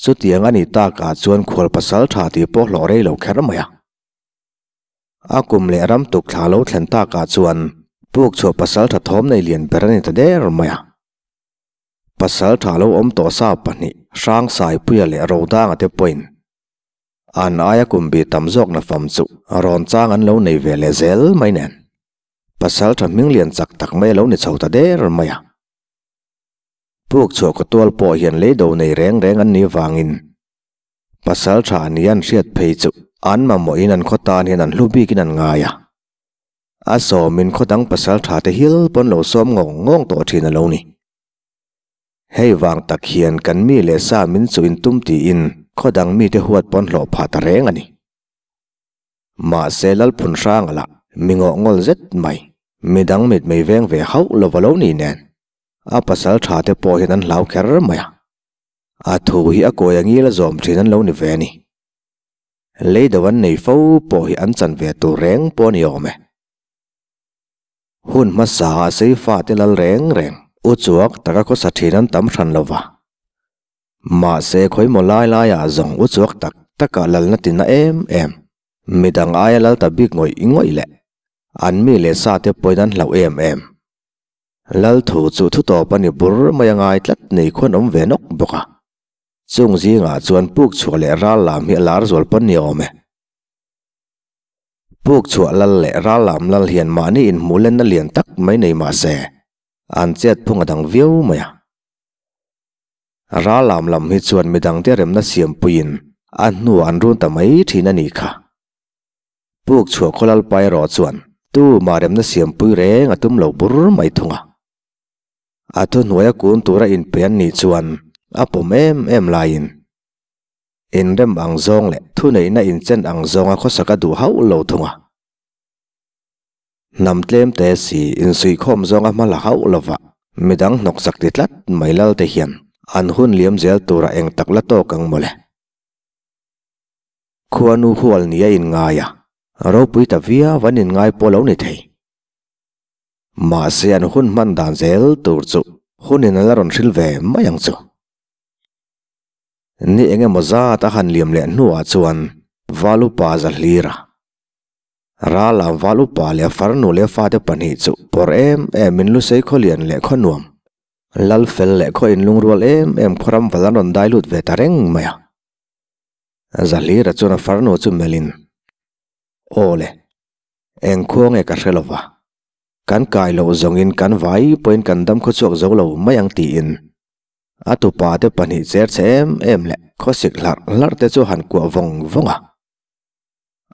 Chutiang a nih takah chuan khual pasal tha tih pawh hlawh rei lo kher mai a. A kum leh ram tuk thla lo thlen takah chuan puk chhuah pasal tha thawm nei lian ber a ni ta der mai a. Pasal tha lo awm tawh sa pahnih Hrangsaipuia leh Rodanga te pawhin an aia kum bi tam zawkna fam chu rawn chang an lo nei ve leh zel mai nen pasal tha hming lian chak tak mai a lo ni chho ta der mai a. Puk chhuah kaw tual pawh hian leido nei reng reng an nih vangin pasal tha ni an hriat phei chu an mamawhin an khaw tan hian an hlu bikin an ngai a. A sawmin khaw dang pasal tha te hil pawn lo sawm ngawng ngawng tawh thin a lo ni. Hei vang tak hian kan mi leh sa min chu intum tiin khaw dang mite huat pawn hlawh phah ta reng a ni. Mahse Lalphun hranga lah mi ngawh ngawl zet mai, midang mitmei veng ve hauh lova lo ni nen A pasal tha te pawh hian an hlau kher mai a. A thu hi a kawi a ngil a zawm thin an lo ni ve a ni. Leido an nei fo pawh hi an chan ve tur reng pawh a ni awm e. Hun hmasa ah Seifa te lal reng reng u chuak taka khawsa thin an tam hran lo va. Mahse khawimaw lai lai ah zawng u chuak tak takah lalna tina em em, midang aia lal ta bik ngawih ngawih leh an mi leh sa te pawhin an hlauh em em. Lal thu chu thu tawp a ni bur mai a ngai tlat nei khuan awm ve nawk bawk a. Chung zingah chuan puk chhuah leh ral lam hi a lar zual pawn ni awm e. Puk chhuah lal leh ral lam lal hian mahni inhmuh lenna lian tak mai nei mah se, an chet phung a dang viau mai a. Ral lam lam hi chuan midangte remna siampuiin a hnuah an run ta mai thin a nih kha. Puk chhuah khaw lalpa erawh chuan tu mah remna siampui reng a tum lo bur mai thung a. A thuhnuaia kun tura inpe an nih chuan a pawm em em laiin inrem ang zawng leh thuneihna inchen ang zawnga khawsak a duh hauh lo thung a. Hnam tlem te si insuihkhawm zawnga hma la hauh lova midang hnawksak ti tlat mai lalte hian an hun liam zel tura eng tak la tawk ang mawle. Khuanu hual ni a inngai a, ropui ta viau an inngai pawh lo ni thei. Mahse an hun hman dan zel tur chu hunin a la rawn hril ve mai ang chu. Ni eng emaw zat a han liam leh hnuah chuan Val upa za hlir a. Ralam Val upa leh farnu leh fate pahnih chu pawr em em in lusei khawlian leh khawnuam, Lalfel leh khaw inlungrual em em khawram val an rawn dai lut ve ta reng mai a. Zahlira chuan a farnu chu melhin, Aw le, eng khua nge ka hre lo va, kan kai loh zawngin kan vai pawhin kan dam khaw chhuak zo lo mai ang tiin a tupa te pahnih cher che em em leh khawsik hlarh hlarh te chu han kuah vawng vawng a.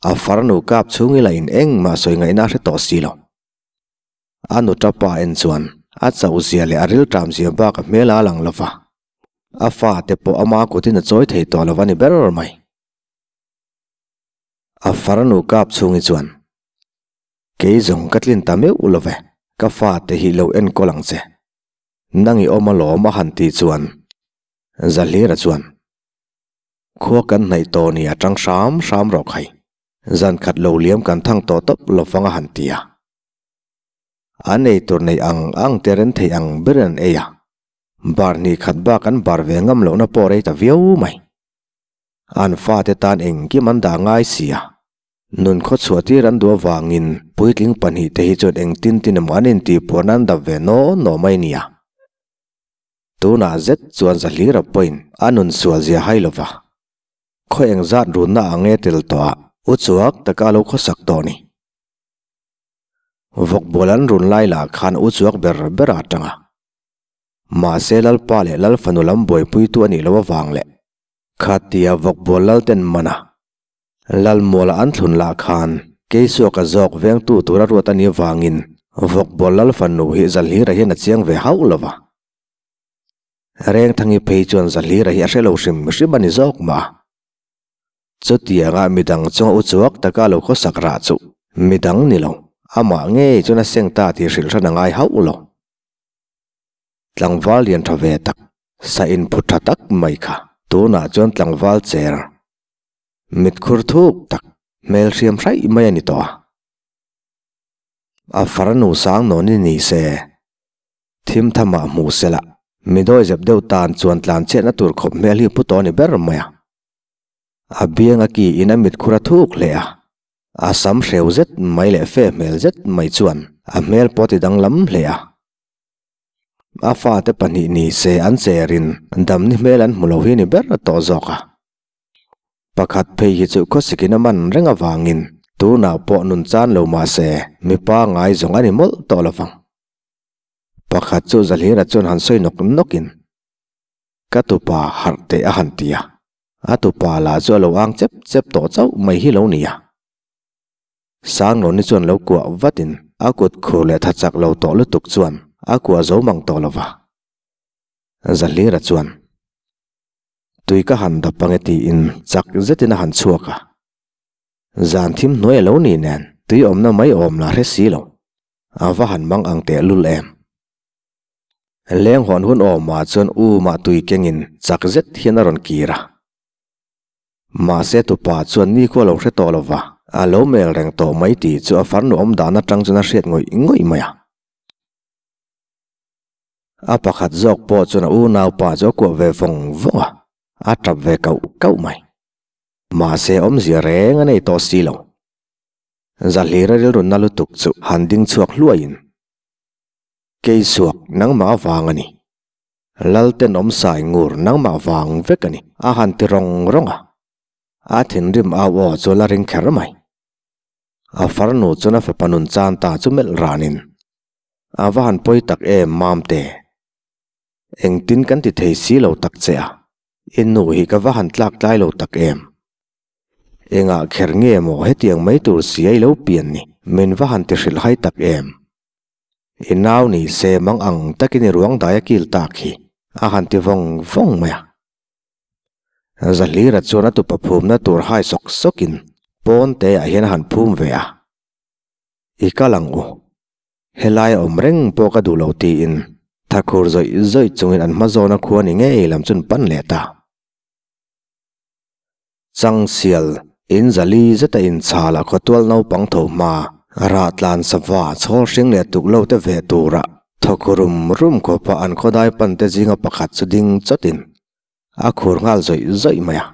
A farnu kap chhung ila in engmah sawi ngaihna a hre tawh si lo. A nu tapa en chuan a chauh zia leh a rilṭam zia bak a hmel a lang lo va. A fate pawh ama kutin a chawi thei tawh lo a ni ber mai. A farnu kap chhungi chuan, Kei zawng ka tlin ta meuh lo ve, ka fate hi lo enkawl ang che. Nang i awm alawm a han tih chuan Zahlira chuan, Khua kan hnaih tawh ni a tang hram hram rawh khai, zan khat lo liam kan thang tawh tawp lo vang a han ti a. An ei tur neih ang ang te ren thei ang ber an ei a. Bar hnih khat bak an bar ve ngam lohna pawh rei ta viau mai. An fate tan engkim an dah ngai si a. Nun khaw chhuah tir an duh avangin puitling pahnih te hi chuan engtin tin emaw an intihpuarna an dap ve naw naw mai nia. Tunah zet chuan Zahlira pawhin a nun sual zia hai lova. Khaw engzat runna ah nge tel tawh a u chuak taka a lo khawsak tawh ni. Vawkbual an run lai lah khan u chuak ber ber a tang a. Mahse Lalpa leh Lalfanu lam buaipuitu a nih loh avang leh. Khatia vawkbual lalten mana Lalmuala an thlun lah khan Keisuaka zawk vengtu tura ruat a nih avangin vawkbual lal fanu hi Zalhira hian a chiang ve hauh lo va. Rengthangi phei chuan Zalhira hi a hre lo hrim hrim a ni zawk mah a. Chutianga midang chunga u chuak taka lo khawsak rah chu midang ni lo, amah ngei chuan a seng ta tih hrilh hran a ngai hauh lo. Tlangval lian tha ve tak, sa inphu tha tak mai kha tunah chuan tlangval cher, mitkhur thuk tak, hmel hriam hraih mai a ni tawh a. A farnu sang nawn i ni se, thim thamah hmuh sela, mi dawizep deuh tan chuan tlanchhiatna tur khawp hmel hi pu tawh a ni ber mai a. A biang a ki in a mit khur a thuk hle a, a sam hreu zet mai leh fe hmel zet mai chuan a hmel pawh a ti danglam hle a. A fate pahnih ni se an cherin damni hmel an hmu lo hi ni ber tawh zawk a. Pakhat phei hi chu khawsikin a man reng avangin tunah pawh nun chan lo mah se mipa ngai zawng a ni mawlh tawh lo vang. Pakhat chu Zalhira chuan han sawi nawk nawkin ka tupa harh teh a han ti a. A tupa lah chu a lo ang chep chep tawh chauh mai hi lo ni a. Sanglawni chuan lo kuah vatin a kut khur leh tha chak lo tawh lutuk chuan a kuah zo mang tawh lo va. Zahlira chuan, Tui ka han dap ange tiin chak zetin a han chhuak a. Zan thim hnuai a lo ni nen tui awmna mai awm la hre si lo. A va han mang ang tehlul em. Leng hawn hun awmah chuan u mah tui kengin chak zet hian a rawn kir a. Mahse tupa chuan nikhua lo hre tawh lo va, a lo mel reng tawh mai tih chu a farnu awm dan atang chuan a hriat ngawih ngawih mai a. A pakhat zawk pawh chuan a unaupa chu a kuah ve vawng vawng a, a tap ve kauh kauh mai. Mahse awmzia reng a nei tawh si lo. Zahlira rilrunna lutuk chu han ding chhuak hluaiin. Keisuak nangmah vang a ni. Laltenawm sai ngur nangmah vang vek a ni, a han ti rawng rawng a. A thinrim au aw chu la ring kher mai. A farnu chuan a fapa nun chan ta chu melh ranin, A va han pawi tak em Mamte. Engtin kan ti thei si lo tak che a, i nu hi ka va han tlak tlai lo tak em. Engah kher nge maw hetiang mai tur si a i lo pian ni, min va han ti hrilhhai tak em. I nau ni se mang ang takin i ruang dai a kil tak hi a han ti vawng vawng mai a. Zahlira chuan a tupa phumna tur hai sawk sawkin pawn te ah hian a han phum ve a. I kal ang u. Helai a awm reng pawh ka duh lo tiin thakhur zawih zawih chungin an hma zawna khua ni ngei lam chun pan leh ta. Changsial, in zali zeta inchhal a khawtual naupang tho hma, rah tlan sava, chhawl hring leh tuk lo te veh tura thawk rum rum khawpa an khawdai pan te zinga pakhat chu ding chawtin a khur nghal zawih zawih mai a.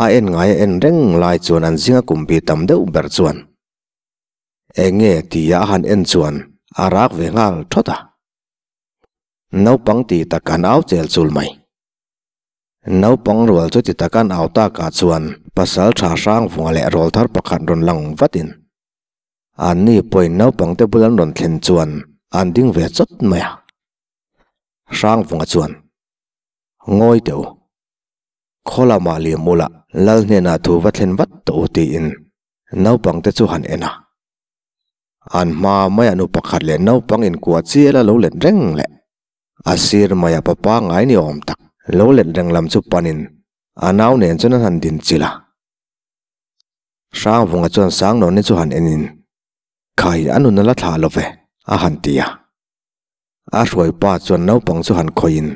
A en ngai a en reng lai chuan an zinga kum bi tam deuh ber chuan eng nge tia a han en chuan a rak ve nghal thawt a. Naupang ti tak an au chel chul mai. Naupang rual chu ti takan au takah chuan pasal tha hrang vunga leh rawl thar pakhat rawn lang vatin anni pawhin naupangte bul an rawn thlen chuan an ding ve chawt mai a. Hrang vunga chuan, Ngawi teh u, khaw lamah liam ula lal hnenah thu va thlen vat tawh u tiin naupangte chu han en a. An hma maia nu pakhat leh naupang inkuah chial a lo let reng leh. A sir mai a papa ngai ni awm tak lo let reng lam chu panin a nau nen chuan an han din chilh a. Hrangvunga chuan Sangnawni chu han enin, Khai a nun a la thlah lo ve, a han ti a. A hruai pa chuan naupang chu han khawihin,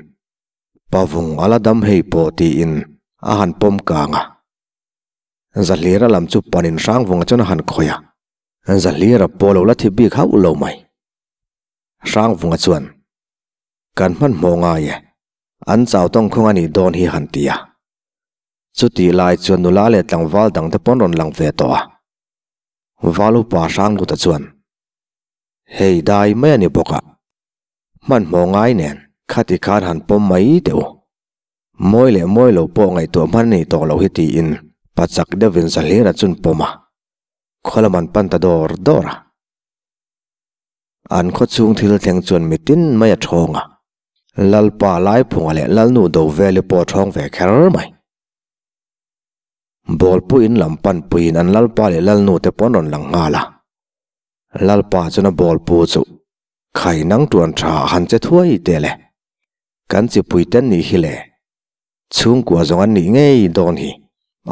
Pavung a la dam hei pawh tiin a han pawm kang a. Zahlira lam chu panin Hrangvunga chuan a han khawih a. Zahlira pawh lo la thi bik hauh lo mai. Hrangvunga chuan, Kan hmanhmawh ngai e, an chau tawng khawng a nih dawn hi han ti a. Chutih lai chuan nula leh tlangval dangte pawn rawn lang ve tawh a. Val upa Hrangluta chuan, Hei dai mai a ni bawk a, hmanhmawh ngai nen khati khan han pawm mai teh u. Mawi leh mawi lo pawh ngaihtuah hman a nih tawh loh hi tiin pachak deuhin Zahlira chun pawm a, khaw lam an pan ta dawr dawr a. An khaw chhung thil thleng chuan mitin mai a thawng a, Lalpa Laiphunga leh Lalnu Doveli pawh a thawng ve kher mai. Bawlpu in lam pan puiin an lalpa leh lalnu te pawh an rawn lang nghal a. Lalpa chuan a bawlpu chu khai nang tuan tha a han che thuai teh le. Kan chipui ten nih hi le. Chhungkua zawng an nih ngei dawn hi.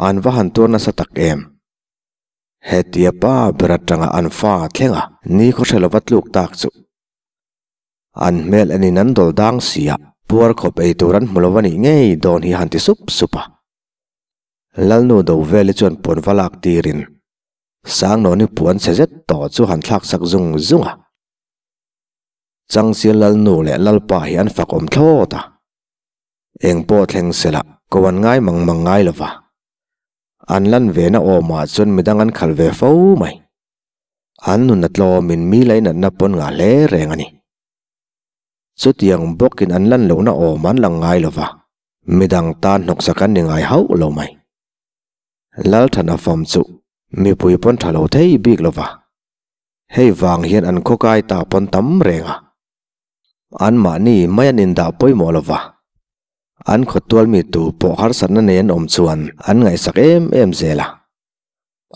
An va han tuar nasa tak em. Hetia pa ber atanga an fa thleng a ni khaw hre lova tluk tak chu. An hmel enin an dawl dang si a, puar khawp ei tur an hmu lo a nih ngei dawn hi a han ti sup sup a. Lalnu do veli chuan puan va lak tirin Sangnawni puan chhe zet tawh chu han thlak sak zung zung a. Changsial Lalnu leh Lalpa hi an fak awm thlawt a. Eng pawh thleng sela ko an ngai mang mang ngai lo va. An lan ve na awmah chuan midang an khalh ve fo mai. An nun a tlawmin mi lainatna pawn ngah hle reng a ni. Chutiang bawkin an lan lohna awm an lang ngai lo va. Midang tan hnawksak an ni ngai hauh lo mai. Lalthana fam chu mipui pawn tha lo thei bik lo va. Hei vang hian an khawkai ta pawn tam reng a. Anmahni mai an indah pawimawh lo va. An khawtual mi tu pawh harsatna nei an awm chuan an ngaihsak em em zel a.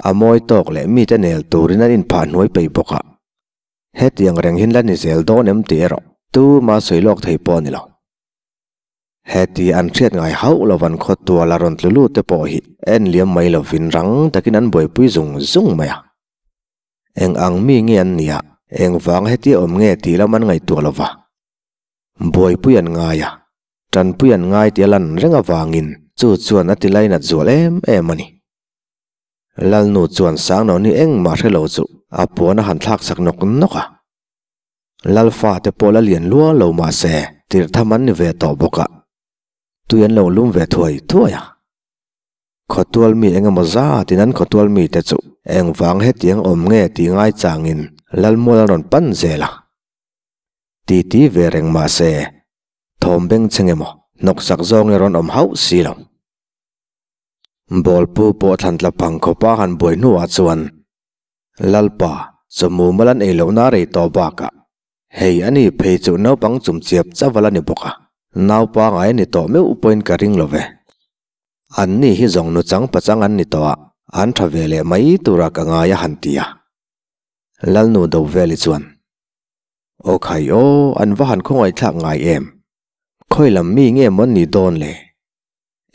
A mawi tawk leh mite nel turin an inphah hnuai peih bawk a. Hetiang reng hin la ni zel dawn em tih erawh tuma sawi lawk thei pawh a ni lo. Heti an hriat ngai hauh lovan khawtual a rawn tlu lut te pawh hi en liam mai lovin rang takin an buaipui zung zung mai a. Eng ang mi nge an nia, eng vang heti awm nge tih lam an ngaihtuah lova. Buaipui an ngai a, tanpui an ngai tih a lan reng avangin chu chuan a ti lainat zual em em a ni. Lalnu chuan Sangnauni engmah hre lo chu a puan a han thlak sak nawk nawk a. Lalfa te pawh la lian lua lo mah se tirh tham an ni ve tawh bawk a, tui an lo lum ve thuai thuai a. Khawtual mi eng emaw zatin an khawtual mite chu engvang hetiang awm nge tih ngai changin Lalmual an rawn pan zel a. Titi ve reng mah se thawm beng chheng emaw hnawksak zawng e rawn awm hauh si lo. Bawlpu pawh thlan tla phang khawpa han buai hnuah chuan Lalpa, chawhmu mal an ei lohna rei tawh bakah hei a ni phei chu naupang chum chiap chaval a ni bawk a, naupa ngai a ni tawh meuh pawhin ka ring lo ve. An ni hi zawng nuchang pachang an ni tawh a, an tha ve leh mai tura ka ngai a han ti a. Lalnu Doveli chuan, Aw khai aw, an va han khawngaihthlak ngai em? Khawi lam mi nge maw an nih dawn le?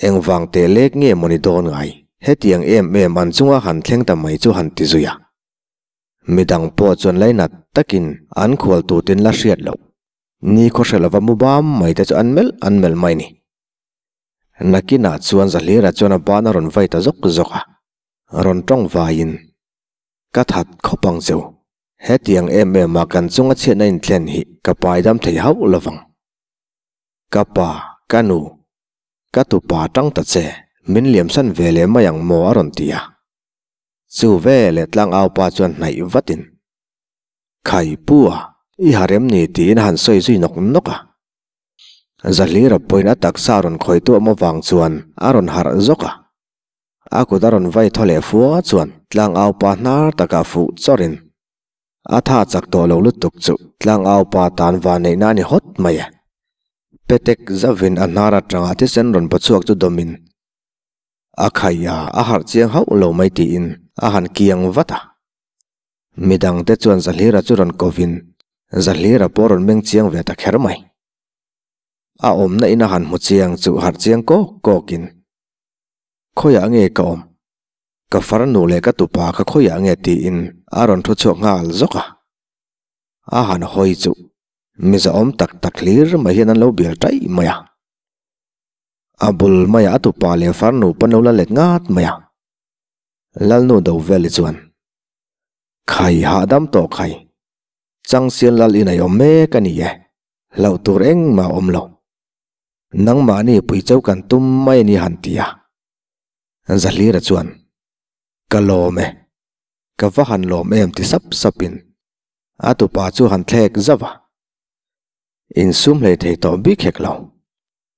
Engvang teh lek nge maw ni dawn ngai? Hetiang em em an chunga han thleng ta mai chu han ti zui a. Midang pawh chuan lainat takin an khual tutin la hriat loh. Ni khaw hre lova mu bam mai te chu an melh an melh mai ni. Nakinah chuan Zahlira chuan a ban a rawn vai ta zawk zawk a, rawn tawng vaiin, Ka that khawp ang cheu. Hetiang em em a kan chunga chhiatna inthlen hi ka paidam thei hauh lovang. Ka pa, ka nu, ka tupa tang ta che, min liamsan ve leh mai ang maw a rawn ti a. Chu ve leh tlangau pa chuan hnaih vatin, Khai pu a, i ha rem ni tiin a han sawi zui nawk nawk a. Zahlira pawhin a taksa a rawn khawi tuah maw vang chuan a rawn harh zawk a. A kut a rawn vai thaw leh fua chuan tlangau pa hnar takah fuh chawrhin, A tha chak tawh lo lutuk chu tlangau pa tan va neihna a ni hawt mai e. Petek zavin a hnar atanga thisen rawn paw chhuak chu dawmin a khai a, a harh chiang hauh lo mai tiin a han kiang vat a. Midangte chuan Zahlira chu rawn kovin Zahlira pawh rawn meng chiang ve ta kher mai. A awmna in a han hmu chiang chu harh chiang kawk kawkin, Khawiah nge ka awm? Ka farnu leh ka tupa kha khawiah nge tiin a rawn thu chhuak nghal zawk a. A han hawi chu mizaawm tak tak hlir mai hian an lo bial taih mai a. A bul maiah a tupa leh farnu pawn lo la let ngat mai a. Lalnu do veli chuan, Khai hahdam tawh khai, Changsial lal in a awm mek a ni e, hlauh tur engmah a awm lo. Nangmahni pui chau kan tum mai a ni han ti a. Zahlira chuan, Ka lawm e, ka va han lawm em ti sap sapin a tupa chu han thlek zauh a. Insum hlei thei tawh bik hek lo.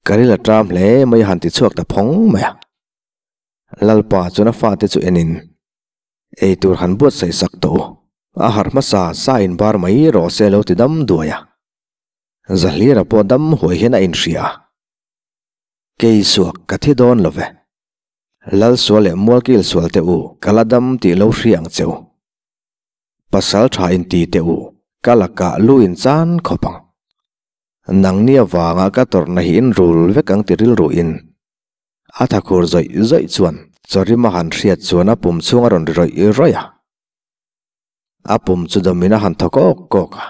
Ka ril a ṭam hle mai a han ti chhuak ta phawng mai a. Lalpa chuan a fate chu enin, Ei tur han buatsaih sak tawh u, a harh hmasa sa inbar mai rawh se lo ti dam duai a. Zahlira pawh dam huai hian a inhria a. Kei suak ka thi dawn lo ve. Lal sual leh mualkil sual te u, ka la dam tih lo hria ang che u. Pasal tha in ti teh u, ka lakah lu in chan khawp ang. Nangni avanga ka tawrhna hi in rul vek ang ti rilru in. A thakhur zawih zawih chuan chawrim a han hriat chuan a pum chhung a rawn ri rawih rawih a. A pum chu dawmin a han thaw kawk kawk a.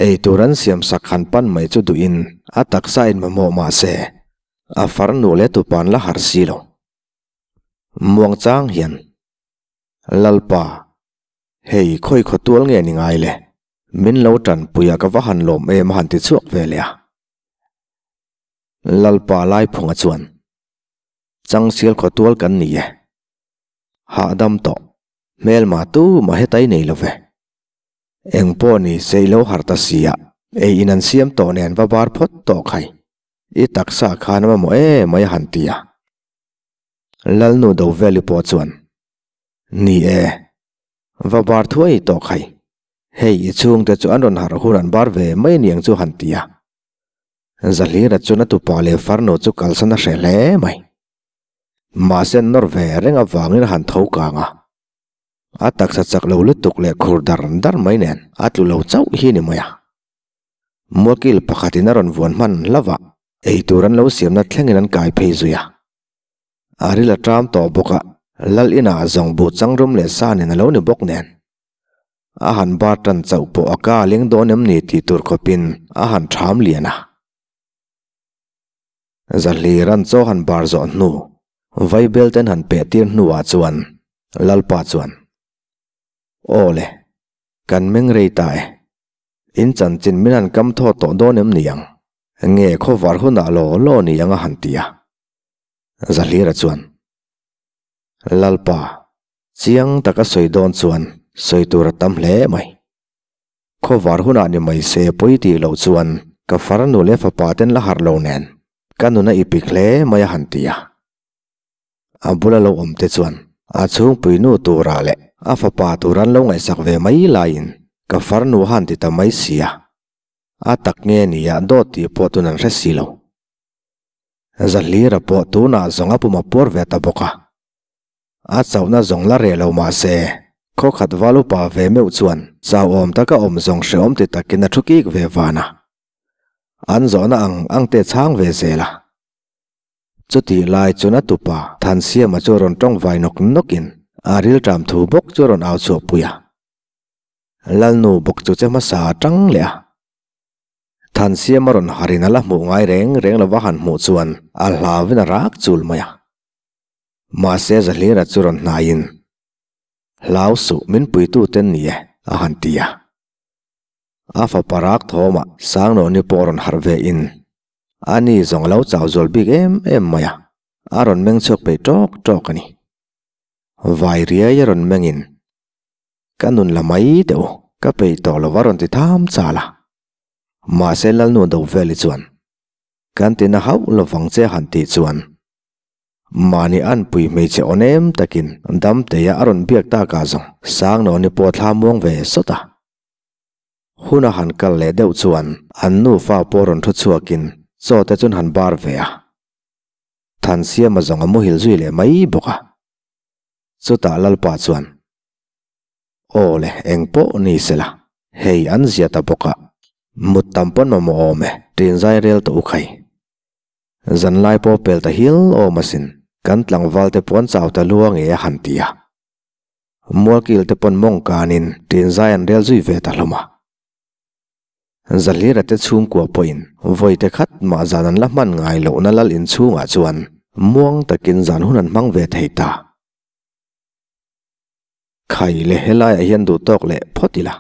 Ei tur an siam sak han pan mai chu duhin a taksa in mamawh mah se a farnu leh tupan la harh si lo. Muangchang hian Lalpa, hei khawi khaw tual nge ni ngai le? Min lo tanpui a ka va han lawm em a han ti chhuak ve leh a. Lalpa Laiphunga chuan, Changsial khaw tual kan ni e. Hahdam tawh, hmelma tu mah hetai nei lo ve. Eng pawh ni se i lo harh ta si a, ei in an siam tawh nen va bar phawt tawh khai. I taksa khan a mamawh em mai a han ti a. Lalnu do vel i pawh chuan, Ni e, va bar thuai tawh khai. Hei i chhungte chu an rawn harh hun an bar ve mai aniang chu han ti a. Zahlira chuan a tupa leh farnu chu kalsan a hreh hle mai. Mahse an nawr ve reng avangin a han tho kang a. A taksa chak lo lutuk leh khur dar dar mai nen a tlu lo chauh hi ni mai a. Mualkil pakhatin a rawn vuan hman hlauh a, eitur an lo siamna thlengin an kai phei zui a. A ril a ṭam tawh bawk a, lal inah zawng buh changrum leh sa nen a lo ni bawk nen. A han bar tan chauh pawh a ka a leng dawn em ni tih tur khawpin a han ṭham lian a. Zahlir an chaw han bar zawh hnu, Vaibel ten han peh tir hnuah chuan Lalpa chuan, Aw le, kan meng rei ta e. In chanchin min han kam thaw tawh dawn em ni ang? Nge khawvar hunah law law ni ang a han ti a. Zahlira chuan, Lalpa, chiang taka sawi dawn chuan sawi tur a tam hle mai. Khawvar hunah ni mai se pawi tih loh chuan ka farnu leh fapa ten la harh lo nen ka nun a ipik hle mai a han ti a. A bula lo awm te chuan a chhungpui nu turah leh a fapa tur an lo ngaihsak ve mai laiin ka farnu a han ti ta mai si a. A tak nge nia dawt tih pawh tun an hre si lo. Zahlira pawh tunah zawng a pum a puar ve ta bawk a. A chauhna zawng la reh lo mah se, khaw khat val upa ve meuh chuan chauhawm taka awm zawng hrehawm ti takin a thu kik ve van a. An zawhna ang ang te chhang ve zel a. Chutih lai chuan a tupa Thansiama chu rawn tawng vai nawk nawkin a rilṭam thu bawk chu a rawn au chhuah pui a. Lalnu bawk chu che hmasa a tang leh a. Thansiama rawn harin a la hmuh ngai reng reng lova han hmuh chuan a hlauvin a rak chul mai a. Mahse Zahlira chu rawn hnaiin, Hlau suh, min puitu ten ni e, a han ti a. A fapa rak thawmah Sangnawni pawh rawn harh ve in, a ni zawng a lo chau zual bik em em mai a, a rawn meng chhuak peih tawk tawk a ni. Vai riai a rawn mengin, Ka nun la mai teh u, ka peih tawh lo a rawn ti tham chal a. Mahse Lalnu Doveli chuan, Kan tina hauh lovang che han tih chuan, Mahni anpui hmeichhe aw nem takin Damteia a rawn biak takah zawng Sangnawni pawh thla muang ve sawt a. Hun a han kal leh deuh chuan an nufa pawh rawn thu chhuakin chaw te chuan han bar ve a. Thansiama zawng a muhil zui leh mai bawk a. Chutah Lalpa chuan, Aw le, eng pawh ni sela, hei an zia ta bawk a, mut tam pawn mamawh awm e, ṭin zai rel tawh u khai. Zanlai pawh pel ta hial awm asin, kan tlangval te pawn chau ta lua nge a han ti a. Mualkil te pawn mawng kanin ṭin zai an rel zui ve ta hlawm a. Zahlira te chhungkua pawhin vawi te khat mah zan an la hman ngai lohna lal inchhungah chuan muang takin zan hun an hmang ve thei ta. Khai le helaiah hian duh tawk leh phawt ila.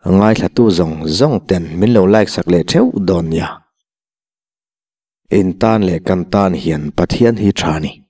Ngaithlatu zawng zawng ten min lo like sak leh theuh dawn nia. In tan leh kan tan hian Pathian hi tha ni.